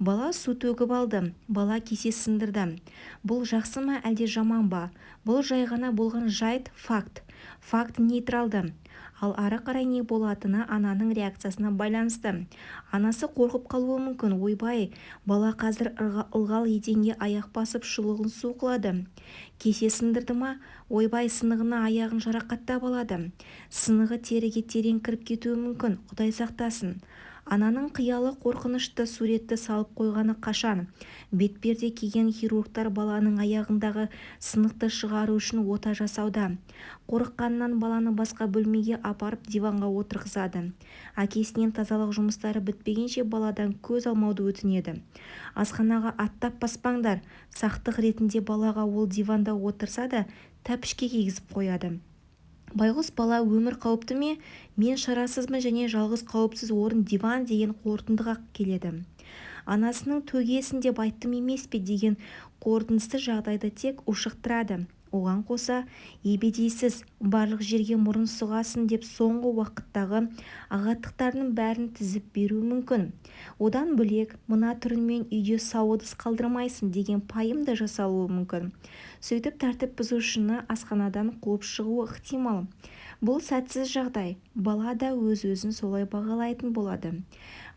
Бала су төгіп алды, бала кесе сындырды. Бұл жақсы ма, әлде жаман ба? Бұл жай ғана болған жайт, факт. Факт нейтралды. Ал ары қарай не болатыны ананың реакциясына байланысты. Анасы қорқып қалуы мүмкін. Ойбай, бала қазір ылғал еденге аяқ басып шұлығын су қылады. Кесе сындырды ма? Ойбай, сынығына аяғын жарақаттап алады. Сынығы теріге терең кіріп кетуі мүмкін, Құдай сақтасын. Ананың қиялы қорқынышты суретті салып қойғаны қашан? Бетперде киген хирургтар баланың аяғындағы сынықты шығару үшін ота жасауда. Қорыққанынан баланы басқа бөлмеге апарып диванға отырғызады. Әкесінен тазалық жұмыстары бітпегенше баладан көз алмауды өтінеді. Асханаға аттап баспаңдар, сақтық ретінде балаға ол диванда отырса да тәпішке кигізіп қояды. Байғұс бала өмір қауіпті ме? Мен шарасызбын және жалғыз қауіпсіз орын диван деген қорытындыға келеді. Анасының төгесін деп айттым емес пе деген қорытындысы жағдайды тек ушықтырады. Оған қоса, ебедейсіз, барлық жерге мұрын сұғасын деп соңғы уақыттағы ағаттықтарының бәрін тізіп беруі мүмкін. Одан бөлек, мына түріңмен үйде сау ыдыс қалдырмайсың деген пайым да жасалуы мүмкін. Сөйтіп тәртіп бұзушыны асханадан қуып шығуы ықтимал. Бұл сәтсіз жағдай. Бала да өз-өзін солай бағалайтын болады.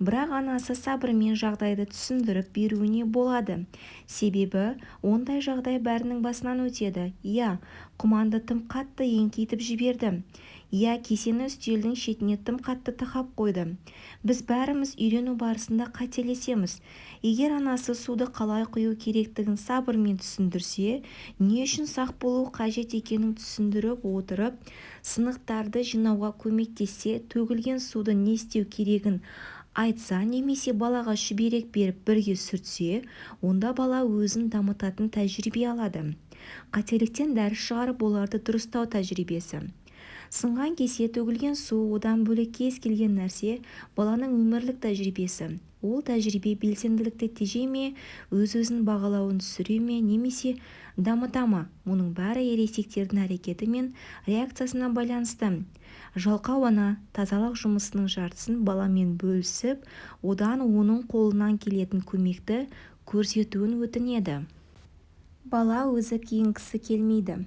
Бірақ анасы сабырмен жағдайды түсіндіріп беруіне болады. Себебі ондай жағдай бәрінің басынан өтеді. Иә, құманды тым қатты еңкейтіп жіберді. Иә, кесені үстелдің шетіне тым қатты тақап қойды. Біз бәріміз үйрену барысында қателесеміз. Егер анасы суды қалай құю керектігін сабырмен түсіндірсе, не үшін сақ болу қажет екенін түсіндіріп отырып, сынықтарды жинауға көмектессе, төгілген суды не істеу керегін айтса немесе балаға шүберек беріп бірге сүртсе, онда бала өзін дамытатын тәжірибе алады. Қателіктен дәріс шығарып, оларды дұрыстау тәжірибесі. Сынған кесе, төгілген су, одан бөлек кез келген нәрсе баланың өмірлік тәжірибесі. Ол тәжірибе белсенділікті тежей ме, өз-өзін бағалауын түсіре ме немесе дамыта ма? Мұның бәрі ересектердің әрекеті мен реакциясына байланысты. Жалқау ана тазалық жұмысының жартысын баламен бөлісіп, одан оның қолынан келетін көмекті көрсетуін өтінеді. Бала өзі киінгісі келмейді.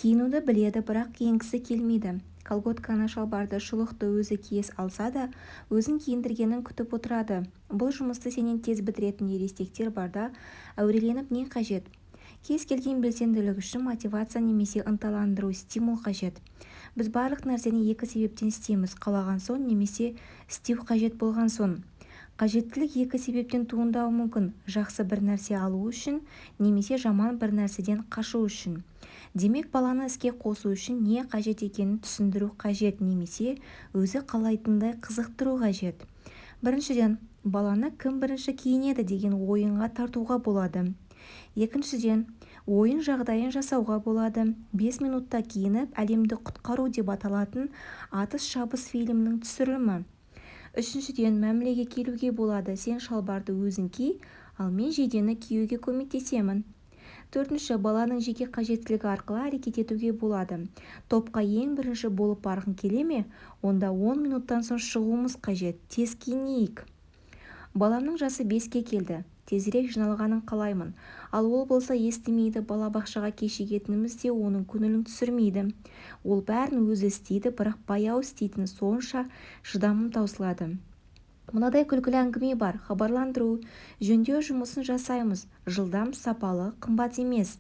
Киінуді біледі, бірақ киінгісі келмейді. Колготканы, шалбарды, шұлықты өзі кие алса да, өзін киіндіргенін күтіп отырады. Бұл жұмысты сенен тез бітіретін ересектер барда әуреленіп не қажет? Кез келген белсенділік үшін мотивация немесе ынталандыру, стимул қажет. Біз барлық нәрсені екі себептен істейміз: қалаған соң немесе істеу қажет болған соң. Қажеттілік екі себептен туындауы мүмкін: жақсы бір нәрсе алу үшін немесе жаман бір нәрседен қашу үшін. Демек, баланы іске қосу үшін не қажет екенін түсіндіру қажет немесе өзі қалайтындай қызықтыру қажет. Біріншіден, баланы кім бірінші киінеді деген ойынға тартуға болады. Екіншіден, ойын жағдайын жасауға болады: 5 минутта киініп, әлемді құтқару деп аталатын атыс-шабыс фильмінің түсірілімі. Үшіншіден, мәмілеге келуге болады: сен шалбарды өзің ки, ал мен жейдені киюге көмектесемін. Төртінші, баланың жеке қажеттілігі арқылы әрекет етуге болады. Топқа ең бірінші болып барғың келе ме? Онда 10 минуттан соң шығуымыз қажет, тез киінейік. Баламның жасы 5-ке келді. Тезірек жиналғанын қалаймын. Ал ол болса естімейді, балабақшаға кешігетініміз де оның көңілін түсірмейді. Ол бәрін өзі істейді, бірақ баяу істейтіні сонша, шыдамым таусылады. Мынадай күлкілі әңгіме бар. Хабарландыру: жөндеу жұмысын жасаймыз, жылдам, сапалы, қымбат емес.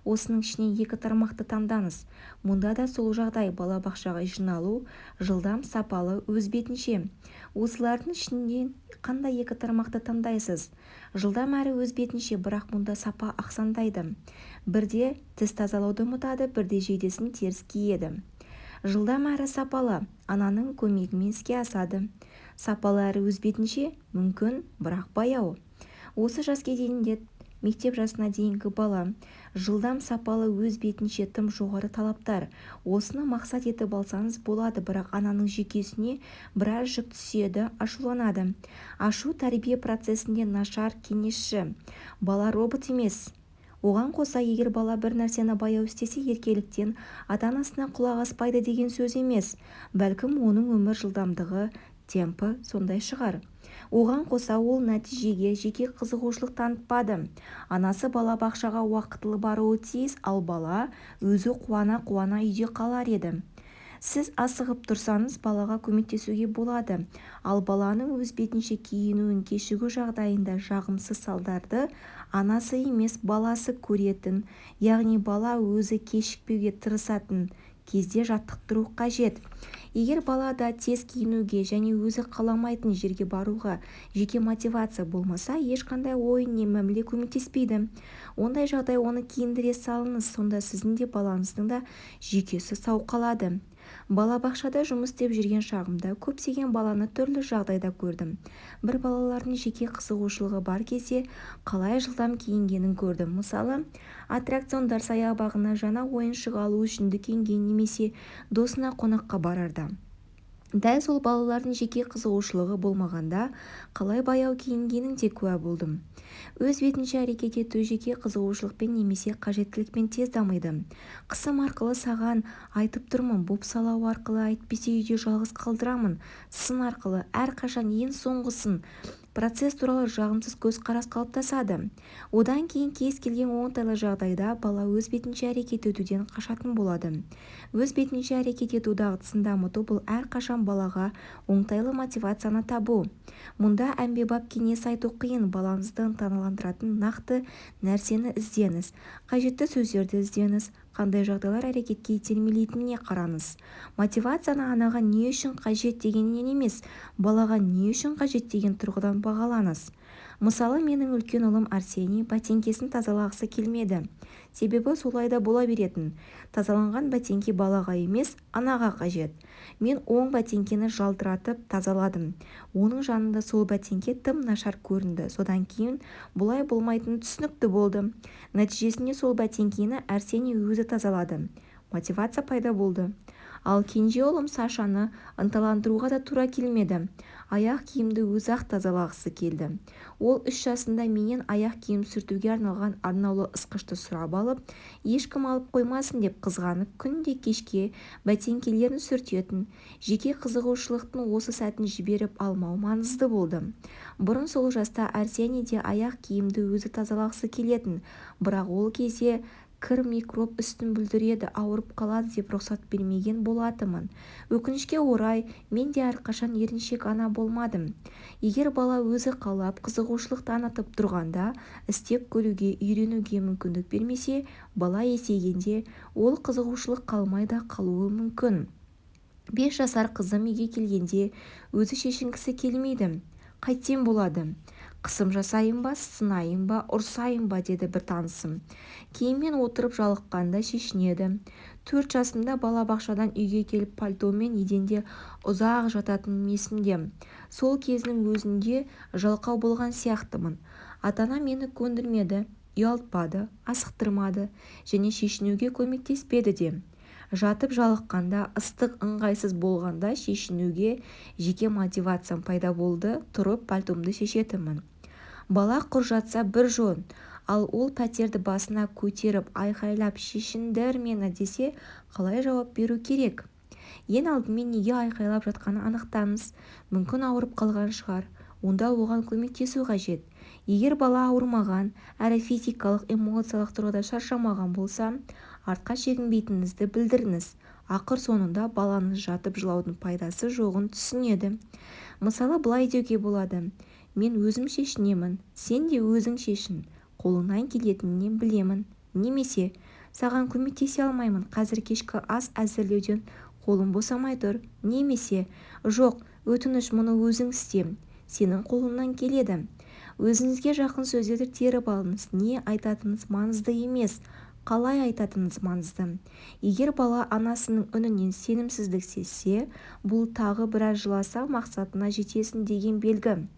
Осының ішінен екі тармақты таңдаңыз. Мұнда да сол жағдай: балабақшаға жиналу, жылдам, сапалы, өз бетінше. Осылардың ішінен қандай екі тармақты таңдайсыз? Жылдам әрі өз бетінше, бірақ мұнда сапа ақсаңдайды. Бірде тіс тазалауды ұмытады, бірде жейдесін теріс киеді. Жылдам әрі сапалы, ананың көмегімен іске асады. Сапалы әрі өз бетінше, мүмкін, бірақ баяу. Осы жас кезеңінде мектеп жасына дейінгі бала. Жылдам, сапалы, өз бетінше тым жоғары талаптар. Осыны мақсат етіп алсаңыз болады, бірақ ананың жүйкесіне біраз жүк түседі, ашуланады. Ашу тәрбие процесінде нашар кеңесші. Бала робот емес. Оған қоса, егер бала бір нәрсені баяу істесе, еркеліктен ата-анасына құлақ аспайды деген сөз емес. Бәлкім, оның өмір жылдамдығы, темпі сондай шығар. Оған қоса, ол нәтижеге жеке қызығушылық танытпады. Анасы балабақшаға уақытылы баруы тиіс, ал бала өзі қуана-қуана үйде қалар еді. Сіз асығып тұрсаңыз, балаға көмектесуге болады. Ал баланың өз бетінше киінуін кешігу жағдайында жағымсыз салдарды анасы емес, баласы көретін, яғни бала өзі кешікпеуге тырысатын кезде жаттықтыру қажет. Егер балада тез киінуге және өзі қаламайтын жерге баруға жеке мотивация болмаса, ешқандай ойын не мәміле көмектеспейді. Ондай жағдай оны киіндіре салыңыз, сонда сіздің де, балаңыздың да жүйкесі сау қалады. Балабақшада жұмыс істеп жүрген шағымда көптеген баланы түрлі жағдайда көрдім. Бір балалардың жеке қызығушылығы бар кезде қалай жылдам киінгенін көрдім. Мысалы, аттракциондар саябағына жаңа ойыншық алу үшін дүкенге немесе досына қонаққа барарда. Дәл сол балалардың жеке қызығушылығы болмағанда қалай баяу киінгенін де куә болдым. Өз бетінше әрекет ету жеке қызығушылықпен немесе қажеттілікпен тез дамиды. Қысым арқылы саған айтып тұрмын, бопсалау арқылы, әйтпесе үйде жалғыз қалдырамын, сын арқылы, әрқашан ең соңғысын, процесс туралы жағымсыз көзқарас қалыптасады. Одан кейін кез келген оңтайлы жағдайда бала өз бетінше әрекет етуден қашатын болады. Өз бетінше әрекет ету дағдысын дамыту бұл әрқашан балаға оңтайлы мотивацияны табу. Мұнда әмбебап кеңес айту қиын. Балаңызды ынталандыратын нақты нәрсені іздеңіз. Қажетті сөздерді іздеңіз. Қандай жағдайлар әрекетке итермелейтініне қараңыз. Мотивацияны анаға не үшін қажет дегеннен емес, балаға не үшін қажет деген тұрғыдан бағалаңыз. Мысалы, менің үлкен ұлым Арсений бәтеңкесін тазалағысы келмеді. Себебі солай да бола беретін. Тазаланған бәтеңке балаға емес, анаға қажет. Мен оң бәтеңкені жалтыратып тазаладым. Оның жанында сол бәтеңке тым нашар көрінді. Содан кейін бұлай болмайтыны түсінікті болды. Нәтижесінде сол бәтеңкені Арсений өзі тазалады. Мотивация пайда болды. Ал кенже ұлым Сашаны ынталандыруға да тура келмеді. Аяқ киімді өзі-ақ тазалағысы келді. Ол 3 жасында менен аяқ киім сүртуге арналған арнаулы ысқышты сұрап алып, ешкім алып қоймасын деп қызғанып, күнде кешке бәтеңкелерін сүртетін. Жеке қызығушылықтың осы сәтін жіберіп алмау маңызды болды. Бұрын сол жаста Арсений де аяқ киімді өзі тазалағысы келетін, бірақ ол кезде кір микроб үстін бүлдіреді, ауырып қалады деп рұқсат бермеген болатынмын. Өкінішке орай, мен де әрқашан еріншек ана болмадым. Егер бала өзі қалап, қызығушылық танытып тұрғанда, істеп көруге, үйренуге мүмкіндік бермесе, бала есейгенде ол қызығушылық қалмай да қалуы мүмкін. 5 жасар қызым үйге келгенде өзі шешінгісі келмейді. Қайтсем болады? Қысым жасайын ба, сынайын ба, ұрсайын ба, деді бір танысым. Киіммен отырып жалыққанда шешінеді. 4 жасымда балабақшадан үйге келіп пальтоммен еденде ұзақ жататыным есімде. Сол кезінің өзінде жалқау болған сияқтымын. Ата-анам мені көндірмеді, ұялтпады, асықтырмады және шешінуге көмектеспеді де. Жатып жалыққанда, ыстық ыңғайсыз болғанда шешінуге жеке мотивациям пайда болды, тұрып пальтомды шешетінмін. Бала құр жатса бір жөн, ал ол пәтерді басына көтеріп айқайлап шешіндір мені десе қалай жауап беру керек? Ең алдымен неге айқайлап жатқанын анықтаңыз, мүмкін ауырып қалған шығар, онда оған көмектесу қажет. Егер бала ауырмаған, әрі физикалық, эмоциялық тұрғыда шаршамаған болса, артқа шегінбейтініңізді білдіріңіз. Ақыр соңында балаңыз жатып жылаудың пайдасы жоғын түсінеді. Мысалы, былай деуге болады: мен өзім шешінемін, сен де өзің шешін, қолыңнан келетінін білемін. Немесе саған көмектесе алмаймын, қазір кешкі ас әзірлеуден қолым босамай тұр. Немесе жоқ, өтініш, мұны өзің істе, сенің қолыңнан келеді. Өзіңізге жақын сөздерді теріп алыңыз. Не айтатыныңыз маңызды емес, қалай айтатыныңыз маңызды. Егер бала анасының үнінен сенімсіздік сезсе, бұл тағы біраз жыласа мақсатына жетесің деген белгі.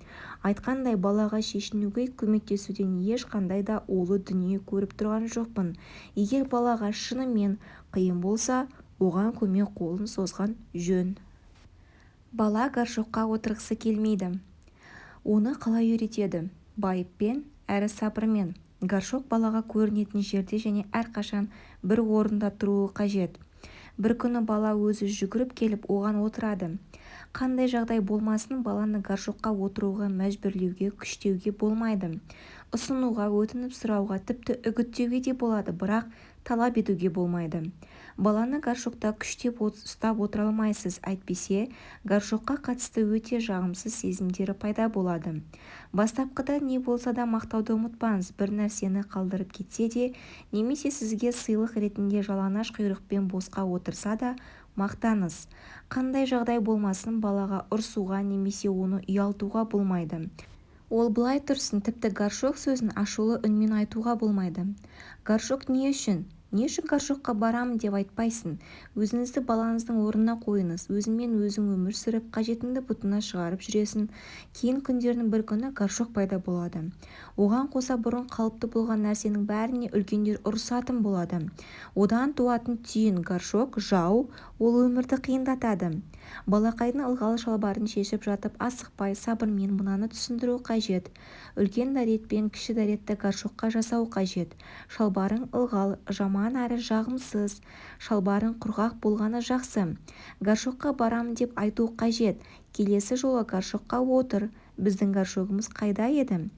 Айтқандай, балаға шешінуге көмектесуден ешқандай да улы дүние көріп тұрған жоқпын. Егер балаға шынымен қиын болса, оған көмек қолын созған жөн. Бала горшокқа отырғысы келмейді. Оны қалай үйретеді? Байыппен, әрі сабырмен. Горшок балаға көрінетін жерде және әрқашан бір орында тұруы қажет. Бір күні бала өзі жүгіріп келіп оған отырады. Қандай жағдай болмасын баланы горшокқа отыруға мәжбүрлеуге, күштеуге болмайды. Ұсынуға, өтініп сұрауға, тіпті үгіттеуге де болады, бірақ талап етуге болмайды. Баланы горшокта күштеп ұстап отыра алмайсыз, әйтпесе горшокқа қатысты өте жағымсыз сезімдері пайда болады. Бастапқыда не болса да мақтауды ұмытпаңыз. Бір нәрсені қалдырып кетсе де, немесе сізге сыйлық ретінде жалаңаш құйрықпен босқа отырса да мақтаңыз. Қандай жағдай болмасын балаға ұрсуға немесе оны ұялтуға болмайды. Ол былай тұрсын, тіпті горшок сөзін ашулы үнмен айтуға болмайды. Горшок не үшін? Не үшін горшокқа барамын деп айтпайсың? Өзіңізді балаңыздың орнына қойыңыз. Өзіңмен өзің өмір сүріп, қажетіңді бұтыңа шығарып жүресің. Кейін күндердің бір күні горшок пайда болады. Оған қоса бұрын қалыпты болған нәрсенің бәріне үлкендер ұрысатын болады. Одан туатын түйін горшок, жау, ол өмірді қиындатады. Балақайдың ылғал шалбарын шешіп жатып, асықпай, сабырмен мынаны түсіндіру қажет. Үлкен дәрет пен кіші дәретті горшокқа жасау қажет. Шалбарың ылғал, жаман әрі жағымсыз. Шалбарың құрғақ болғаны жақсы. Горшокқа барамын деп айту қажет. Келесі жолы горшокқа отыр. Біздің горшогымыз қайда еді?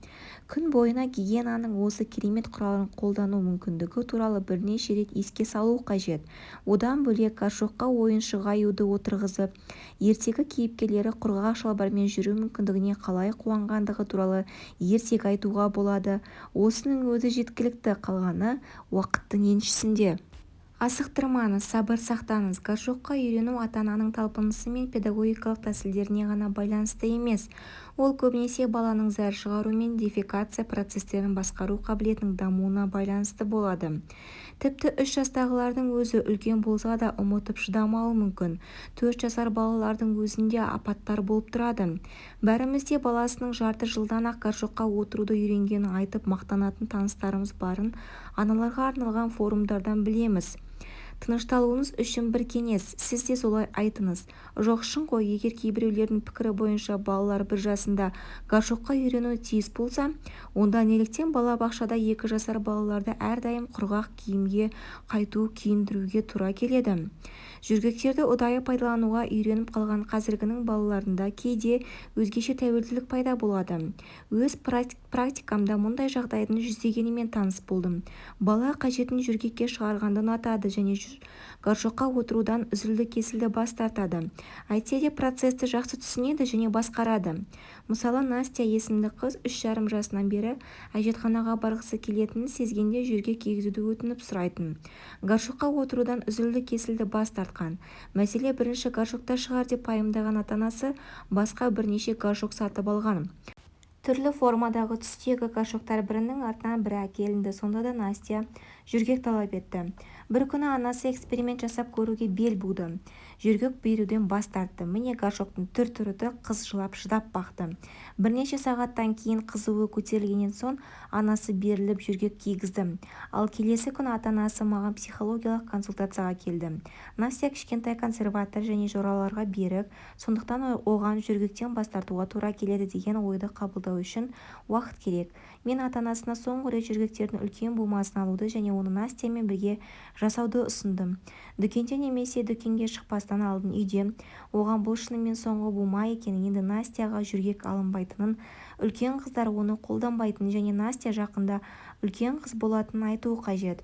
Күн бойына гигиенаның осы керемет құралын қолдану мүмкіндігі туралы бірнеше рет еске салу қажет. Одан бөлек горшокқа ойыншық аюды отырғызып, ертегі кейіпкерлері құрғақ шалбармен жүру мүмкіндігіне қалай қуанғандығы туралы ертегі айтуға болады. Осының өзі жеткілікті, қалғаны уақыттың еншісінде. Асықтырмаңыз, сабыр сақтаңыз. Горшокқа үйрену ата-ананың талпынысы мен педагогикалық тәсілдеріне ғана байланысты емес. Ол көбінесе баланың зәр шығару мен дефекация процестерін басқару қабілетінің дамуына байланысты болады. Тіпті 3 жастағылардың өзі үлкен болса да ұмытып шыдамауы мүмкін. 4 жасар балалардың өзінде апаттар болып тұрады. Бәрімізде баласының жарты жылдан-ақ горшокқа отыруды үйренгенін айтып мақтанатын таныстарымыз барын аналарға арналған форумдардан білеміз. Тынышталуыңыз үшін бір кеңес, сіз де солай айтыңыз. Жоқ, шын ғой, егер кейбіреулердің пікірі бойынша балалар 1 жасында горшокқа үйренуі тиіс болса, онда неліктен балабақшада 2 жасар балаларды әрдайым құрғақ киімге қайту киіндіруге тура келеді? Жөргектерді ұдайы пайдалануға үйреніп қалған қазіргінің балаларында кейде өзгеше тәуелділік пайда болады. Өз практикамда мұндай жағдайдың жүздегенімен таныс болдым. Бала қажетін жөргекке шығарғанды ұнатады және Горшокқа отырудан үзілді-кесілді бас тартады, әйтсе де процесті жақсы түсінеді және басқарады. Мысалы, Настя есімді қыз 3,5 жасынан бері әжетханаға барғысы келетінін сезгенде жөргек кигізуді өтініп сұрайтын. Горшокқа отырудан үзілді-кесілді бас тартқан. Мәселе бірінші горшокта шығар деп пайымдаған ата-анасы басқа бірнеше горшок сатып алған. Түрлі формадағы, түстегі горшоктар бірінің артынан бірі әкелінді, сонда да Настя жөргек талап етті. Бір күні анасы эксперимент жасап көруге бел буды. Жөргек беруден бас тартты. Міне горшоктың түр-түрі, қыз жылап шыдап бақты. Бірнеше сағаттан кейін қызуы көтерілгеннен соң анасы беріліп жөргек кигізді. Ал келесі күні ата-анасы маған психологиялық консультацияға келді. Настя кішкентай, консерватор және жораларға берік, сондықтан оған жөргектен бас тартуға тура келеді деген ойды қабылдау үшін уақыт керек. Мен ата-анасына соңғы рет жөргектердің үлкен бумасын алуды және оны Настямен бірге жасауды ұсындым. Дүкенде немесе дүкенге шықпастан алдын үйде. Оған бұл шынымен соңғы бума екенін, енді Настяға жөргек алынбайтынын, үлкен қыздар оны қолданбайтынын және Настя жақында үлкен қыз болатынын айтуы қажет.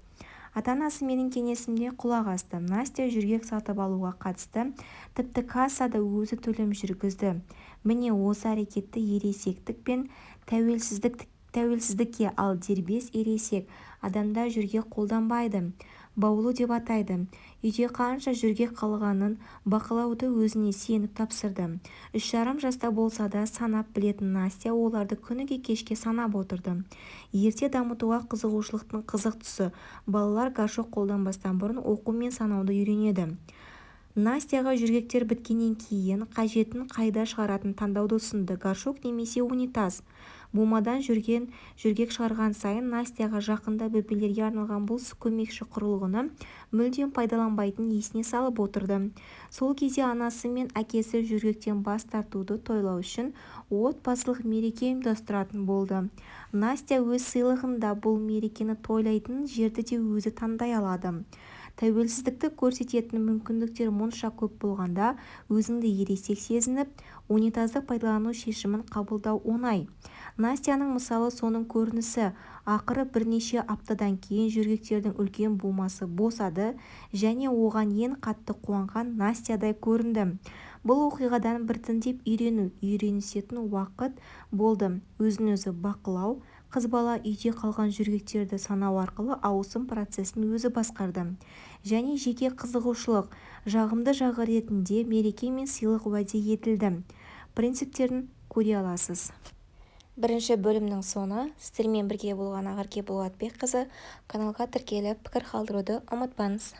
Ата-анасы менің кеңесіме құлақ асты. Настя жөргек сатып алуға қатысты, тіпті кассада өзі төлем жүргізді. Міне осы әрекетті ересектік пен тәуелсіздікке, ал дербес ересек адамдар жөргек қолданбайды, баулу деп атайды. Үйде қанша жөргек қалғанын бақылауды өзіне сеніп тапсырды. 3,5 жаста болса да санап білетін Настя оларды күніге кешке санап отырды. Ерте дамытуға қызығушылықтың қызық тұсы – балалар горшок қолданбастан бұрын оқу мен санауды үйренеді. Настяға жөргектер біткеннен кейін қажетін қайда шығаратынын таңдауды ұсынды: горшок немесе унитаз. Бумадан жөргек шығарған сайын Настяға жақында бөпелерге арналған бұл көмекші құрылғыны мүлдем пайдаланбайтынын есіне салып отырды. Сол кезде анасы мен әкесі жөргектен бас тартуды тойлау үшін отбасылық мереке ұйымдастыратын болды. Настя өз сыйлығын да, бұл мерекені тойлайтын жерді де өзі таңдай алады. Тәуелсіздікті көрсететін мүмкіндіктер мұнша көп болғанда, өзіңді ересек сезініп, унитазды пайдалану шешімін қабылдау оңай. Настяның мысалы соның көрінісі. Ақыры бірнеше аптадан кейін жөргектердің үлкен бумасы босады және оған ең қатты қуанған Настядай көрінді. Бұл оқиғадан біртіндеп үйрену, үйренісетін уақыт болды. Өзін-өзі бақылау, қыз бала үйде қалған жөргектерді санау арқылы ауысым процесін өзі басқарды. Және жеке қызығушылық, жағымды жағы ретінде мереке мен сыйлық уәде етілді. Принциптерін көре аласыз. Бірінші бөлімнің соңы. Сіздермен бірге болған Ақерке Болатбекқызы. Каналға тіркеліп, пікір қалдыруды ұмытпаңыз.